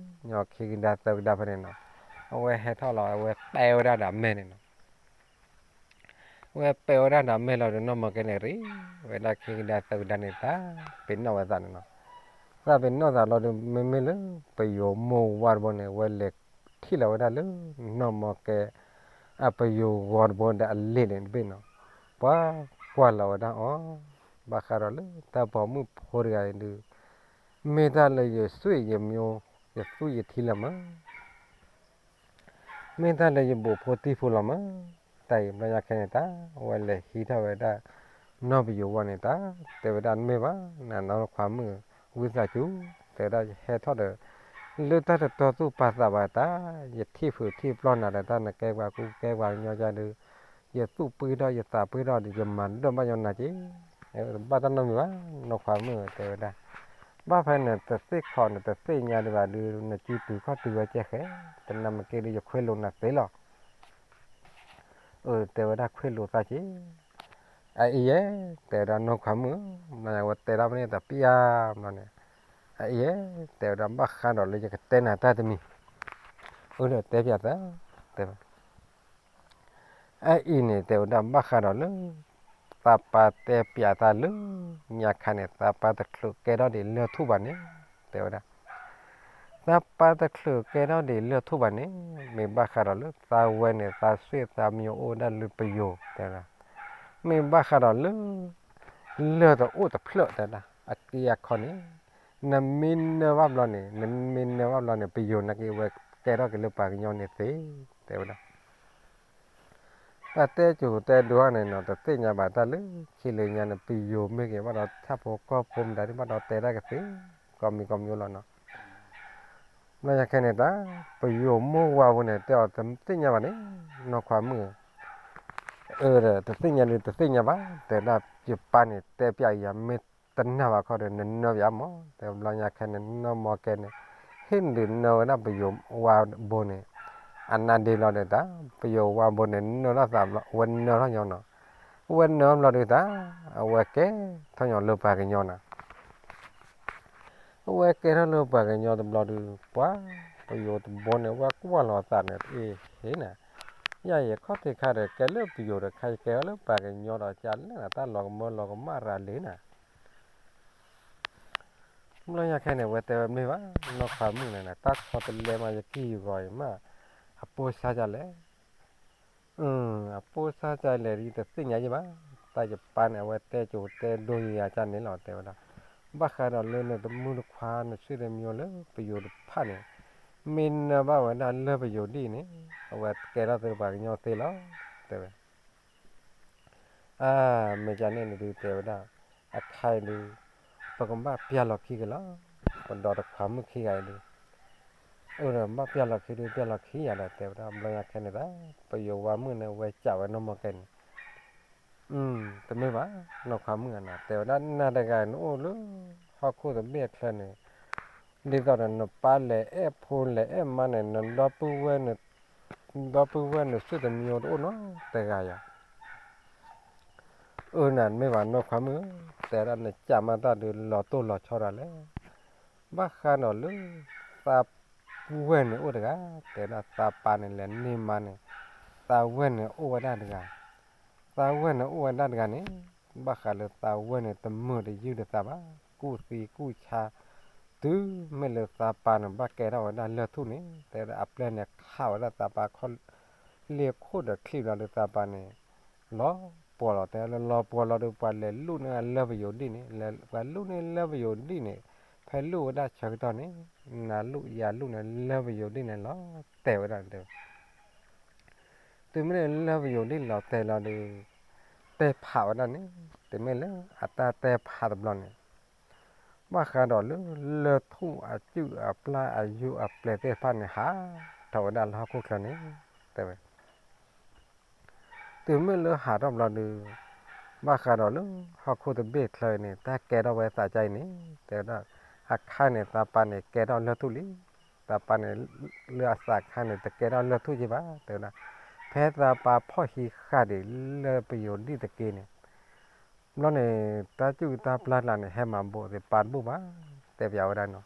ညီခံကဒါသၢကဒါဖဲန့ၣ်နီၤ, အဝဲဟဲထီၣ်လီၤ အဝဲပဲဝဲဒၣ်ဒီးအမဲာ်န့ၣ်နီၤ ဝဲပဲဝဲဒၣ်ဒီးအမဲာ်လီၤဒီး နီၢ်မီၢ်ကဲန့ၣ် ရ့ဝဲဒၣ်ခံကဒါသၢကဒါန့ၣ် သးပ့ၤနီၣ်ဝဲသးန့ၣ်နီၤ, သးပ့ၤနီၣ်သးလီၤဒီး မ့မ့ၢ်လၢ ပယိၤမိၢ်ဝၤတဘိန့ၣ် ဝဲလဲၤထံၣ်လီၤဝဲဒၣ်လၢ နီၢ်မီၢ်ကဲ အပယိၤဂီၤတဘိဒီးအလ့ၤန့ၣ်တဘ့ၣ်နီၤ, ပှၤကွၢ်လီၤဝဲဒၣ်အီၤ ဘၣ်ဃးဒီးလၢတၢ်ပိာ်မုၣ်ဖိတဂၤအံၤဒုး, မ့ၢ်တၢ်လၢယသွံၣ်ယမိၢ် ယသွံၣ်ယထံလၢမး မ့ၢ်တၢ်လၢယဘိးဖိတံၢ်ဖိလီၤမး. တၢ်အံၤဘျီညါခဲန့ၣ်တၢ် အဝဲလဲၤဟံးထီၣ်ဝဲဒၣ် နီၢ်ပယိၤဝါန့ၣ်တၢ် တဲဝဲဒၣ်မ့ၢ်ဘၣ် နနီၢ်ခွါမုၣ် ဝံသးစူၤ တဲဝဲဒၣ်ယဟဲထီၣ်ဒီး လၢတၢ်တတီသူၣ်ပာ်သးဘၣ်တၢ် ယထံၣ်ဖုးထံၣ်ပျီၢ်နၤဒီးတၢ်နကဲပှၤကူကဲပှၤကညီကၢ်ဒုး ယသူၣ်ပှ့ၤထီၣ်ယသးပှ့ၤထီၣ်ဒီး ယမၤဒိၣ်ဘၣ်ညီနၤက့ၤ ဘၣ်တၢ်နီတမံၤဘၣ် နီၢ်ခွါမုၣ်တဲဝဲဒၣ် ဘၣ်ဖဲနတသ့ၣ်ခီၣ်နတသ့ၣ်ညါဒံးဘၣ်ဒုး နစုတုၤခီၣ်တုၤဝဲကဲဃဲ တနၤမ့ၢ်က့ၤဒုး ယခွဲးလိာ်နၤသ့လီၤ. အၢ တဲဝဲဒၣ်ခွဲးလိာ်သးက့ၤ အအံၤယဲ တဲဝဲဒၣ်နီၢ်ခွါမုၣ်ဧၢ ဘျီညါဝဲတဲဒၣ်ဖဲန့ၣ်တပျၢ်ဘျီန့ၣ် အအံၤယဲ တဲဝဲဒၣ် ဘၣ်ဃးဒီးလၢယကတဲနၤတၢ်တမံၤ အၢ ဒီးတဲပျးသး တဲဝဲ အအံၤန့ၣ် တဲဝဲဒၣ် ဘၣ်ဃးဒီးလၢ သးပၢ်တဲပျးသးလၢ ညါခါန့ၣ် သးပၢ်တချုးကဲထီၣ်ဒံးလၢၢ်ထူၣ်ဘၣ်န့ၣ် တဲဝဲဒၣ် သးပၢ်တချုးကဲထီၣ်ဒံးလၢၢ်ထူၣ်ဘၣ်န့ၣ် မ့ၢ်ဘၣ်ဃးဒီးလၢသးဝဲန့ၣ် သးစွ့ၣ်သးမံၤအိၣ်ဝဲဒၣ်လၢပယိၤ တဲဝဲဒၣ် မ့ၢ်ဘၣ်ဃးဒီးလၢ လၢၢ်တအိၣ်တဖျၢၣ်တဲဝဲဒၣ် အက့အခီန့ၣ် နမ့ၢ်နၢဘၣ်ဘျီန့ၣ် နမ့ၢ်နၢဘၣ်ဘျီန့ၣ် ပယိၤနာ်က့ဝဲကဲထီၣ်က့ၤလၢပှၤကညီန့ၣ်သ့ တဲဝဲဒၣ် တၢ်တဲကိၤတဲဒိန့ၣ်နီၤ တသ့ၣ်ညါဘၣ်တၢ်လၢခံလၢညါန့ၣ် ပယိၤမ့ၢ်ဂ့ၤဘၣ်ဒီး ဆၣ်ဖိကီၢ်ဖိမတၤဒ်ဘၣ်ဒီးတဲတၢ်ကသ့ ကိးမံၤကိးမံၤလီၤနီၤ ဘျီညါခဲန့ၣ်တၢ် ပယိၤမိၢ်ဝၤဖိန့ၣ် တဲအီၤတသ့ၣ်ညါဘၣ်န့ၣ် နီၢ်ခွါမုၣ်ဧၢ အၢ တသ့ၣ်ညါဒုးတသ့ၣ်ညါဘၣ် တဲဒၣ်ယပၢ်န့ၣ် တဲပျးယၤမ့ၢ်တနာ်ဘၣ်ခီဒီး နနၢပျးမး တဲဘျီညါခဲန့ၣ် နီၢ်မီကဲန့ၣ် ဟ့ၣ်ဒုးနၢဝဲဒၣ်ပယိၤဝၤဘိန့ၣ် အနါဒ့လီၤဒီးတၢ် ပယိၤဝၤဘိန့ၣ် နၢထီၣ်သးဘျီ အဝဲနၢထီၣ်ညီနီၤ အဝဲနၢထီၣ်ဘျီဒုးတၢ် အဝဲကဲထီၣ်ညီလၢပှၤကညီနီၤ အဝဲကဲထီၣ်လၢပှၤကညီတဘျီဒုး ပှၤ ပယိၤတဘိန့ၣ် အဝဲကွၢ်လီၤအသးန့ၣ် အ့ၣ် ဟ့ၣ်နၤ ယၤယခီၣ်ထံးခါဒီး ကဲလၢပယိၤဒီး ခါယကဲထီၣ်လၢပှၤကညီဒီး ကလဲၣ်နၤ တၢ်လီၤကမၢလီၤကမၣ်ရၤလံနၤ ဘျီညါခဲန့ၣ် အဝဲတဲဝဲမ့ၢ်ဘၣ် နီၢ်ခွါမုၣ်န့ၣ် တၢ်ခီတလဲမး ယကံၢ်ယဂီၤအံၤမး အပိၢ်ဆါကလဲၣ် အပိၢ်ဆါကလဲၣ် ယတသ့ၣ်ညါယဘၣ် တၢ်ယပၢ်န့ၣ် အဝဲတဲကိၤတဲဒိယၤကန့ၣ်လီၤ တဲဝဲဒၣ် ဘၣ်ဃးဒီးလၢနတမုၢ်တခွါ နဆွေတမျိုးလၢပယိၤတဖၣ်န့ၣ် မ့ၢ်နၢဘၣ်ဝဲဒၣ်လၢပယိၤဒံၣ်န့ၣ် အဝဲကဲထီၣ်သ့ပှၤကညီသ့လီၤ တဲဝဲ အါ မ့ၢ်ကန့ၣ်န့ၣ်ဒုးတဲဝဲဒၣ် အခါအံၤဒုး ပကဘၣ်ပျၢ်လီၤခံက့ၤလီၤ ပဒီးတခွါမုၣ်ခံဂၤအံၤဒုး အၢ ဒီးဘၣ်ပျၢ်လီၤခံဒုး ပျၢ်လီၤခံယၤဒီး တဲဝဲဒၣ် ဘျီညါခဲန့ၣ်တၢ် ပယိၤဝါမုၣ်န့ၣ် ဝဲကးဝဲနီၢ်မီကဲန့ၣ် တမ့ၢ်ဘၣ် နီၢ်ခွါမုၣ်ဧၢနီၤ တဲဝဲဒၣ် နၤတဂၤနအိၣ်လၢ ဟီၣ်ခိၣ်တဘ့ၣ်အချၢန့ၣ် ဒ်သိးဒီးနပၢ်လဲၤအဲၣ်ဖိလဲၤအဲၣ်မါန့ၣ် နဒီပုၢ်ဝဲၢ်န့ၣ် ဒီပုၢ်ဝဲၢ်န့ၣ် ဆွေတမျိုးတအိၣ်နီတဂၤယၤ အၢ နမ့ၢ်ဘၣ်နီၢ်ခွါမုၣ်ဧၢ တဲဒၣ်နကးမးတၢ်ဒုးလီၤတိၢ်လီၤဆီဒၣ်လဲာ် ဘၣ်ဃးဒီးလၢ သးဝဲၢ်န့ၣ်အိၣ်တဂၤ တဲဒၣ်သးပၢ်န့ၣ်လဲၤန့ၢ်မါန့ၣ် သးဝဲၢ်န့ၣ်အိၣ်ဝဲဒၣ်တဂၤ သးဝဲၢ်န့ၣ်အိၣ်ဝဲဒၣ်တဂၤန့ၣ် ဘၣ်ဃးလၢသးဝဲၢ်န့ၣ် တမုာ်တယုၢ်ဒီးသးဘၣ် ကူၣ်သံကူၣ်ဆါ တုၤမ့ၢ်လၢသးပၢ်န့ၣ် ဘၣ်ကဲထီၣ်ဝဲဒၣ်လၢၢ်ထူၣ်န့ၣ် တဲဒၣ်အပျဲၢ်န့ၣ်ခးဝဲဒၣ်သးပၢ်ခီၣ် လ့ၢ်ခိၣ်ဒီးချံၣ်ဘျီဒီးသးပၢ်န့ၣ် လီၤပှီၤလီၤ တဲလၢလီၤပှီၤလီၤဒီး ပှၤလဲၤလူၣ်န့ၢ်လၢၢ်ပယိၤဒံၣ်န့ၣ် ပှၤလူၣ်န့ၢ်လၢၢ်ပယိၤဒံၣ်န့ၣ် ဖဲလူၣ်ဝဲဒၣ်ဆၢကတီၢ်န့ၣ် နၤလူၣ်ယၤလူၣ်န့ၣ် လၢၢ်ပယိၤဒံၣ်န့ၣ်လီၤတဲာ်ဝဲဒၣ်န့ၣ်တဲဝဲ တုၤမ့ၢ်လၢလၢၢ်ပယိၤဒံၣ်လီၤတဲာ်လီၤဒီး တဲဖးဝဲဒၣ်န့ၣ် တုၤမ့ၢ်လၢအတၢ်တဲဖးတဘျီန့ၣ် ဘၣ်ဃးဒီးလၢ လၢၢ်ထူၣ်အစုၣ်အပျၢ်အယိအပျဲၢ်သ့ၣ်တဖၣ်န့ၣ် ဟးထီၣ်ဝဲဒၣ်လၢဟီၣ်ခိၣ်ချၢန့ၣ် တဲဝဲ တုၤမ့ၢ်လၢဟးထီၣ်ဘျီဒီး ဘၣ်ဃးဒီးလၢ ဟီၣ်ခိၣ်တဘ့ၣ်ချၢအံၤန့ၣ် တၢ်ကဲထီၣ်ဝဲသးကါအံၤန့ၣ် တဲဝဲဒၣ် အခါန့ၣ် သးပၢ်န့ၣ် ကဲထီၣ်လၢၢ်ထူၣ်လံ. သးပၢ်န့ၣ် လၢအသးအခါန့ၣ် တကဲထီၣ်လၢၢ်ထူၣ်က့ဘၣ် တဲဝဲဒၣ်. ဖဲသးပၢ်ဖီၣ်ဟံးဃာ်ဒံးလၢၢ်ပယိၤဒံၣ်တက့ၢ်န့ၣ် ဘျီန့ၣ် တၢ်စုၣ်တၢ်ပျၢ်တကျါန့ၣ် ဟဲမၤဘူးသ့ၣ်ပၢ်တဘူၣ်ဘၣ် တဲပျးဝဲဒၣ်နီၤ.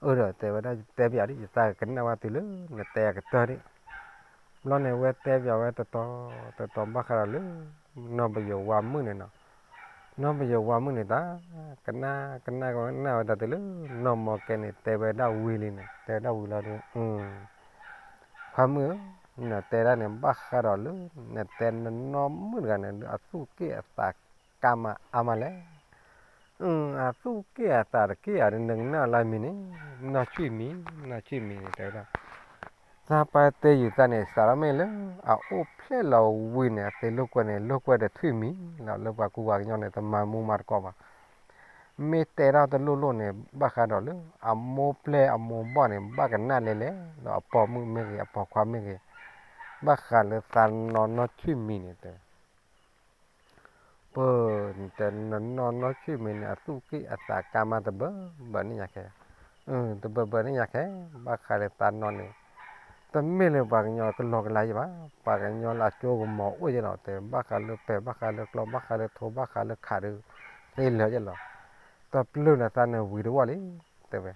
အၢ ဒီးတဲဝဲဒၣ် တဲပျးဒ် ယသးကနၣ်ဝဲတုၤလၢ နတဲအကတၢၢ်ဒံး. ဘျီန့ၣ် ဝဲတဲပျးဝဲတတီၤ တတီၤဘၣ်ဃးဒီးလၢ နီၢ်ပယိၤဝါမုၣ်န့ၣ်နီၤ. နီၢ်ပယိၤဝါမုၣ်န့ၣ်တၢ် ကနၣ် ကနၣ်ကနၣ်ဝဲဒၣ်တုၤလၢ နီၢ်မီၢ်ကဲန့ၣ် တဲဝဲဒၣ်ဝံၤလံန့ၣ် တဲဝဲဒၣ်ဝံၤလီၤဒီး ခွါမုၣ်ဧၢ, နတဲဒၣ်န့ၣ် ဘၣ်ဃးဒီးလၢ နတဲနနီၢ်မုၣ်တဂၤန့ၣ် အသူၣ်က့ၣ်အသး အသူၣ်က့ၣ်အသးကါမးအါမးလဲၣ်. အသူၣ်က့ၣ်အသးတက့ၣ်ဧါ နကနၣ်လၢမံၤန့ၣ်, နီၢ်ဆွံၣ်မံၤ, နီၢ်ဆွံၣ်မံၤန့ၣ် တဲဝဲဒၣ်, သးပှၢ်တဲယုာ်သးန့ၣ် စးထီၣ်မ့ၢ်လၢ အအိၣ်ဖျဲၣ်လီၤဝံၤန့ၣ် အသ့လိာ်ကွဲန့ၣ် လိာ်ကွဲဒီးဆွံၣ်မံၤလီၤ. လၢပှၤကူပှၤကညီန့ၣ် တမၤမူမၤတကိးဘၣ်. မ့ၢ်တဲတၢ်တလိၣ်လိၣ်န့ၣ် ဘၣ်ဃးဒီးလၢ အမိၢ်ပျဲၢ်အမိၢ်ဘီၣ်န့ၣ် ဘၣ်ကနၣ်လဲၤလဲၤလီၤ. အပိာ်မုၣ်မ့ၢ်ဂ့ၤ အပိာ်ခွါမ့ၢ်ဂ့ၤ, ဘၣ်ဃးလၢသးနီၢ်နီၢ်ဆွံၣ်မံၤန့ၣ်တဲ ပတဲနနီၢ်နီၢ်ဆွံၣ်မံၤန့ၣ် အသူၣ်က့ၣ်အသးကါမးတဘၢဘၢန့ၣ်ညါခဲ, တဘၢဘၢန့ၣ်ညါခဲ, ဘၣ်ဃးလၢသးနီၢ်န့ၣ် တမ့ၢ်လၢပှၤကညီကလီကလါယဲဘၣ်, ပှၤကညီလၢအကၠိကမီၤအိၣ်ယဲလီၤ. တဲဘၣ်ဃးလၢပဲာ် ဘၣ်ဃးလၢကျီ ဘၣ်ဃးလၢထိ ဘၣ်ဃးလၢခးဒုး သ့လၢာ်ယဲလီၤ. တပျုၢ်လၢသးန့ၣ်ဝံၤတဝီလံ, တဲဝဲ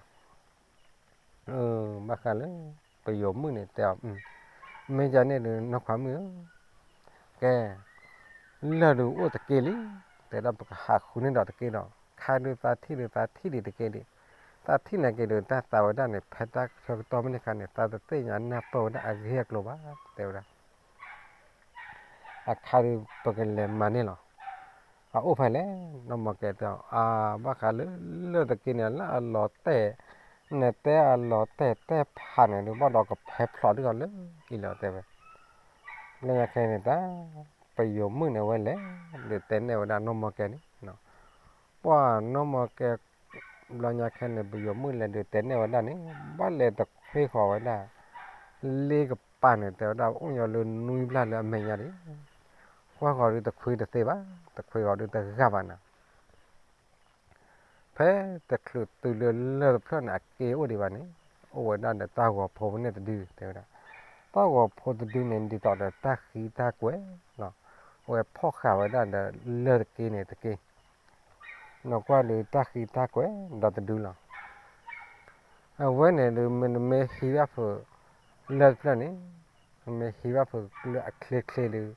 ဘၣ်ဃးလၢ ပယီၤမုၣ်န့ၣ်တဲအီၤ, မ့ၢ်ယၤန့ၣ်ဒုး နီၢ်ခွါမုၣ်ဧၢ, ကဲ လၢၢ်ဒုးအိၣ်တက့ၢ်လံ, တဲဒၣ်ပကဟးဃုန့ၢ်ဒီးတက့ၢ်ဒီး ခါဒုးသးထံၣ်ဒုးသးထံၣ်ဒံးတက့ၢ်ဒံး, သးထံၣ်န့ၣ်က့ၤဒုး တၢ်သးဝဲဒၣ်န့ၣ် ဖဲတၢ်ဆၢကတီၢ်မ့ၢ်န့ၣ်ခါန့ၣ် သးတသ့ၣ်ညါနၢ်ပၢၢ်ဝဲဒၣ်အဂ့ၢ်အကျိၤဘၣ် တဲဝဲဒၣ် အခါဒုးပကလဲၤမၤန့ၢ်လီၤ. အအိၣ်ဖဲလဲၣ်, နီၢ်မီၢ်ကဲတဲအီၤ, အါ ဘၣ်ဃးလၢ လၢၢ်တက့ၢ်န့ၣ် လၢအလီၤတဲာ်, နတဲအလီၤတဲာ်တဲာ်ဖးန့ၣ်ဒုး ဘၣ်ဒီးကဖဲဖျိးဒုးအီၤလၢအံၤလီၤ တဲဝဲ. ဘျီညါခဲန့ၣ်တၢ် ပယီၤမုၣ်န့ၣ်ဝဲလဲၣ်, ဒုးတဲန့ၢ်ဝဲဒၣ်နီၢ်မီၢ်ကဲန့ၣ်, ပှၢ်နီၢ်မီၢ်ကဲ ဘျီညါခဲန့ၣ် ပယီၤမုၣ်လဲၤဒုးတဲန့ၢ်ဝဲဒၣ်န့ၣ် ဘၣ်လဲၤတခွ့ဃီၤဝဲဒၣ် လ့ကပၤန့ၣ် တဲဝဲဒၣ်အိၣ်ညီလၢနွံဘျၣ်လၢအမဲာ်ညါဒံး, ကွၢ်ဃီၤဒုးတခွ့တသ့ဘၣ်, တခွ့ဃီၤဒုးတဂၤဘၣ်နၤ. ဖဲတချုးတုၤလၢလၢၢ်တဖျၢၣ်န့ၣ် အက့အိၣ်ဒံးဘၣ်န့ၣ်, အိၣ်ဝဲဒၣ်ဒီးတၢ်ဂီၤဖိဖဲန့ၣ်တဒု တဲဝဲဒၣ်. တၢ်ဂီၤဖိတဒုန့ၣ် ဒ်သိးဒီးတၢ်ဃံတၢ်ကွဲၤလီၤ, အဝဲဖီၣ်ဃာ်ဝဲဒၣ်ဒီးလၢၢ်တက့ၢ်န့ၣ်တက့ၢ်. နကွၢ်ဒုးတၢ်ဃံတၢ်ကွဲၤဒီးတဒုလီၤ. အဝဲန့ၣ်ဒုး မ့ၢ်နမ့ၢ်ဟံးဘၣ်ဖုးလၢၢ်တဖျၢၣ်န့ၣ်, နမ့ၢ်ဟံးဘၣ်ဖုးလၢအချ့ချ့ဒုး,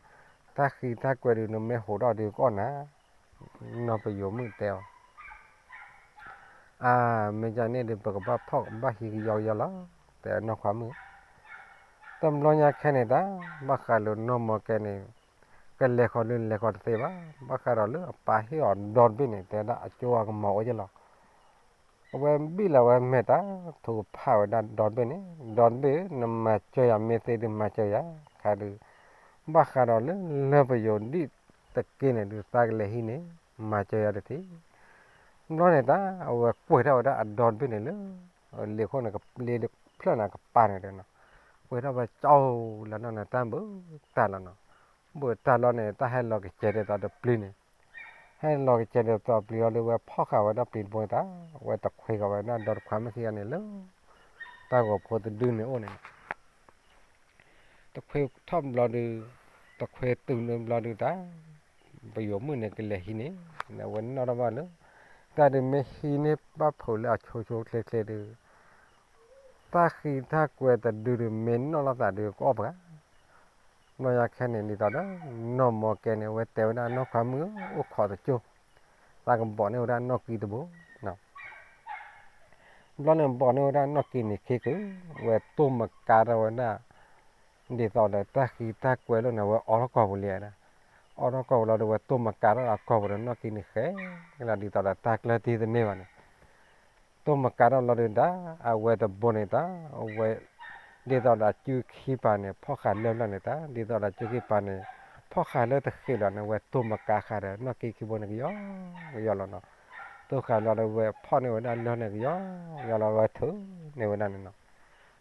တၢ်ဃံတၢ်ကွဲၤဒုး နမ့ၢ်ဟိးထီၣ်ဒုးကအိၣ်နၤ, နီၢ်ပယီၤမုၣ်တဲအီၤ. အါ မ့ၢ်ဒ်န့ၣ်ဒုး ပကဘၣ်ဖီၣ်ဘၣ်ဟံးကယီကယီလီၤ, တဲနီၢ်ခွါမုၣ်. တဘျီညါခဲန့ၣ်တၢ် ဘၣ်ဃးလၢနီၢ်မီၢ်ကဲန့ၣ် ကလဲၤဃီၤဒုးလဲၤဃီၤတသ့ဘၣ်, ဘၣ်ဃးဒီးလၢအပၢ်ဟ့ၣ်အီၤဒီတဘ့ၣ်န့ၣ် တဲဒၣ်အကၠိအကမီၤအိၣ်ယဲလီၤ. အဝဲဘံၣ်လီၤဝဲမဲာ်တၢ် ထုကဖၣ်ဝဲဒၣ်ဒီတဘ့ၣ်န့ၣ်, ဒီတဘ့ၣ် နမၤစၢၤယၤ မ့ၢ်သ့ဒုးမၤစၢၤယၤ, ခါဒုး ဘၣ်ဃးဒီးလၢလၢၢ်ပယီၤဒံၣ်တက့ၢ်န့ၣ်ဒုး သးကလဲၤဟံးန့ၣ် မၤစၢၤယၤတထံၣ်. ဘျီန့ၣ်တၢ် အဝဲကွံာ်ထီၣ်ဝဲဒၣ်အဒီတဘ့ၣ်န့ၣ်လၢ လ့ခိၣ်န့ၣ် လ့ဖျၢၣ်န့ၣ်ကပၤန့ၣ်ဒီးနီၤ, ကွံာ်ထီၣ်ဝဲကၠီလီၤနီၤန့ၣ် တၢ်ဘုးတၢ်လီၤနီၤ, ဘုးတၢ်လီၤန့ၣ် တၢ်ဟဲလီၤကစဲၤဒ်သိးဒီးပျံၤန့ၣ်, ဟဲလီၤကစဲၤဒ်သိးပျံၤလီၤဒုး ဝဲဖီၣ်ဃာ်ဝဲဒၣ်ပျံၤတဘိန့ၣ်တၢ်, ဝဲတခွ့ဃီၤဝဲဒၣ်ဒီတခွါမ့ၢ်ခံဂၤန့ၣ်လၢ တၢ်ဂီၤဖိတဒုန့ၣ်အိၣ်န့ၣ် တခွ့ထီၣ်ဘျီဒုး, တခွ့တုၤန့ၣ်ဘျီဒုးတၢ်, ပယီၤမုၣ်န့ၣ်ကလဲၤဟံးန့ၣ်, အဝဲနီၣ်ထီၣ်ဘၣ်လၢ တၢ်ဒုးမ့ၢ်ဟံးန့ၢ်ဘၣ်ဖုးလၢအဆိဆိချ့ချ့ဒုး, တၢ်ဃံတၢ်ကွဲၤတဒုဒုး မ့ၢ်နီၣ်လိာ်သးဒုးကအီၣ်ပှၤ. ဘျီညါခဲန့ၣ်ဒ်သိးဒီး နီၢ်မီၢ်ကဲန့ၣ် အဝဲတဲဝဲဒၣ်နီၢ်ခွါမုၣ်ဧၢ အိၣ်ခိးတကၠိ, သးကဘိးန့ၢ်ဝဲဒၣ်နီၣ်ကံတဘိ ဘျီန့ၣ်ဘိးန့ၢ်ဝဲဒၣ်နီၣ်ကံန့ၣ်ခံကုာ်, ဝဲတိၢ်မကါထီၣ်ဝဲဒၣ်, ဒ်သိးဒီးတၢ်ဃံတၢ်ကွဲၤလၢန့ၣ် အဝဲအိးထီၣ်ကိာ်ပူၤလံဒၣ်, အိးထီၣ်ကိာ်ပူၤလီၤဒုး ဝဲတိၢ်မကါထီၣ်အကိာ်ပူၤဒီးနီၣ်ကံန့ၣ်ဃဲလီၤ ဒ်သိးဒီးတၢ်ကျၢၢ်တံၢ်တန့ၢ်ဘၣ်န့ၣ်, တိၢ်မကါထီၣ်လီၤဒုးတၢ်, အဝဲတဘိန့ၣ်တၢ်, အဝဲ ဒ်သိးဒီးအစုခံပၤန့ၣ် ဖီၣ်ဃာ်လၢၢ်လီၤန့ၣ်တၢ်, ဒ်သိးဒီးအစုခံပၤန့ၣ် ဖီၣ်ဃာ်လၢတဃ့ၢ်လီၤန့ၣ် ဝဲတိၢ်မကါဃာ်ဒီးနီၣ်ကံခံဘိန့ၣ်ကယီကယီလီၤနီၤ, တိၢ်ဃာ်လီၤဒီးဝဲဖီၣ်န့ၢ်ဝဲဒၣ်လၢၢ်န့ၣ်ကယီကယီလီၤ ဝဲထုးန့ၢ်ဝဲဒၣ်န့ၣ်နီၤ,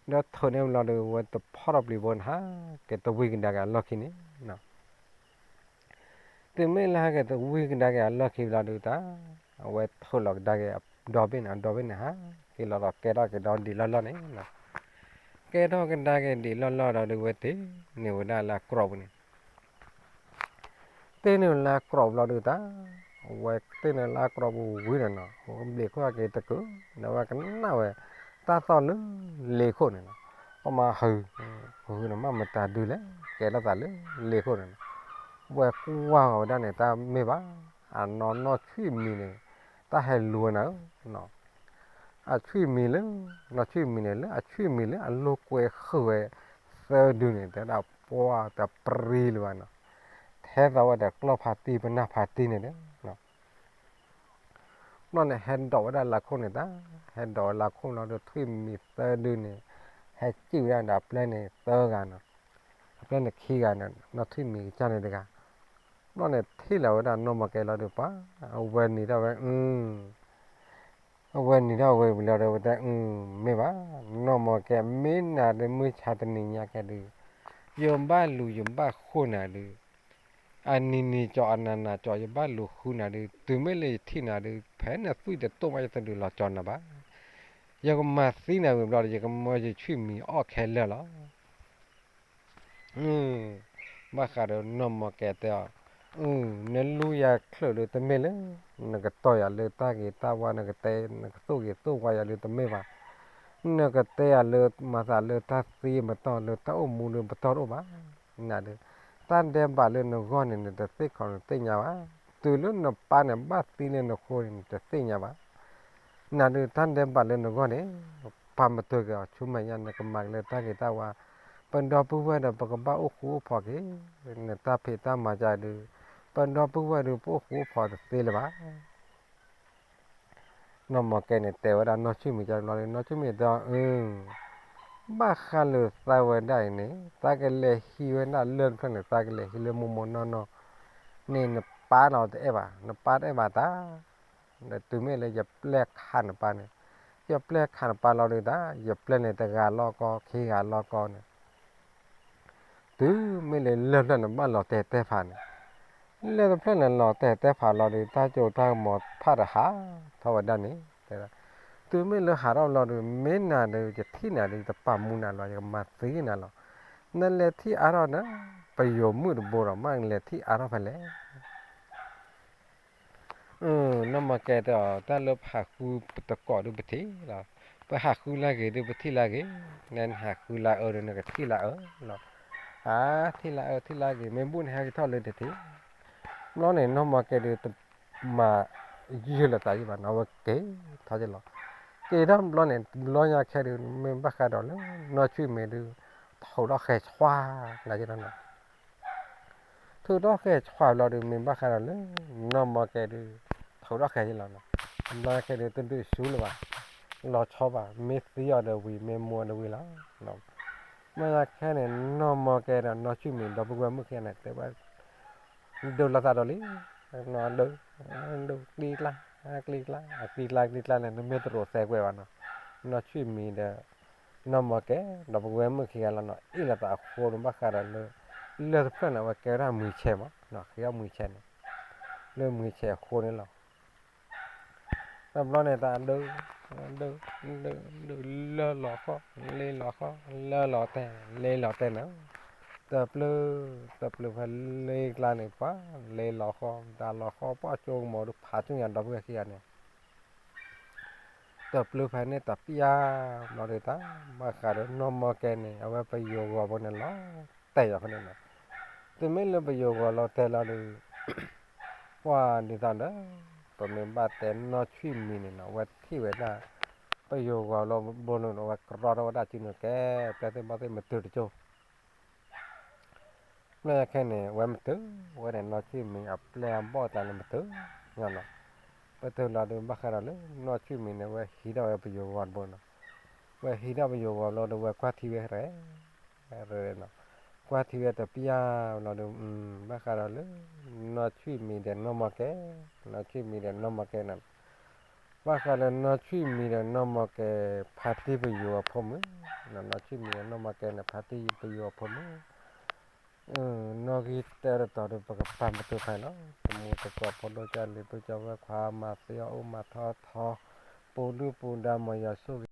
ဒီးထုးန့ၢ်ဝဲလီၤဒီး ဝဲတဖီၣ်ထီၣ်ပျံၤဘိန့ၣ် ဟးက့ၤတဝံၤကဒါက့ၤအလီၢ်ခံန့ၣ် တုၤမ့ၢ်လၢဟဲက့ၤတဝံၤကဒါက့ၤအလီၢ်ခံဘျီဒုးတၢ်, အဝဲထုးလီၤကဒါက့ၤအဒီဘ့ၣ်န့ၣ်, အဒီဘ့ၣ်န့ၣ် ဟးက့ၤလီၤဒီးကဲထီၣ်ကဒါက့ၤဒီဒံးလီၢ်လီၢ်န့ၣ်, ကဲထီၣ်ကဒါက့ၤဒံးလီၢ်လီၢ်ဒီးဒုး ဝဲတ့ၢ်န့ၢ်ဝဲဒၣ်လၢအကြီၢ်ပူၤန့ၣ်, တ့ၢ်န့ၢ်လၢအကြီၢ်ဘျီဒုးတၢ်, အဝဲတ့ၢ်န့ၢ်လၢအကြီၢ်ပူၤဝံၤန့ၣ်နီၤ, ဘျံးခိၣ်က့ၤတကုာ်, ဒီးဝဲကနၣ်ဝဲ တၢ်သီၣ်လၢလ့ခိၣ်န့ၣ်နီၤ, ပမၤဟု, ဟုန့ၣ်မ့ၢ်မတၤဒုလဲၣ် ကဲထီၣ်သးလၢလ့ခိၣ်န့ၣ်နီၤ, ဝဲကွၢ်ဃီၤဝဲဒၣ်န့ၣ် တၢ်မ့ၢ်ဘၣ်, အနီၢ်နီၢ်ဆွံၣ်မံၤန့ၣ် တၢ်ဟဲလူၤဝဲနၤဧၢ အဆွံၣ်မံၤလၢ, နီၢ်ဆွံၣ်မံၤန့ၣ်လၢအဆွံၣ်မံၤလၢအလိာ်ကွဲဃုာ်ဝဲသၢဒုန့ၣ် တဲဝဲဒၣ်ပှၢ်တပရံလၢၤဘၣ်နီၤ, ထဲသိးဝဲဒီးကျီၢ်ဖးတံၢ်ပနၢ်ဖးတံၢ်န့ၣ်ဒီး ဘျီန့ၣ် ဟဲဒိးဝဲဒၣ်လၢခိၣ်န့ၣ်တၢ်, ဟဲဒိးဝဲလၢခိၣ်လီၤဒီး ထွံၣ်မံၤသၢဒုန့ၣ် ဟဲစံၣ်ဝဲဒၣ်ဒီးအပျဲၢ်န့ၣ်သၢဂၤနီၤ, အပျဲၢ်န့ၣ်ခံဂၤန့ၣ် နီၢ်ထွံၣ်မံၤကစၢ်န့ၣ်တဂၤ, ဘျီန့ၣ်ထံၣ်လီၤဝဲဒၣ်နီၢ်မီၢ်ကဲလီၤဒီး ပှၤအဝဲနံၤထီၣ်ဝဲ အဝဲနံၤထီၣ်ဝဲဝံၤလီၤဒီး ဝဲတဲ မ့ၢ်ဘၣ်, နီၢ်မီၢ်ကဲ မ့ၢ်နၤဒီး မုၢ်ဆါတနံၤညါကဲဒုး ယဘၣ်လူၤယဘၣ်ဃုနၤဒုး, အနံၤနံၤကၠီ အနၤနၤကၠီ ယဘၣ်လူၤဃုနၤဒုး တုၤမ့ၢ်လၢယထံၣ်နၤဒုး ဖဲနသွံၣ်တတိၢ်ဘၣ် ယတဒုးလီၤကၠီနၤဘၣ်, ယကမၤသံနၤဝံၤဘျီဒီး ယကမၢယထွံၣ်မံၤအီၣ်ခဲလၢာ်လီၤ. ဘၣ်ဃးဒီးနီၢ်မီၢ်ကဲတဲအီၤ, နလူၤယၤချုးဒုးတမ့ၢ်လၢ နကတီၢ်ယၤလၢတၢ်ဂ့ၤတၢ်ဝါ နကတဲ နကသူၣ်ဂ့ၤသူၣ်ဝါယၤဒုးတမ့ၢ်ဘၣ်, နကတဲယၤလၢမၤသးလၢတၢ်သံပတီၢ် လၢတၢ်အိၣ်မူဒုးပတီၢ်တအိၣ်ဘၣ်, နၤဒုး တၢ်ဒဲးဘးလၢနဂီၢ်န့ၣ် နတသ့ၣ်ခီနသ့ၣ်ညါဘၣ်, တုၤလၢနပၢ်န့ၣ် ဘၣ်သံလၢနဃိန့ၣ် နတသ့ၣ်ညါဘၣ်, နၤဒုး တၢ်ဒဲးဘးလၢနဂီၢ်န့ၣ် ပာ်မတုာ်က့ၤအီၤ ဆူမဲာ်ညါ နကမၤက့ၤလၢတၢ်ဂ့ၤတၢ်ဝါ, ပဒီပုၢ်ဝဲၢ်ဒီး ပကဘၣ်အိၣ်ဃူအိၣ်ဖိးက့ၤ, နတၢ်ဖံးတၢ်မၤကဒုး ပဒီပုၢ်ဝဲၢ်ဒုး ပအိၣ်ဃူအိၣ်ဖိးတသ့လၢၤဘၣ်. နီၢ်မီၢ်ကဲန့ၣ် တဲဝဲဒၣ်နီၢ်ထွံၣ်မံၤကၠီဘျီဒီး နီၢ်ထွံၣ်မံၤတဲအီၤ, ဘၣ်ဃးလၢသးဝဲဒၣ်အံၤန့ၣ် သးကလဲၤဟံးဝဲဒၣ်လၢၢ်တဖျၢၣ်န့ၣ် သးကလဲၤဟံးလၢမိၢ်မိၢ်နီၢ်နီၢ်န့ၣ် နပၢ်လီၤတအဲၣ်ဘၣ်, နပၢ်တအဲၣ်ဘၣ်တၢ်, ဒီးတုၤမ့ၢ်လၢယပျဲၢ်ခးနပၢ်န့ၣ်, ယပျဲၢ်ခးနပၢ်လီၤဒုးတၢ်, ယပျဲၢ်န့ၣ် တဂၤလီၤကီ ခံဂၤလီၤကီန့ၣ် တုၤမ့ၢ်လၢလၢၢ်တဖျၢၣ်န့ၣ်ဘၣ်လီၤတဲာ်တဲာ်ဖးန့ၣ်, လၢၢ်တဖျၢၣ်န့ၣ်လီၤတဲာ်တဲာ်ဖးလီၤဒီး တၢ်ကၠိတၢ်ကမီၤဖးတဟးထီၣ်ဝဲဒၣ်န့ၣ်, တုၤမ့ၢ်လၢဟးထီၣ်လီၤဒီး မ့ၢ်နၤဒီး ယထံၣ်နၤဒီး ယတပာ်မူနၤလီၤ ယကမၤသံနၤလီၤ, နလဲၤထံၣ်အါထီၣ်ဒီး ပယိၤမုၣ်တဘိဒီး မ့ၢ်နလဲၤထံၣ်အါထီၣ်ဖဲလဲၣ် နီၢ်မီၢ်ကဲတဲအီၤ တၢ်လၢပဟးဃုတကိးဒုးပထံၣ်လီၤ, ပဟးဃုလၢဂ့ၤဒုးပထံၣ်လၢဂ့ၤ, နဟးဃုလၢအၢဒုး နကထံၣ်လၢအၢလီၤ, အါ ထံၣ်လၢအၢထံၣ်လၢဂ့ၤ မ့ၢ်ဘူၣ်န့ၣ် ဟဲက့ၤထီၣ်လၢတထံၣ်, ဘျီန့ၣ် နီၢ်မီၢ်ကဲဒုး တမၤယုၢ်လီၤသးယံာ်ဘၣ်နီၤ အဝဲက့ၤထီၣ်က့ၤလီၤ, က့ၤထီၣ်ဘျီန့ၣ် တဘျီညါခဲဒုး မ့ၢ်ဘၣ်ဃးဒီးလၢ နီၢ်ထွံၣ်မံၤဒုး ထိးထီၣ်ဃဲၤဆွါ လၢက့ၤလီၤနီၤ ထုးထီၣ်ဃဲၤဆွးဘျီဒီး မ့ၢ်ဘၣ်ဃးဒီးလၢ နီၢ်မီၢ်ကဲဒုး ထိးထီၣ်ဃဲၤယံလီၤနီၤ, ဘျီခဲဒုးတဒုးဆူလၢၤဘၣ်, လီၤဆီဘၣ်, မ့ၢ်သံအီၤဒီးဝံၤ မ့ၢ်မူအီၤဒီးဝံၤလီၤ. ဘျီခဲန့ၣ် နီၢ်မီၢ်ကဲဒီးနီၢ်ထွံၣ်မံၤ ဒီပုၢ်ဝဲၢ်မုၣ်ခံဂၤန့ၣ် တဲဝဲ ဒုးလိာ်သးဒီးလံ, ဒုး, ဒုး, ကျံကျါ, ကျံကျါ, အကျံကျါကျံကျါန့ၣ် နမ့ၢ်တရိးသဲကွဲးဘၣ်နီၤ, နီၢ်ထွံၣ်မံၤဒီး နီၢ်မီၢ်ကဲ ဒီပုၢ်ဝဲၢ်မုၣ်ခံဂၤလီၤနီၤ, အ့ၣ်လိာ်သးအဃိန့ၣ် ဘၣ်ဃးဒီးလၢ လၢၢ်တဖျၢၣ်န့ၣ် အဝဲကဲဝဲဒၣ်မုၢ်ဆဲးမး, ဃ့အီၣ်မုၢ်ဆဲးန့ၣ်, လၢမုၢ်ဆဲးအဃိန့ၣ်လီၤ. တဘျီန့ၣ် တၢ်ဒုး, ဒုး, ဒုး, ဒုး, လၢလီၤဃီ, လ့လီၤဃီ, လၢလီၤတဲာ်, လ့လီၤတဲာ်န့ၣ်, တပျုၤ, တပျုၤဖဲလ့ကျါန့ၣ် ပှၤလ့လီၤဃီ, တၢ်လီၤဃီပှၢ်ကၠိကမီၤဒုးဖးဆူညါဒီပုၢ်ဝဲၢ်ခံဂၤန့ၣ် တပျုၤဖဲန့ၣ်တပျၢ်ဘျီဒီးတၢ် ဘၣ်ဃးဒီးနီၢ်မီၢ်ကဲန့ၣ် အဝဲပယိၤဂီၤဖိန့ၣ်လီၤတဲာ်ယီၤဖဲန့ၣ်နီၤ, တုၤမ့ၢ်လၢပယိၤဂီၤလီၤတဲာ်လီၤဒီး ပှၤဒ်သိးဒီး ပမ့ၢ်ဘၣ်တဲနီၢ်ထွံၣ်မံၤန့ၣ်နီၤ အဝဲထံၣ်ဝဲဒၣ် ပယိၤဂီၤလီၤဘိန့ၣ် အဝဲကြီထီၣ်ဝဲဒၣ်စုန့ၣ်ကဲ ပျဲၢ်သ့ၣ်ဘီၣ်သ့ၣ်မတုၤတကၠိ ဘျီခဲန့ၣ် အဝဲမတုၤဝဲန့ၣ် နီၢ်ထွံၣ်မံၤအပျဲၢ်အဘီၣ်အကျါန့ၣ်မတုၤ, ပတုၤလီၤဒီးဘၣ်ဃးဒီးလၢ နီၢ်ထွံၣ်မံၤန့ၣ် အဝဲဟံးထီၣ်ဝဲပယိၤဂီၤတဘိနီၤ, ဝဲဟံးထီၣ်ပယိၤဂီၤလီၤဒီးဝဲကွၢ်ထံဝဲရဲၣ် ကွၢ်ထံဝဲတပျၢ်လီၤဒီး ဘၣ်ဃးဒီးလၢ နီၢ်ထွံၣ်မံၤဒီးနီၢ်မီၢ်ကဲ, နီၢ်ထွံၣ်မံၤဒီးနီၢ်မီၢ်ကဲန့ၣ် ဘၣ်ဃးလၢနီၢ်ထွံၣ်မံၤဒီးနီၢ်မီၢ်ကဲ ဖါတံၢ်ပယိၤအဖိမုၣ်, နီၢ်ထွံၣ်မံၤဒီးနီၢ်မီၢ်ကဲန့ၣ် ဖါတံၢ်ပယိၤအဖိမုၣ်, နီၣ်ဂံၢ်တၢတတီၤဒီး ပကပာ်မတုၤဖဲလီၤ, တမူတကိးဖိဒိၣ်ကၢ်လံၤ ပုၢ်ကၢ်ဝဲၢ်ခွါ မၤသ့အီၣ်အိၣ်မၤထီၣ်ထီ, ပူၤဒုၣ်ပူၤဒါ မ်ယွၤဆိၣ်ဂ့ၤ